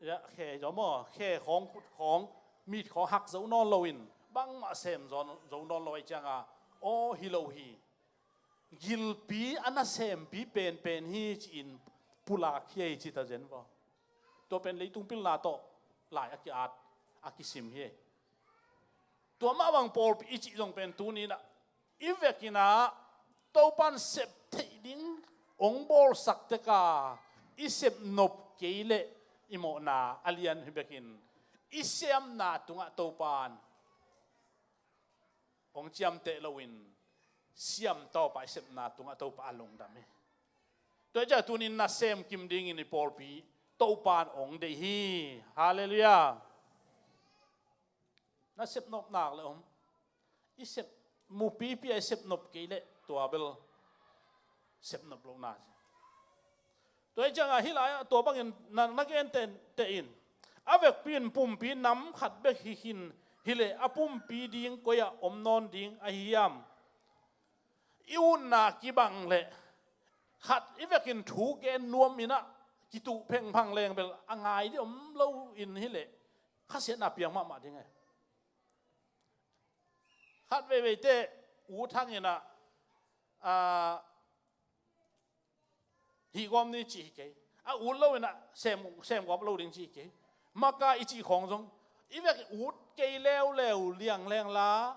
ya, khe zawm aw, khe khawng, khut khawng, mit khawng hak zo nawn loin, bangmah sem zo, zo nawn lo ahih cianga, aw hi lo hi. Gilpi a nasempi penpen hi ci-in pulak hi ei ci ta zen vaw. Tua pen leitung pilna tawh lai a ki-at, a kisim hi ei. Tua mah bang pawlpi i cih zong pen tuni-in ah, i vekin ah Topa'n sep theih ding hong bawlsak tek a, i sep nop kei leh i mawhna a lian hi bekin, i siamna tungah Topa'n hong ciamteh loin, siam tawpa i sepna tungah Topa a lungdam hi. Tua hi ciah tuni-in nasem kim dingin i pawlpi Topa'n hong deih hi. Halleluiah. Nasep nop nak le om. I sep, mupipi a i sep nop kei leh tua bel sep nop lohna. Tua hi ciangah hih lai-ah tua bangin na, na gen teh, teh in, a vekpi in pumpi nam khat bek hi khin hileh a pumpi ding koi-ah om nawn ding ahi hiam? I utna kibang leh khat i vekin thu gen nuam in ah kituh phengphang leng bel a ngai ding om lo in hileh khasiatna piang mahmah ding e. Khat veivei teh ut hang in ah, a, hih gawm ni cih hi kei. A ut lo in ah sem, sem gawm lo ding cih hi kei. Maka i cih khawng zong i vek ut kei leuleu liang leng la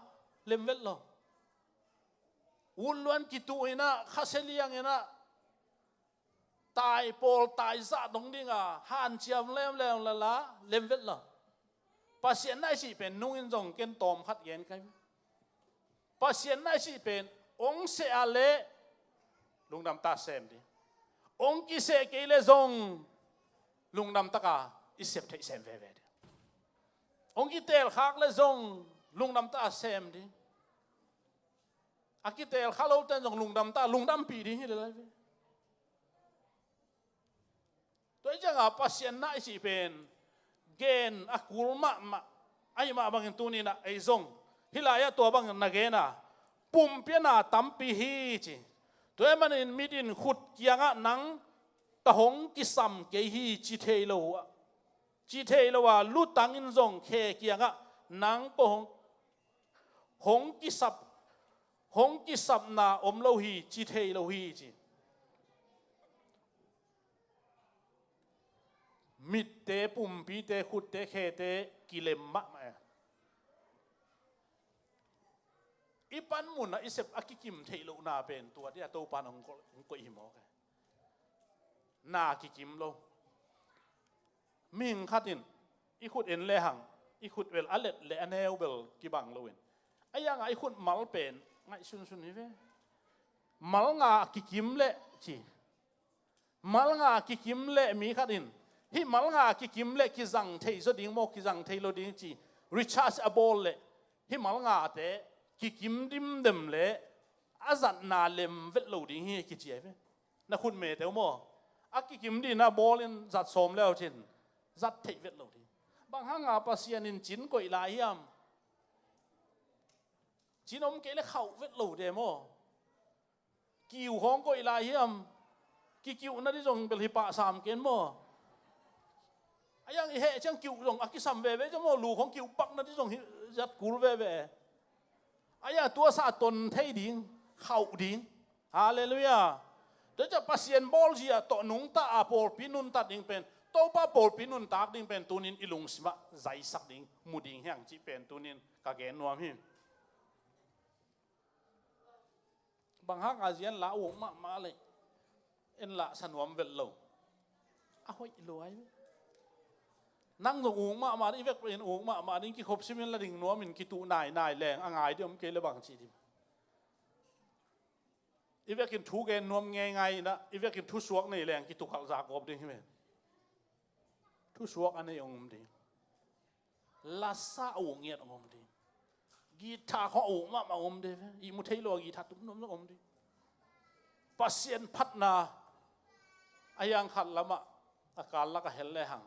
lem vet lo. Ut luan kituh in ah khasia liang in ah tai pawl tai zah dong dinga hanciam leuleu la la lem vet lo. Pasian na i cih pen nung in zong ken tawm khat gen kai. Pasian na i cih pen hong seh a leh lungdam ta sem ding. Hong kiseh kei leh zong lungdam taka i sep theih sem veve ding. Hong kitelkhak leh zong lungdam taka sem ding. A kitelkha lote in zong lungdam taka lungdampih ding hi lel lai ve. Tua hi ciangah Pasian na i cih pen gen a kul mahmah. Ahih mah bangin tuni-in ah ei zong hih lai-ah tua bangin na gen a, pumpi a na tampi hi ci. Tua ahih manin mit in khut kiangah nang ka hong kisam kei hi ci thei lo a, ci thei lo a, lutang in zong khe kiangah nang ka hong, hong kisap, hong kisapna om lo hi ci thei lo hi ci. Mitte, pumpite, khutte, khete kilem mahmah e. I panmun ah i sep a kikim theih lohna pen tua dia Topa'n hong koih, hong koih hi mawk e. Na kikim lo. Mihing khat in i khut en lehang i khut bel a let le a neu bel kibang loin, a yanga i khut mal pen ngaihsunsun hi ve. Mal nga kikim leh ci. Mal nga kikim leh mi khat in hih mal nga kikim leh kizang thei zaw ding maw, kizang thei lo ding ci recharge a bawl leh hih mal ngate kikim dimdem leh a zatna lem vet lo ding hi kici ahi ve. Na khutmete uh maw, a kikim ding na bawlin zat sawm le uh cin, zat theih vet lo ding. Bang hanga Pasian in cin koih lai hiam? Cin om kei le khauh vet lo de maw? Kiu hong koih lai hiam? Kikiuh na ding zong bel hi pah sam ken maw? A yang i heh ciang kiuh zong a kisam veve ciang maw, lu hong kiuh pak na ding zong hi zat kul veve. A yang tua sa ton thei ding, khauh ding. Halleluiah. Tua ciang Pasian bawlzia tawh nungta a pawlpi nuntat ding pen, Topa pawlpi nuntak ding pen tunin i lungsimah zaisak ding, mu ding hiang cih pen tunin ka gen nuam hi. Bang hanga zia en la uk mahmah le, en la sa nuam vet lo. A hoih luai. Nang zong uk mahmah ding, i vek in uk mahmah ding, kikhop simin la ding nuamin kituh nainai leng a ngai ding om kei le bang ci ding. I vekin thu gen nuam ngeingai inah, i vekin thusuak nei leng kitukhalh zak gawp ding hi men. Thusuak a nei ong om ding. Lasa a uk ngiat ong om ding. Guitar khawng a uk mahmah ong om ding ve. I mu thei lo a guitar tum nuam zong om ding. Pasian phatna a hiang khat lamah a kal lak a hel le hang.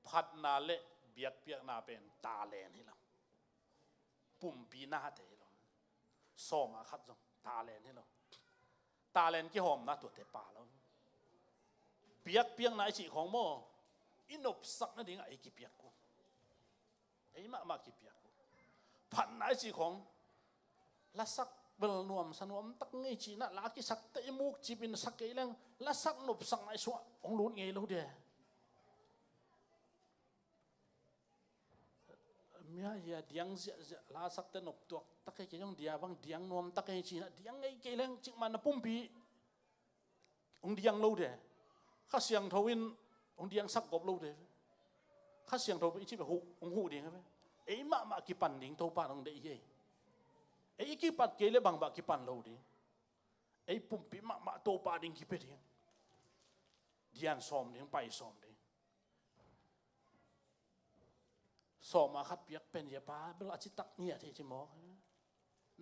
Phatna le biakpiakna pen talent hi lo. Pumpi nate hi lo. Sawma khat zong talent hi lo. Talent kihawmna tuate pa lo. Biakpiakna i cih khawng maw, i nopsak nadingah ei kipiak uh. Ei mahmah kipiak uh. Phatna i cih khawng, lasak bel nuamsa nuamtak ngei cinah la kisakte i muk cipin sak kei leng, lasak nopsakna i suah hong lut ngei lo de. Mia hia diang ziahziah, lasakte noptuak takei kei zong dia bang diang nuamtak ei cinah diang ngei kei leng cikmah na pumpi hong diang lo de. Kha Siangtho in hong diangsak gop lo de. Kha Siangtho i cih beh huh, hong huh ding a ve. Ei mahmah kipan ding Topa hong deih hi ei. Ei i kipat kei le bangbah kipan lo ding. Ei pumpi mahmah Topa ding kipia ding. Dian sawm ding, pai sawm ding. Sawma khat piak pen ia pa bel a citak ngiat hi ci mawk.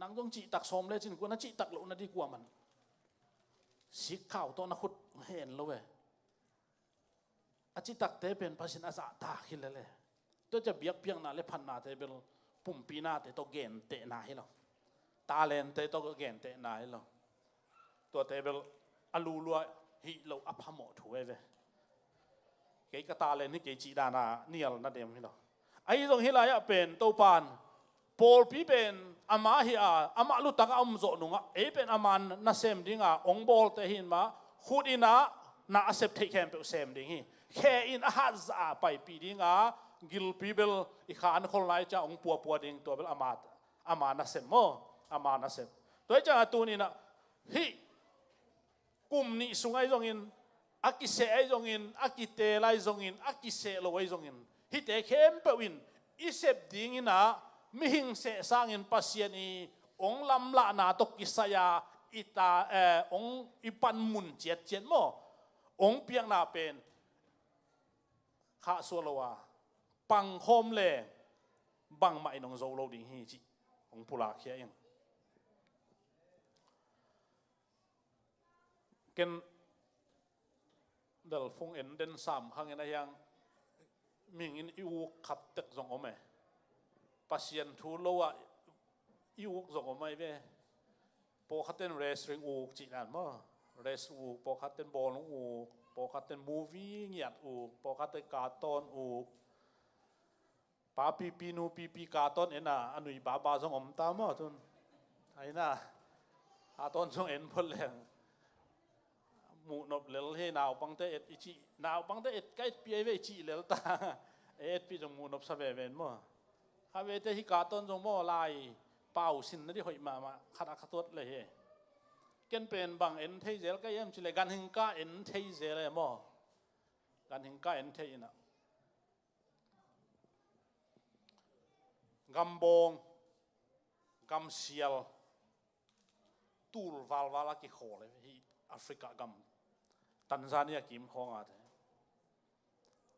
Nang zong cihtak sawm le cin kuan a cihtak loh na di kua man. Sikkhau tawh na khut hen lo e. A citakte pen Pasian a zahtak hi lele. Tua cia biakpiakna le phatnate bel pumpi nate tawh gentehna hi lo. Talente tawh gentehna hi lo. Tuate bel a lulua hih lo a phamawh thu e ve. Kei ka talent hi kei cih dana nial na dem hi lo. Ahi zong hih lai-ah pen Topan pawlpi pen amah hi a, amah lutak a om zawh nungah ei pen ama nasem dinga ong bawlte hi mah, khut inah na a sep theih khempeuh sem ding hi. Khe in a hatzah a paipih dinga gilpi bel i khan khol lai cia ong puapua ding, tua bel ama, ama nasem maw, ama nasem. Tua hi cianga tuninah hih kum nih sung ahi zongin, a kiseh ahi zongin, a kiteel ahi zongin, a kiseh lo ahi zongin, hihte khempeuh in i sep dinginah mihing seh sangin Pasian i ong lamlahna tawh kisai-a i ta, eh, ong i panmun ciatciat maw, ong piakna pen khahsuah lo a pangkhawm le bangmah in ong zo lo ding hi cih ong pulakkhia ing. Ken belfung en den sam khangin a hiang mihing in i uk khat tek zong om e. Pasian thu lo ah i uk zong om ahi ve. Pawlkhatten wrestling uk cih nan maw, wrest uk, pawlkhatten bawlung uk, pawlkhatten movie ngiat uk, pawlkhatten cartoon uk. Pa pipi nu pipi cartoon en a, a nui baba zong om ta maw tun. Aina cartoon zong en phot leng muhnop lel hi. Naupangte et i cih, naupangte et ka etpih ahi ve i cih lel ta. E etpih zong muhnop sa veve in maw. Kha vete hi cartoon zong maw lai pau sin na di hoih mahmah khat a kha tuat le hi. Ken pen bang en thei zel ka hiam cih le ganhing ka en thei zel e maw. Ganhing ka en thei inah gambawng, gamsial, tul valval a kikhawl hi Africa gam, Tanzania kim khawngate.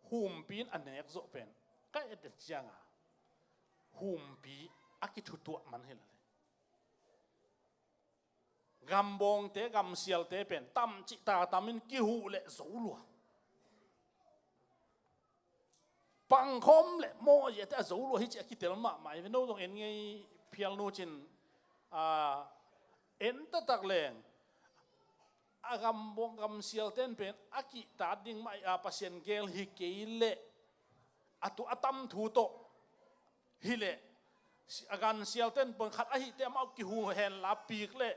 Humpi in a nek zawh pen ka et cianga humpi a kithutuah man hi lale. Gambawngte, gamsialte pen tamcih ta tamin kihuh leh zo lua. Pangkhawm leh mawh ziate a zo lua hi ci a kitel mahmah hi ve. No zong en ngei phial nu cin, a, en taktak leng a gambawng gamsialten pen a kihtat ding mah a Pasian gel hi kei leh a tu a tam thu tawh hi leh, a gansialten pen khat ahihte amau kihu henla pik leh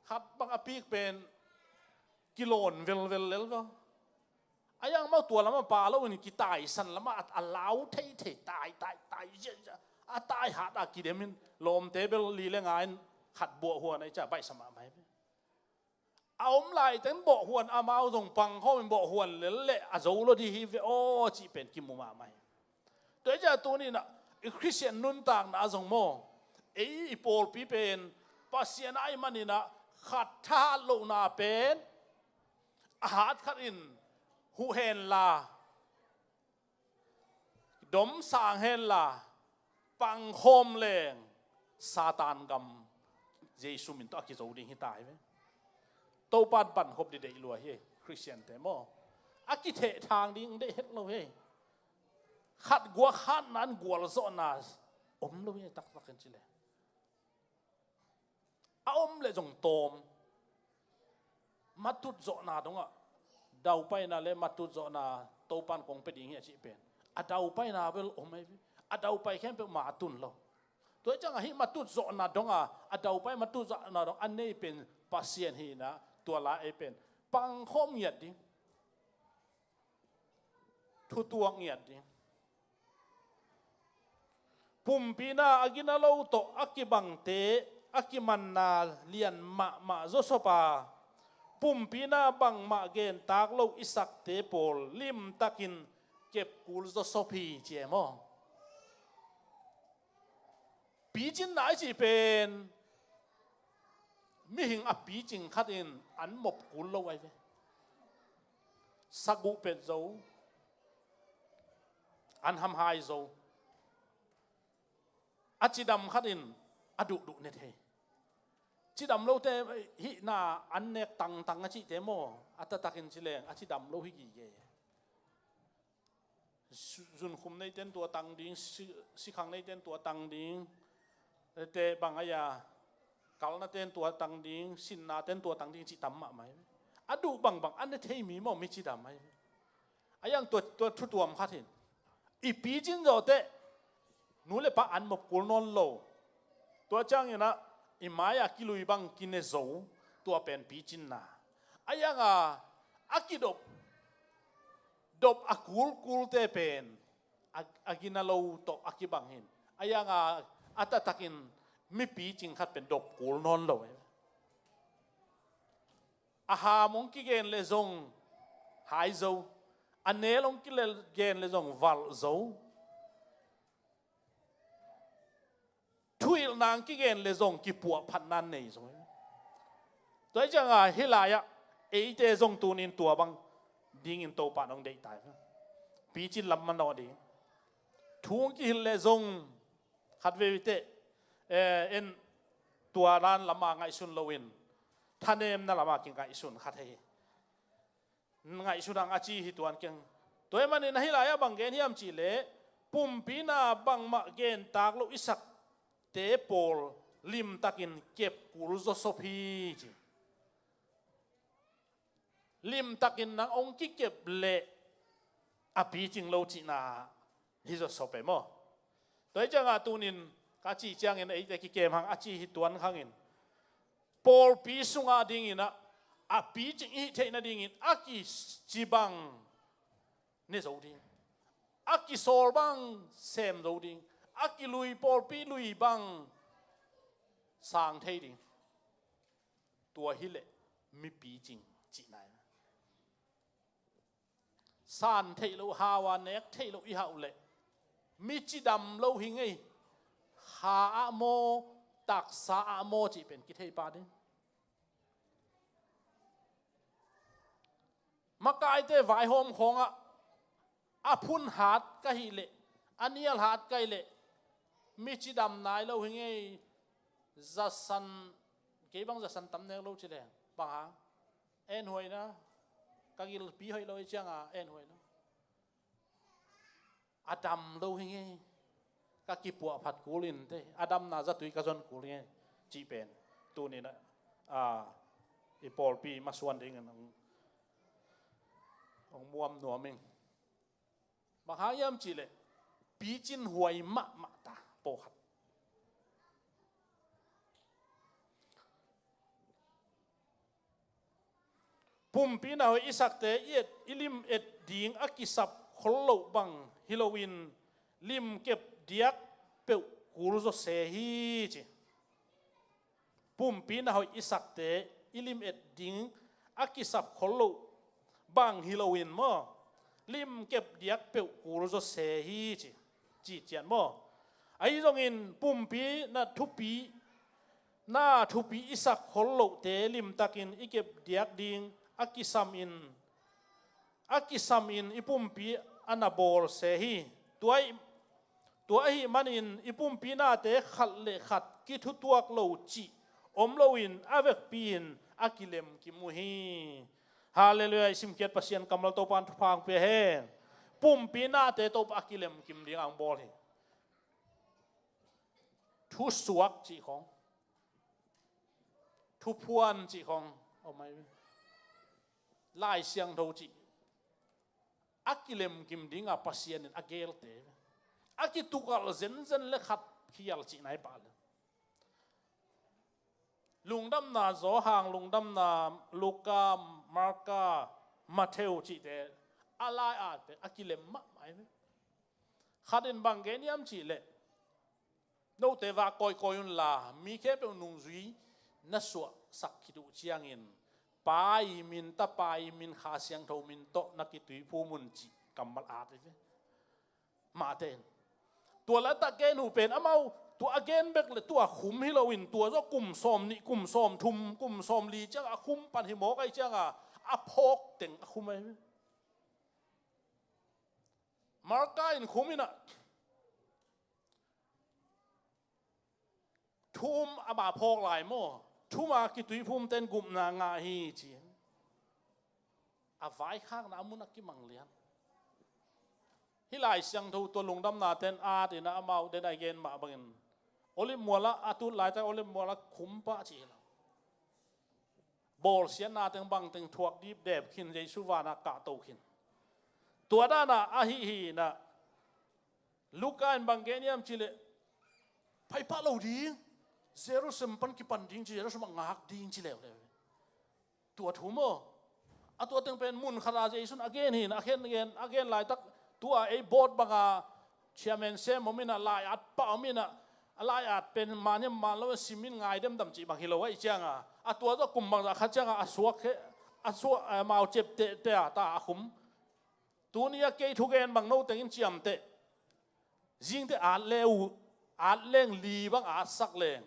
khat bang a pik pen kilawn velvel lel ve. A yang mau tua lamah pa lo in kitaisan lamah a lau theithei tai tai tai ziahziah a tai hat a kidemin lawmte bel li le nga in khat buah huan a i ca baihsa mahmah hi ve. A om laiteng bawh huan amau zong pangkhawm in bawh huan lel leh a zo lo dih hi ve aw cih pen kimu mahmah hi. Tua hi ciah tuninah i Khristian nuntakna a zong maw, ei i pawlpi pen Pasian a i maninah khat thahat lohna pen a hat khat in huh henla, dom sang henla, pangkhawm leng Satan gam Jesu min tawh a kizo ding hi ta hi ve. Topan pankhop dih deih lua hi Khristiante maw. A kithehthang ding deih het lo hi. Khat guak hatna in gualzawhna om lo hi taktak in ci le. A om leh zong tawm. Matut zawhna dongah daupaina le matut zawhna Topan kong pia ding hi a cih pen a daupaina bel om ahi ve. A daupai khempeuh ma a tun lo. Tua hi ciangah hih matut zawhna donga a daupai matut zawhna dong a nei pen Pasian hinah tua la ei pen pangkhawm ngiat ding. Thutuak ngiat ding. Pumpina a gina lo tawh a kibangte a kimanna lian mahmah zawsop a, pumpina bangmah gentak lo i sakte pawl limtakin kepkul zawsop hi ci e maw? Picinna i cih pen mihing a picing khatin an mop kul lo ahi ve. Saguh pet zo, an hamhai zo. A cidam khatin a duhduh ne thei. Cidam lote hihna an nek tangtang a cihte maw? A taktakin ci leng a cidam lo hi gige. Zunkhum neiten tua tang ding, si-, sikhang neiten tua tang ding, te bang a ya, kalnaten tua tang ding, sinnaten tua tang ding cih tam mahmah hi. A duh bangbang a ne thei mi maw mi cidam ahi. A yang tua, tua thutuam khat hin i picin zawhteh nu le pa an mop kul nawn lo. Tua cianginah i mai-ah kilui bang kine zo, tua pen picinna. A yanga a kidop dop a kulkulte pen a, a gina lo tawh a kibang hin a yanga a taktakin mipi cing khat pen dop kul nawn lo. A ham hong kigen le zong hai zo, a nel hong kigen le zong valh zo. Thuhilhna hong kigen le zong kipuahphatna nei zo. Tua hi cianga hih lai-ah eite zong tunin tua bang dingin Topa in hong deihtai. Picin lam manawh ding. Thu hong kihilh le zong khat veivei teh, eh, en tua dan lama ngaihsun loin thanemna lama kingaihsun khat hi. Ngaihsut hang a ci hi tuan keng. Tua hi manin ahi lai-ah bang gen hiam cihleh, pumpina bangmah gentak lo i sakte pawl limtakin kep kul zawsop hi ci. Limtakin nang hong kikep leh a picing lo cihna hi zawsop e maw? Tua hi ciangah tunin ka ci ciangin eite kikem hang a ci hi tuan khangin pawlpi sungah dinginah a picing i hih theih nadingin a kici bang ne zo ding, a kisawl bang sem zo ding, a kilui pawlpi lui bang sang thei ding. Tua hileh mi picing cihna hi. San theih loh, hau a nek theih loh i hauh leh mi cidam lo hi ngei. Kha ah maw, taksa ah maw cih pen kithei pah ding. Makaite vaihawm khawngah a phun hat ka hih leh, a nial hat ka hih leh mi cidam nai lo hi ngei. Zasan Kei bang zasan tam nek lo ci leng, bang hang? En huai na, ka gilpi hoih lo i cianga en huai lo. A dam lo hi ngei. Ka kipuah phat kul in te, a damna zatui ka zon kul ngei. Cih pen tunin a, i pawlpi masuan dingin hong, hong muam nuam ing. Bang hang hiam cihleh, picin huai mahmah ta pawlkhat. Pumpi na hoih i sakte i et, i lim et ding a kisap khol loh bang hi loin, lim kep diak peuh kul zaw se hi ci. Pumpi na hoih i sakte i lim et ding a kisap khol loh bang hi loin maw, lim kep diak peuh kul zaw se hi ci, ci cian maw. Ahi zongin pumpi na thupi, na thupi i sak khol lohte limtakin i kep diak ding a kisam in, a kisam in i pumpi a na bawl se hi. Tua i, tua ahih manin i pumpi nate khat le khat kithutuak lo cih om loin a vekpi in a kilemkim uh hi. Halleluiah, i simkhiat Pasian kammal Topa in thupha hong pia hen. Pumpi nate Topa a kilemkim ding a hong bawl hi. Thusuak cih khong, thuphuan cih khong, om ai ve. Lai Siangtho cih a kilemkim dinga Pasian in a gelte, a kitukalh zenzen le khat khial cih nai pah le. Lungdamna Johan, lungdamna Luka, Marka, Mattheu cihte a lai-at pen a kilem mahmah hi. Khat in bang gen hiam cihleh, note vak kawikawi unla mi khempeuh nungzui na suahsak khit uh ciangin, Pa i min, Tapa i min, Kha Siangtho min tawh na kituiphum un cih kammal at hi ve. Mahte in tua laitak gen uh pen amau tua a gen bek le tua khum hi loin, tua zawh kum sawm nih, kum sawm thum, kum sawm li cianga a khum pan hi mawk ai cianga a phawk teng a khum ai. Marka in khum inah thu um a ma phawk lai maw? Thu um a kituiphumte in gupna ngah hi ci. A vaikhakna a mun a kimang lian. Hih Lai Siangtho tua lungdamnate in at inah amau den a gen mah bangin Olive mualah a tut laitak Olive mualah khum pah ci hi lo. Bawlsiatna teng bangteng thuak dipdep khin, Jesu vanah kahto khin. Tua danah ahi hi inah Luka in bang gen hiam cihleh, phaipah lo ding, Jerusalem pan kipan ding ci, Jerusalem ah ngak ding ci leuleu. Tua thu maw? A tua teng pen mun khatah Jesu in a gen hi inah, a gen, gen, a gen laitak tua ei boat banga chairman sem om inah, lai-at pah om inah, a lai-at pen man hiam man lo sim in ngai demdam cih bang hi lo ahih cianga, a tua zawh kum bangzah khat cianga a suak khe, a suak, eh, mau cep tehte a ta a khum. Tuni a kei thugen bang no tengin ciamteh. Zingte at le uh, at leng li bang atsak leng,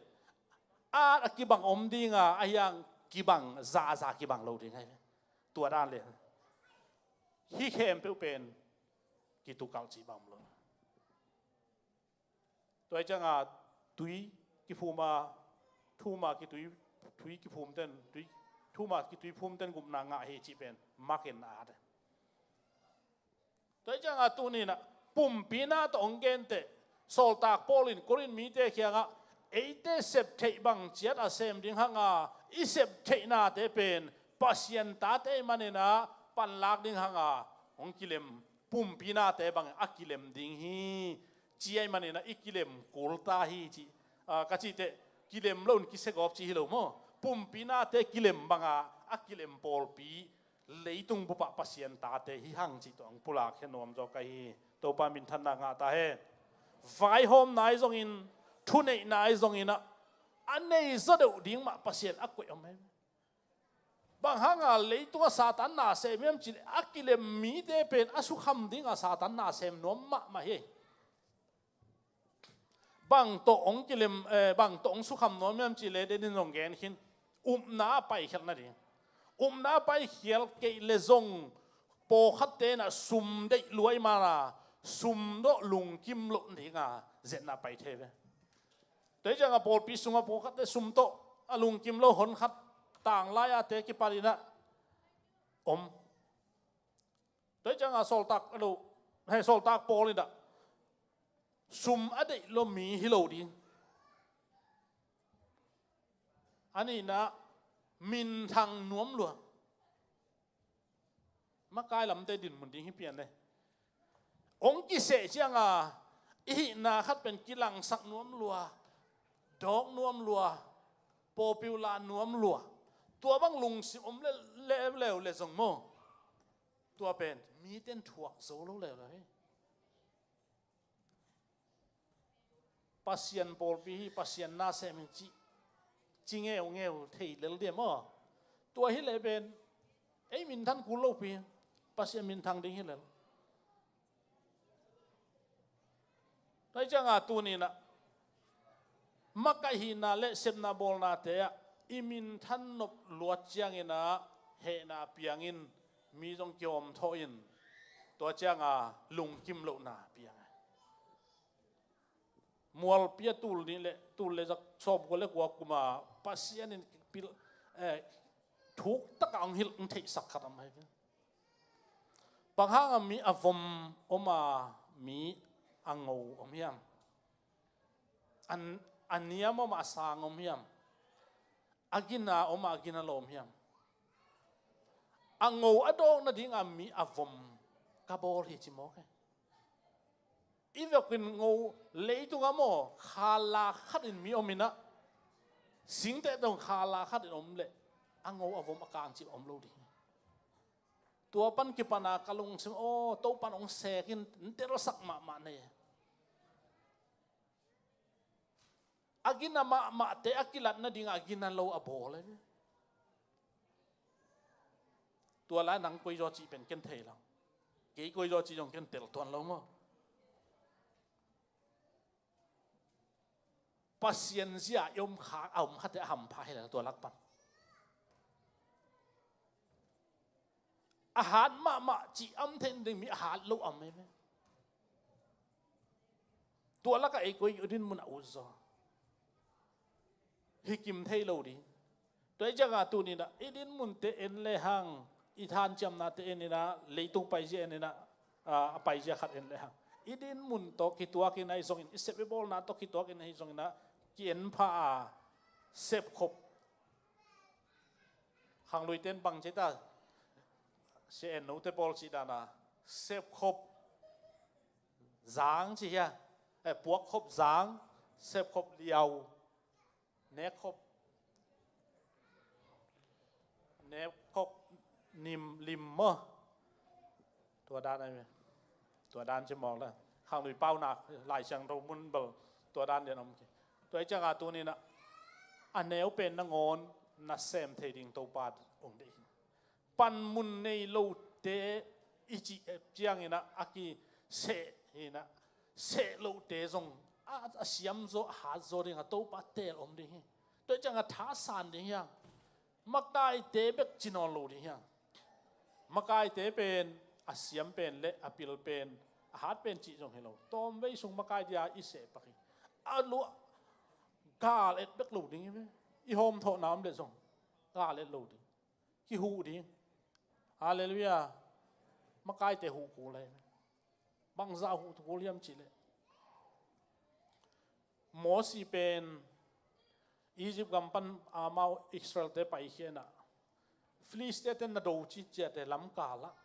at a kibang om dinga, a hiang kibang zaza kibang lo ding ahi. Tua dan le hih khempeuh pen kitukalh cih bang om lo. Tua hi cianga tui kiphum a, thu um a kitui, tui kiphumten, tui, thu um a kituiphumten gupna ngah hi cih pen Mark in a at hi. Tua hi cianga tuni inah pumpi na tawh hong genteh, sawltak Paul in Korin mite kiangah eite sep theih bang ciat a sem ding hanga, i sep theihnate pen Pasian tate ahih maninah panlak ding hanga hong kilem, pumpi nate bang a kilem ding hi. Ci ahih maninah i kilem kul ta hi ci. Ah, ka cihteh kilem loin kisiagawp ci hi lo maw? Pumpi nate kilem banga a kilem pawlpi, leitung bupah Pasian tate hi hang cih tawh hong pulak khia nuam zaw ka hi. Topa minthanna ngah ta hen. Vaihawmna ahi zongin, thuneihna ahi zonginah a nei zaw deuh ding mah Pasian a koih om hi. Bang hanga leitungah Satan na sem hiam cihleh, a kilem mite pen a sukham dinga Satan na sem nuam mahmah hi. Bang tawh hong kilem, eh, bang tawh hong sukham nuam hiam cihleh, denin zong gen khin, upna a paikhial nading. Upna a paikhial kei le zong pawlkhatte inah sum deih luai mana, sum tawh lungkim loh dinga zetna pai thei ve. Tua hi cianga pawlpi sungah pawlkhatte sum tawh a lungkim lo hon khat tanglai-a te kipan in ah om. Tua hi ciangah sawltak a lo, hei, sawltak Paul in ah sum a deih lo mi hi lo ding. A nihna, minthang nuam lua. Makai lamte dinmun ding hi pian e. Hong kiseh ciangah i hihna khat pen kilangsak nuam lua, dawk nuam lua, popular nuam lua. Tua bang lungsim om le, le, leuleu zong maw, tua pen mite in thuak zo lo leuleu hi. Pasian pawlpi hi, Pasian nasem hi cih ci ngeungeu thei lel diam aw? Tua hi leh pen ei minthan kul lopi, Pasian minthang ding hi lel. Tua hi ciangah tuni-in ah makaihna le sepna bawlnate ah i minthan nop luat ciangin ah hehna piangin mi zong kihawmthawh in, tua ciangah lungkim lohna piang. Mualpi a tul nih le tul le zak sawmkua le kua kuma Pasian in pil, eh, thuk takah hong hilh, hong theihsak khat om hi. Bang hangah mi a vom om a mi a ngo om hiam? A, a niam om a sang om hiam? A gina om a gina lo om hiam? A ngo a dawk nadingah mi a vom ka bawl hi ci mawk hi. I vekin ngo leitungah maw, khala khatin mi om in ah, singteh tawh khala khatin om leh a ngo a vom a kang cih om lo ding. Tua pan kipana ka lungsim aw, Topan hong sek in, in telsak mahmah nei. A gina mahmahte a kilat nadingah a gina lo a bawl e. Tua lai nang koizaw cih pen ken thei lo. Kei koizaw cih zong ken tel tuan lo maw. Pasian zia i om kha, a om khate a hampha hi lel tua lak pan. A hat mahmah cih am theih ding mi a hat lo am e. Tua lakah ei koi i dinmun a ut zaw. Hi kim thei lo ding. Tua hi ciangah tuni-in ah i dinmunte en lehang, i thanciamnate en in ah, leitung paizia en in ah, a, a paizia khat en lehang, i dinmun tawh kituakin ahi zongin, i sep i bawlna tawh kituakin ahi zongin ah, ki-en pha a, sepkhop. Khangluite in bang ci ta, Sia En Note pawl cih dan a, sepkhop zang ci hia, eh, puakkhop zang, sepkhop liau, nekkhop, nekkhop nim, lim maw. Tua dan ahi ve. Tua dan ci mawk le. Khanglui paunak Lai Siangtho mun bel tua dan lian om kei. Tua hi ciangah tuni-in ah a neu pen nangawn na sem thei ding Topa hong deih hi. Panmun nei lote i cih ciangin ah a kiseh hi-in ah, seh lote zong a, a siam zaw, a hat zaw dingah Topa teel om ding hi. Tua hi ciangah thasan ding hi hang. Makaite bek ci nawn lo ding hi hang. Makaite pen a siam pen le a pil pen, a hat pen cih zong hi lo. Tawmvei sung makai dia i seh pak hi. A lua gal et bek lo ding hi ve. I hawmthawhna om le zong gal et lo ding. Kihuh ding. Halleluiah. Makaite huh kul hi ve. Bangzah huh kul hiam cih leh, Mosi pen Egypt gam pan amau Israelte paikhia in ah, Filistiate na do ci ciate lamkal ah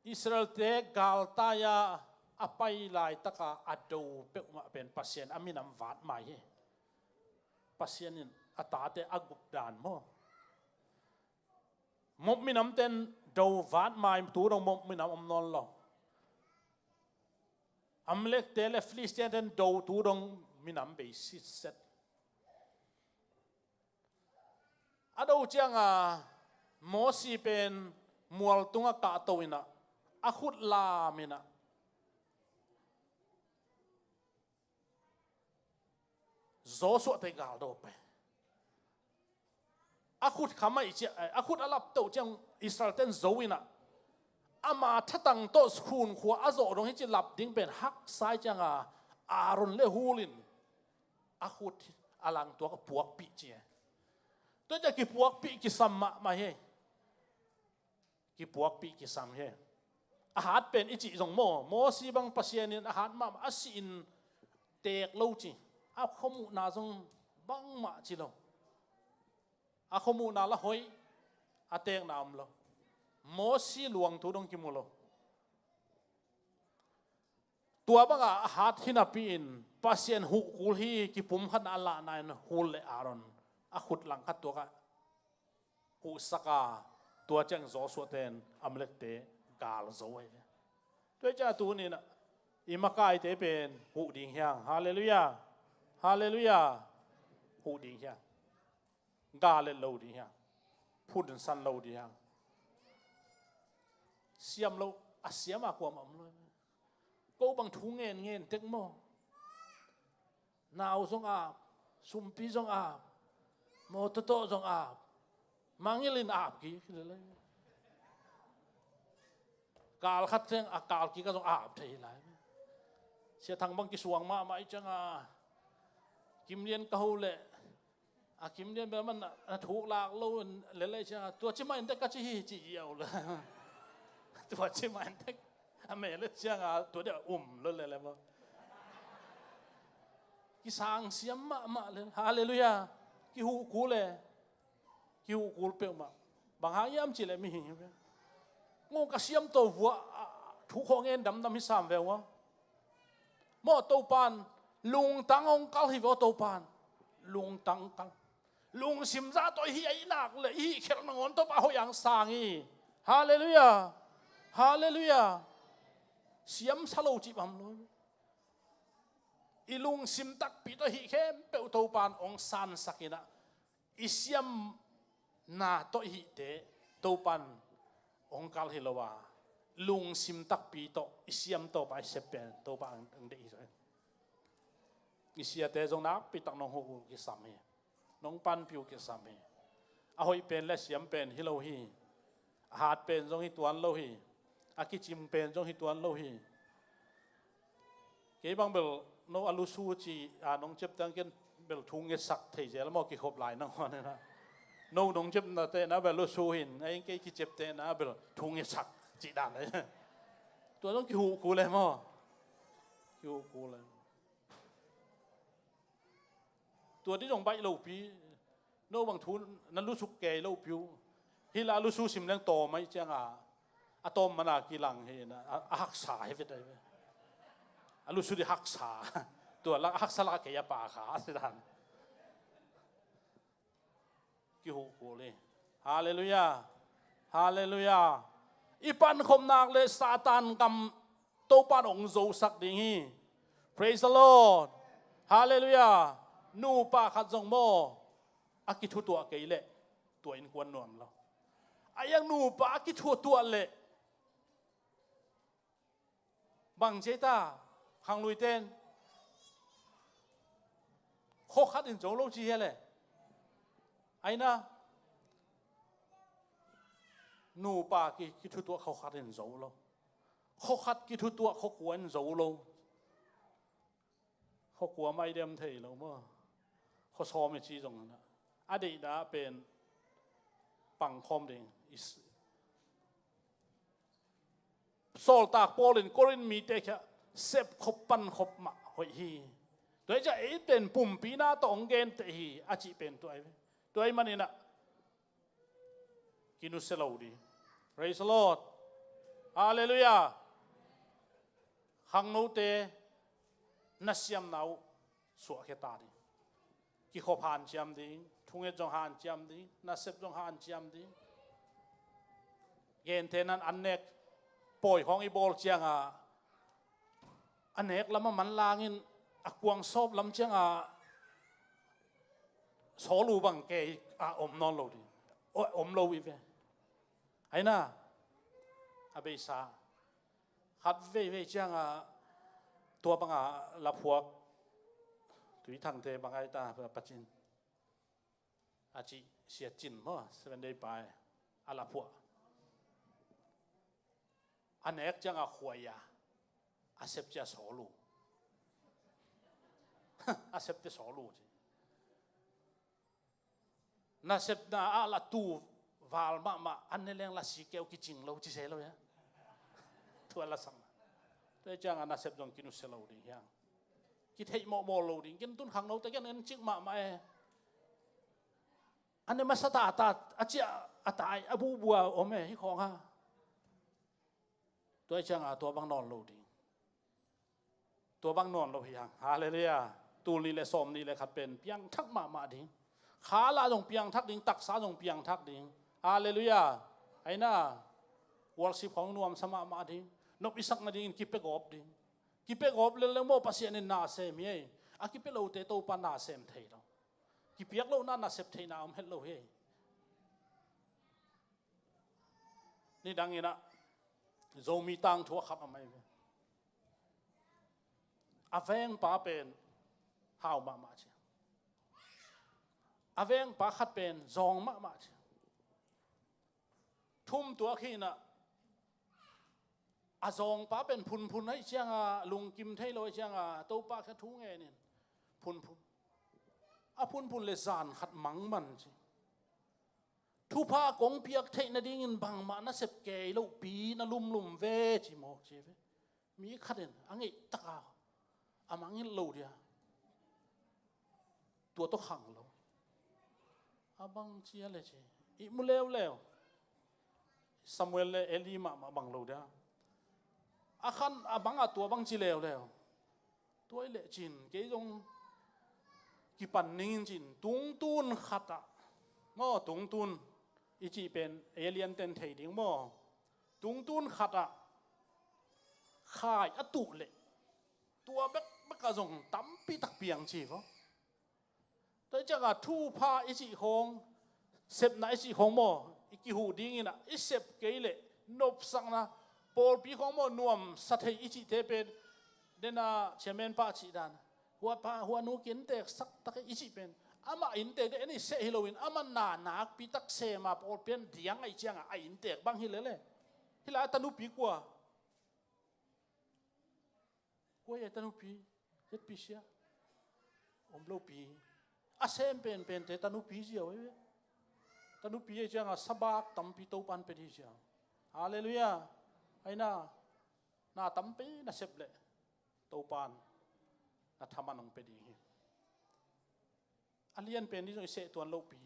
Israelte galtai-a a pai laitaka a do peuhmah pen Pasian a minam vat mai hi. Pasian in a tate a gup dan maw. Moab minamte in do vat mai, tu dong Moab minam om nawn lo. Amalekte le Filistiate in do, tu dong minam bei sitset. A do ciangah Mosi pen mual tungah kahto in ah, a khut lam in ah, Joshua te gal do pai. A khut kham ahih ciang, a khut a laptoh ciang Israel ten zo in ah, ama thatang tawh khunkhua a zawh dong hi ci lap ding pen haksa ahih ciangah Aaron le Hur in a khut, A lang tua ka puakpih ci e. Tua ciah kipuakpih kisam mahmah hi. Kipuakpih kisam hi. A hat pen i cih zong maw, Mosi bang Pasian in a hat mahmah a sih in teek lo ci. A khuamuhna zong bangmah ci lo. A khuamuhna la hoih, a teekna om lo. Mosi luangtu dong kimu lo. Tua banga a hat hi napi in Pasian huh kul hi, kipumkhatna a lahna in Hur le Aaron a khut langkhat tuakah huhsak a, tua ciang Joshua ten Amalekte gal zo ahi. Tua ciang tuni-in i makaite pen huh ding hiang. Halleluiah. Halleluiah. Huh ding hiang. Gal et lo ding hiang. Phunsan lo ding hiang. Siam lo, a siam a kuamah om lo. Ko bang thu ngen ngen tek maw? Nau zong ap, sumpi zong ap, mawtaw tawh zong ap, mangngilh in ap kik hi lel. Kal khat ciang a kal kik a zong ap thei hi lai. Sia Thang bang kisuang mahmah i ciang a, Kim Lian ka ho leh, a Kim Lian bel man a thuk lak lo lel i ciang a, tua ci mah in tek ka ci hi ci ziau le. Tua ci mah in tek a me le ciang a, tua dia um lo lel maw? Kisang siam mahmah le. Halleluiah. Kihuh kul le. Kihuh kul peuhmah. Bang hang hiam cih leh mihing hi ve. Ngong ka siam to vua, a, thu khawh ngen damdam hi sam ve ua. Maw Topan lungtang hong kal hi ve aw Topan. Lungtang kal. Lungsim zah tawh i hih a i nak le i hih khialh nangawn Topa hoih ang sang hi. Halleluiah. Halleluiah. Siam sa lo cih bang lo. I lungsim takpi tawh hih khempeuh Topan hong sansak in ah, i siamna tawh i hihte Topan hong kal hi lo a, lungsim takpi tawh i siam Topa i sep pen Topa ang deih hi zaw. I siate zong nakpi tak nong huh uh kisam hi. Nong panpih uh kisam hi. A hoih pen le siam pen hi lo hi. A hat pen zong hi tuan lo hi. A kicim pen zong hi tuan lo hi. Kei bang bel no a lusu ci a nong ciapteh ken bel thu ngetsak thei zel maw, kikhop lai nangawn in ah. No nong ciapna teh na bel lusu hin, a eng kei kiciaptehna bel thu ngetsak cih dan. Tua zong kihuh kul le maw? Kihuh kul le. Tua di zong baih lopi. No bang thu na lusuk kei lopi uh. Hi la lusu sim leng tawm ahi ciang a, a tawm mana kilang hi na, a, a haksa hi vet ahi ve. A lusu di haksa. Tua lak a haksa lak a kei a pa kha a si dan. Kihuh kul hi. Halleluiah. Halleluiah. I pankhop nak le Satan gam Topan hong zosak ding hi. Praise the Lord. Halleluiah. Nupa khat zong maw, a kithutuah kei leh tua innkuan nuam lo. A iang nupa a kithutuah leh bang ci ta, khangluite in khua khat in zo lo ci hi a le. Aina nupa ki, kithutuah khua khat in zo lo. Khua khat kithutuah khua kua in zo lo. Khua kua mai dem thei lo maw? Khua sawm i ci zong a deihna pen pangkhawm ding. Sawltak Paul in Korin mite khia sepkhop pankhop mah hoih hi. Tua hi ciah ei pen pumpina tawh hong genteh hi a cih pen tua hi. Tua hi maninah kinusia lo dih. Praise the Lord. Halleluiah. Khangnote na siamna uh suahkhia ta dih. Kikhop hanciam ding, thunget zong hanciam ding, nasep zong hanciam ding. Gentehnan an nek pawi khawng i bawl cianga a nek lama manlangin a kuang sawp lam cianga sawl uh bang kei a om nawn lo ding. Om lo i ve. Aina a beisa khat veivei cianga tua banga laphuak Tuithangte bang ai ta pacin a cih Sia Cin maw, Seven Day pai a laphuak. A nek cianga khuai a, a sep cia sawl uh. A septe sawl uh ci. Nasepna ah la tu val mahmah, an ne leng la si keu kicing lo ci se lo hia. Tua la sang. Tua ciangah nasep zong kinusia lo ding hiang. Kitheih mawhmawh lo ding. Kin tun khang lo te kian en cik mahmah e. An ne masa ta ta a ciah a tai a buhbua om e hi khawng ha. Tua ciangah tua bang nawn lo ding. Tua bang nawn lo hi hang. Halleluiah. Tul nih le sawm nih le khat pen piangthak mahmah ding. Kha lah zong piangthak ding, taksa zong piangthak ding. Halleluiah. Aina, worship khawng nuamsa mahmah ding. Nop i sak nadingin kipia gawp ding. Kipia gawp lel leng maw Pasian in na sem hi ei. A kipia lote Topa na sem thei lo. Kipiak lohna nasep theihna om het lo hi ei. Nidang inah Zomi tangthu a khat a mai ve. A vengpa pen hau mahmah cia. A vengpa khat pen zawng mahmah cia. Thum tuak hi inah a zawngpa pen phunphun aih cianga lungkim thei lo aih cianga Topa kha thu ngenin phunphun. A phunphun le zan khat mangman ci. Thupha kong piak theih nadingin bangmah na sep kei lohpi na lumlum ve ci mawk ci ve. Mi khatin a ngeih taka a mangngilh lo dia. Tua tawh khang lo. A bang cia le ci. I mu leuleu. Samuel le Eli mahmah bang lo dia. A khan a bangah tua bang ci leuleu. Tua i leh cin kei zong kipan ningin cin tungtun khatah maw tungtun i cih pen Eli an ten thei ding maw? Tungtun khatah khai a tuh leh tua bekbek ah zong tampi tak piang ci vaw. Tua i ciangah thupha i cih khawng, sepna i cih khawng maw, i kihuh dingin ah i sep kei leh nopsakna pawlpi khawng maw nuamsa thei i cihte pen dena chairman pah cih dan. Hua pa hua nu ki inntek sak tak i cih pen amah inntek deh en i seh hi loin amah na nakpi tak sema pawlpi an diang aih ciangah a inntek bang hi lele. Hih lai a tanupi kua? Kua hi a tanupi? Zetpi sia om lopi. A sem penpente tanupi ziau ei ve. Tanupi ei ciangah sabak tampi Topan pe dih ziau. Halleluiah. Aina na tampi na sep leh Topan na thaman hong pe ding hi. A lian pen dih zong i seh tuan lohpi.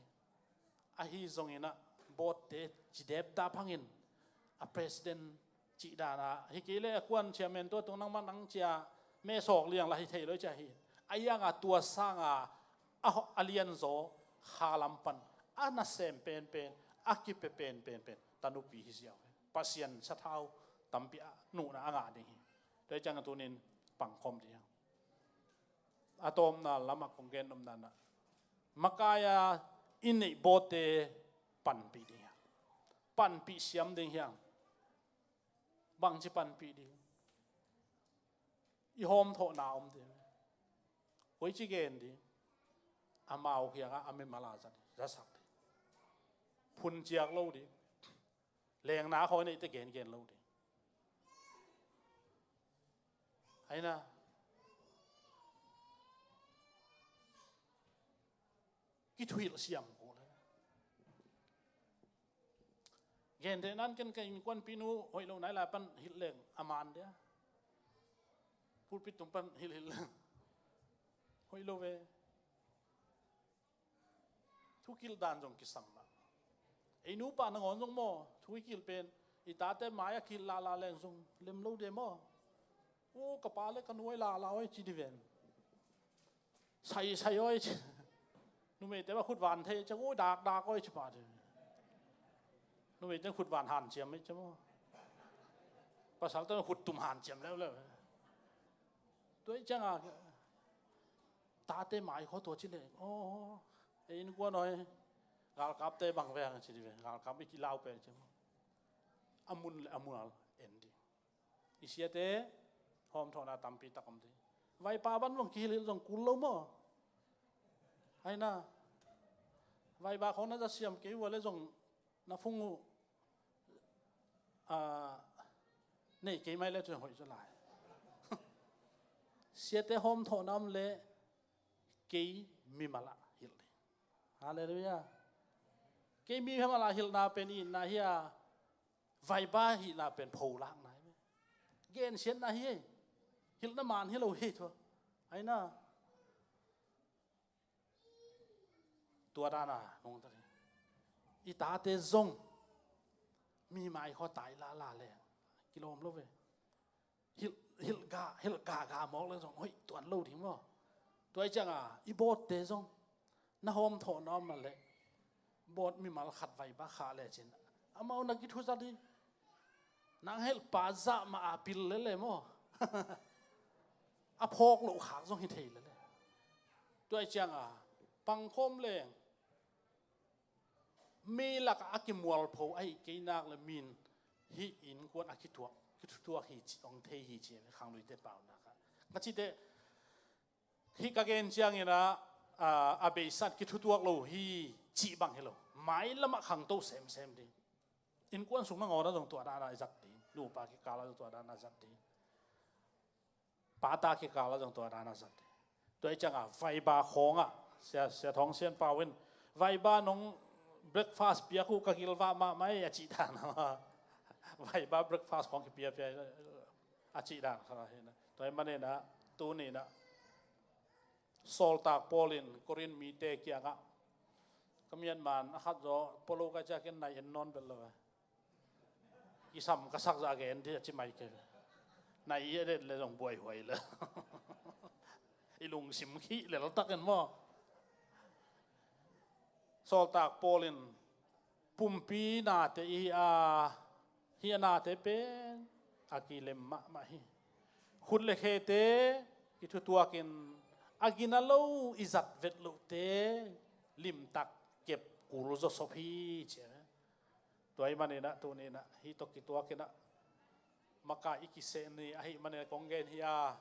Ahi zongin ah botte cidep dap hangin a president cih dana hi kei le a kuan chairman tua tung nangmah nang cia mesawk liang la hi thei lo cia hi. A ianga tua sanga a lian zaw kha lam pan a nasem penpen a kipe penpenpen tanupi hi ziau hi. Pasian sathau tampi a nuhna a ngah ding hi. Tua i ciangah tunin pangkhawm ding hi. A tawpna lamah kong gen nopna nah makaia i neih bawte panpih ding hiam? Panpih siam ding hiam? Bangci panpih ding? I hawmthawhna om ding. Koici gen ding? Amau kiangah a mimal a zasak ding. Phunciak lo ding. Lengna khawi neite gengen lo ding. Aina kithuhilh siam ko le. Gente nan ken ka innkuanpinu hoih lo nai lai pan hilh leng a man dia. Pulpit tung pan hilh hilh leng hoih lo ve. Thukilh dan zong kisam mah. Ei nupa nangawn zong maw thu i kilh pen i tate mai a kilh lala leng zong lem lo de maw? O ka pa le ka nuai lala oi ci di ven. Sai sai oi ci. Numeite ma khut van thei ci oi dak dak oi ci pa di. Numeite khut van hanciam ei ci maw? Pasalte ma khut tum hanciam leuleu. Tua i cianga tate mai khaw tua ci le aw ei innkuan oi galkapte bang veng ci di ve galkap i kilau pel ci maw? A mun le a mual en di. I siate hawmthawhna tampi tak om di. Vaipa ban zong kihilhilh zong kul lo maw? Aina vaipa khawng na za siam kei ua le zong na phung uh nei kei mai le cu hoih cu lai. Siate hawmthawhna om le kei mimal ah hilh ding. Halleluiah. Kei mi hama la hilhna pen itna hi a, vaiba hihna pen pholakna hi. Gensiatna hi ei. Hilhna man hi lo hi thua. Aina. Tua dana nungta hi. I tate zong mi mai khaw tai lala le kilawm lo ve. Hilh, hilh ga, hilh ga ga mawk le zong hoih tuan lo ding maw? Tua i cianga i bawtte zong na hawm thawh na om na le bawt mimal khat vaiba khah le cin amau na kithuza ding. Nang helh pa zah mah a pil lele maw? A phawk loh khak zong hi thei lele. Tua i cianga pangkhawm leng mi lakah a kimualpho ahi kei nak le min hih innkuan a kituak, kithutuak hi ci, ong thei hi ci, khangluite paunak ah. Ka cite, hih ka gen ciangin ah, a, a beisan kithutuak lo hi cih bang hi lo. Mailamah khangto semsem ding. Innkuan sung nangawn ah zong tua dana i zat ding. Nupa kikal ah zong tua dana zat ding. Pata kikal ah zong tua dana zat ding. Tua i cianga vaiba khawngah Sia, Sia Thawng Sian Pau in vaiba nong breakfast piak uh ka kilvah mahmah ei a cih dana. Vaiba breakfast khawng kipiapia a cih dan kha hi na. Tua i maninah tuninah Sawltak Paul in Korin mite kiangah ka mianman a khat zaw polo ka ciakin nai en nawn bel lo. Kisam ka sak zah gen dih a ci mai kei. Nai i a det le zong buaihuai le i lungsim khih leltakin maw? Sawltak Paul in pumpi nate i hi a, hih a nate pen a kilem mahmah hi. Khut le khete kithutuakin a gina lo i zat vet lohte limtak kep kul zawsop hi ci. Tua i maninah tuninah hih tawh kituakinah makai i kiseh ni ahih maninah kong gen hi a,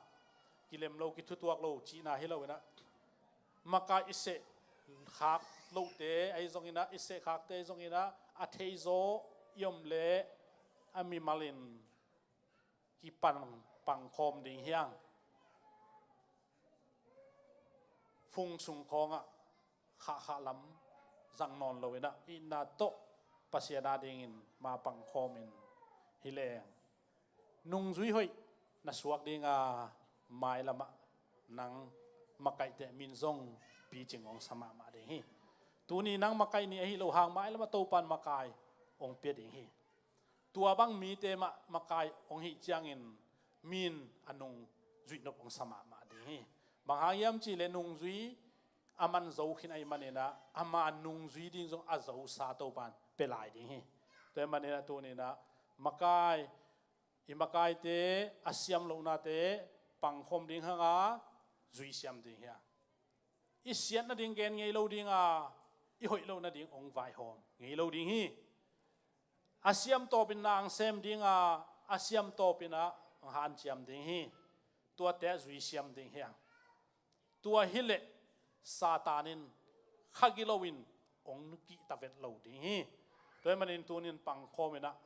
kilem lo kithutuak lo cihna hi loinah makai i seh khak lohte ahi zonginah, i seh khakte ahi zonginah a theizaw i om le a mimalin kipan pangkhawm ding hiang. Fung sung khawngah khahkhah lam zang nawn loinah itna tawh Pasian a dingin ma pangkhawmin hi leng nungzui hoih na suak dinga mailamah nang makaihte min zong picing hong sa mahmah ding hi. Tuni nang makaih ni ahi lo hang mailamah Topan makai hong pia ding hi. Tua bang mite mah makai hong hih ciangin min a nungzuih nop hong sa mahmah ding hi. Bang hang hiam cihleh nungzui a man zo khin ahih maninah ama nungzui ding zong a zosa Topan pia lai ding hi. Tua ahih maninah tuninah makai, i makaite a siam lohnate pangkhawm ding hanga zui siam ding hi a. I siat nading gen ngei lo dinga i hoih loh nading hong vaihawm ngei lo ding hi. A siam tawpin na ang sem dinga a siam tawpinah ang hanciam ding hi. Tuate a zui siam ding hiang. Tua hileh Satan in kha giloin hong kihta vet lo ding hi. Tua ahih manin tunin pangkhawminah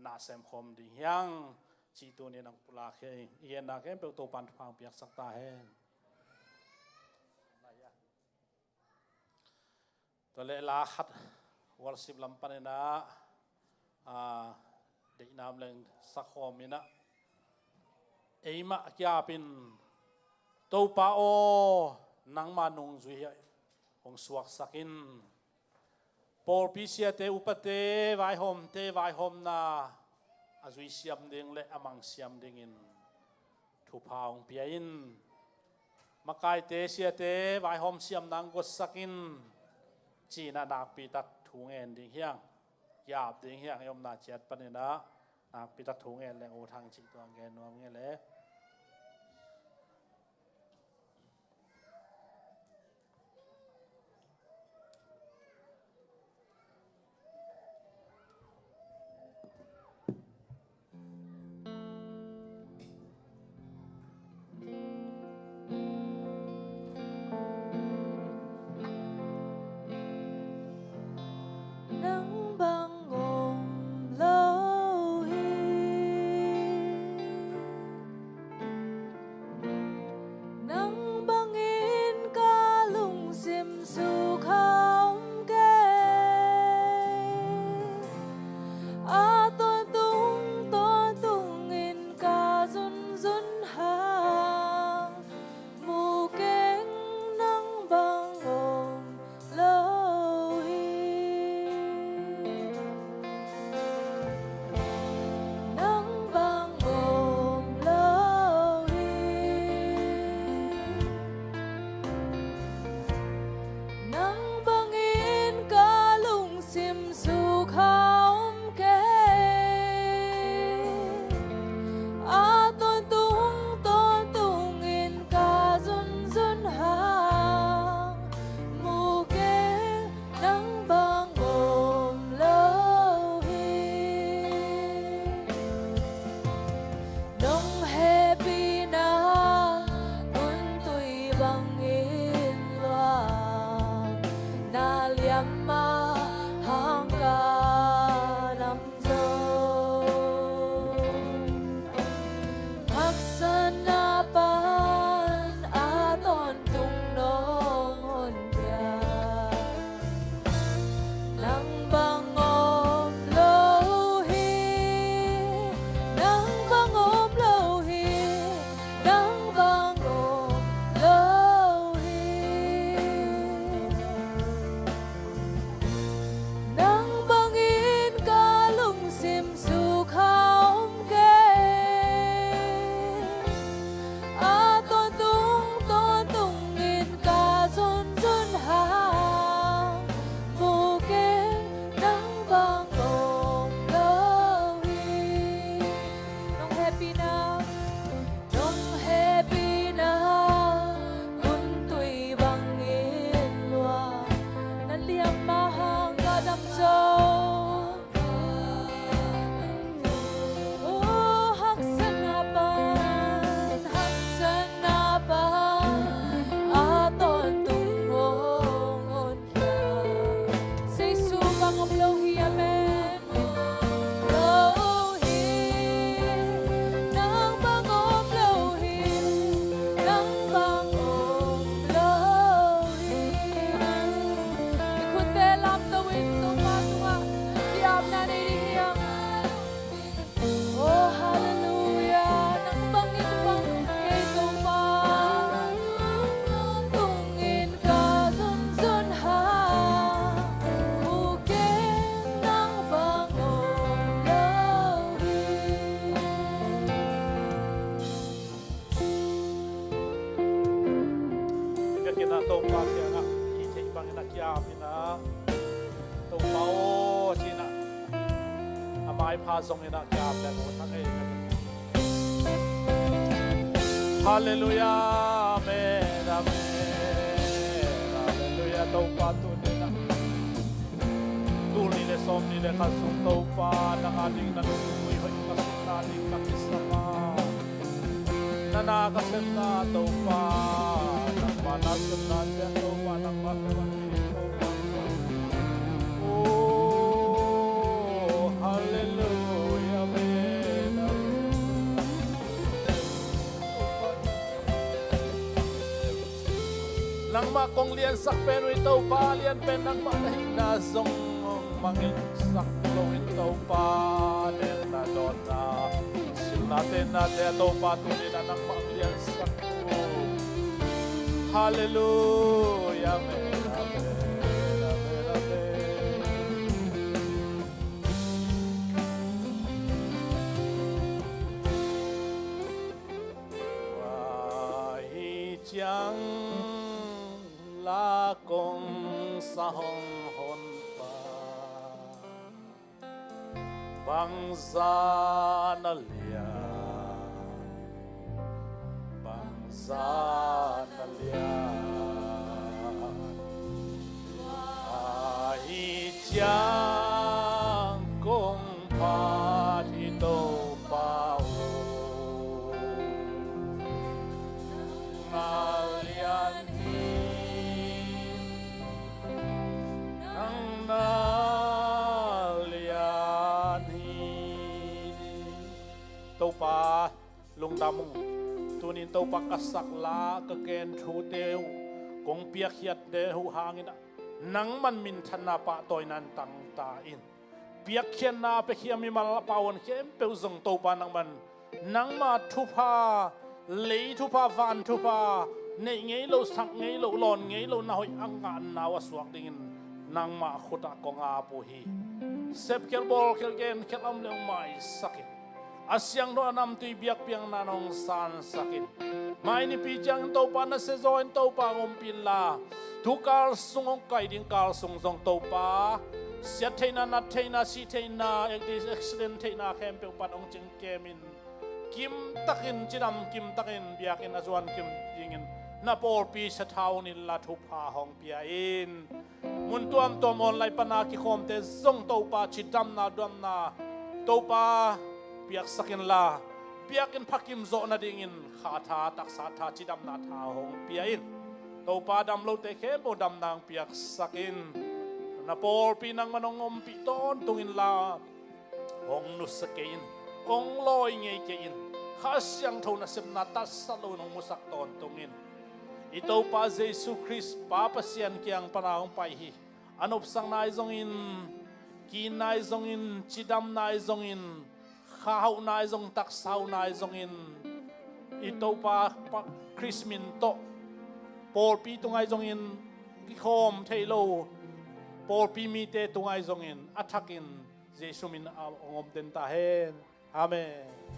na semkhawm ding hiang cih tunin ang pulak hi. I genna khempeuh Topan thupha hong piaksak ta hen. Tua leh la khat worship lam paninah a, deihnam leng sakhawminah eimah kiapin Topa aw, nangma nungzui hong suaksakin pawlpi siate upate vaihawmte vaihawmna a zui siam ding le a mang siam dingin thupha hong pia in. Makaite siate vaihawm siamna hong gotsak in. Cinah nakpitak thu ngen ding hiang. Kiap ding hiang i omna ciat paninah nakpitak thu ngen leng U Thang cih tuang gen nuam nge le. Nang bang om lo hi. Nangmah hang ka dam zo. Haksatna pan a tawntung nong honkhia. Nang bang om lo hi. Nang bang om lo hi. Nang bang om lo hi. Nang bangin ka lungsim sukha om kei. A tawntung tawntungin ka zonzon hang mu keng. Nang bang om lo hi. Nong hehpihna, nong hehpihna hun tui bangin lua. Na liamma hang ka dam zo. Oh, haksatna pan, haksatna pan a tawntung hong honkhia. Jesu bang om lo hi, amen. Lo hi. Nang bang om lo hi. Nang bang om lo hi. I khutte lamto in Topa tungah kiapna nei ding hi hang. Oh, halleluia. Nang bangin bang kei Topa. Tungin ka zonzon hang. Mu keng, nang bang om lo hi. Biakinn ah Topa kiangah hih theih bangin a kiap in ah, Topa aw, ci-in ah a maipha zongin ah kiap leng uh thang ei. Halleluia, amen, amen. Halleluia, Topa tuni-in ah, tul nih le sawmnih le khat sung Topa nang a ding na nungzui hoih ka sungna ding ka kisam a. Na na ka sepna Topa, nangmah na sepna ciang Topa, nangmah ka sepna Topa. Oh, halleluia, amen, amen. Nangmah kong liansak pen uh hi Topa, lian pen nangmah na hihna zong mangngilh sak loin Topa, nengna dawnna, silna tenna te Topa tuni-in ah nangmah liansak uh. Halleluia, amen, amen, amen, amen. Tua hi ciang la kong sa hong honpa, bangzah na lian, bangzah na lian. Tua hi ciang kong phat hi Topa aw. Nang na lian hi, nang na lian hi. Topa, lungdam ung. Tuni-in Topa ka sak la, ka gen thute uh, kong piakkhiat te uh hangin ah nangman minthanna pahtawina in tangta in. Piakkhiatna a piakhia mimal a pau khempeuh zong Topa nangman, nangma thupha, lei thupha, van thupha, neih ngei lo, sak ngei lo, lawn ngei lo na hoih a ngahna uh a suak dingin nangmah khutah kong ap uh hi. Sepkhial, bawlkhial, genkhial a om le uh maisak in. A siangtho a namtui biakpiakna nong sansak in. Mai nipi ciangin Topa na siazaw in Topa hong ompih inla, tu kal sung hong kai ding kal sung zong Topa, siat theihna, nat theihna, sih theihna, accident theihna khempeuh pan hong cingkem in. Kimtakin, cidam kimtakin biakinn a zuan kim dingin na pawlpi sathau in la thupha hong pia in. Mun tuamtuam online pana kikhawmte zong Topa cidamna, damna Topa piaksak inla, biakinn phakim zawh nadingin kha tha, taksa tha, cidamna tha hong pia in. Topa dam lote khempeuh damna hong piaksak in. Na pawlpi nangman hong ompih tawntung inla, hong nusia kei in, hong lawi ngei kei in. Kha Siangtho nasepna tatsa loin hong musak tawntung in. I Topa Jesu Khrist Pa Pasian kiang pana hong pai hi. A nopsakna ahi zongin, kiinna ahi zongin, cidamna ahi zongin, kha hauhna ahi zong, taksa hauhna ahi zongin, i Topa Pa Khrist min tawh pawlpi tung ahi zongin, kikhawm thei lo pawlpi mite tung ahi zongin, a thakin Jesu min a hong om den ta hen. Amen.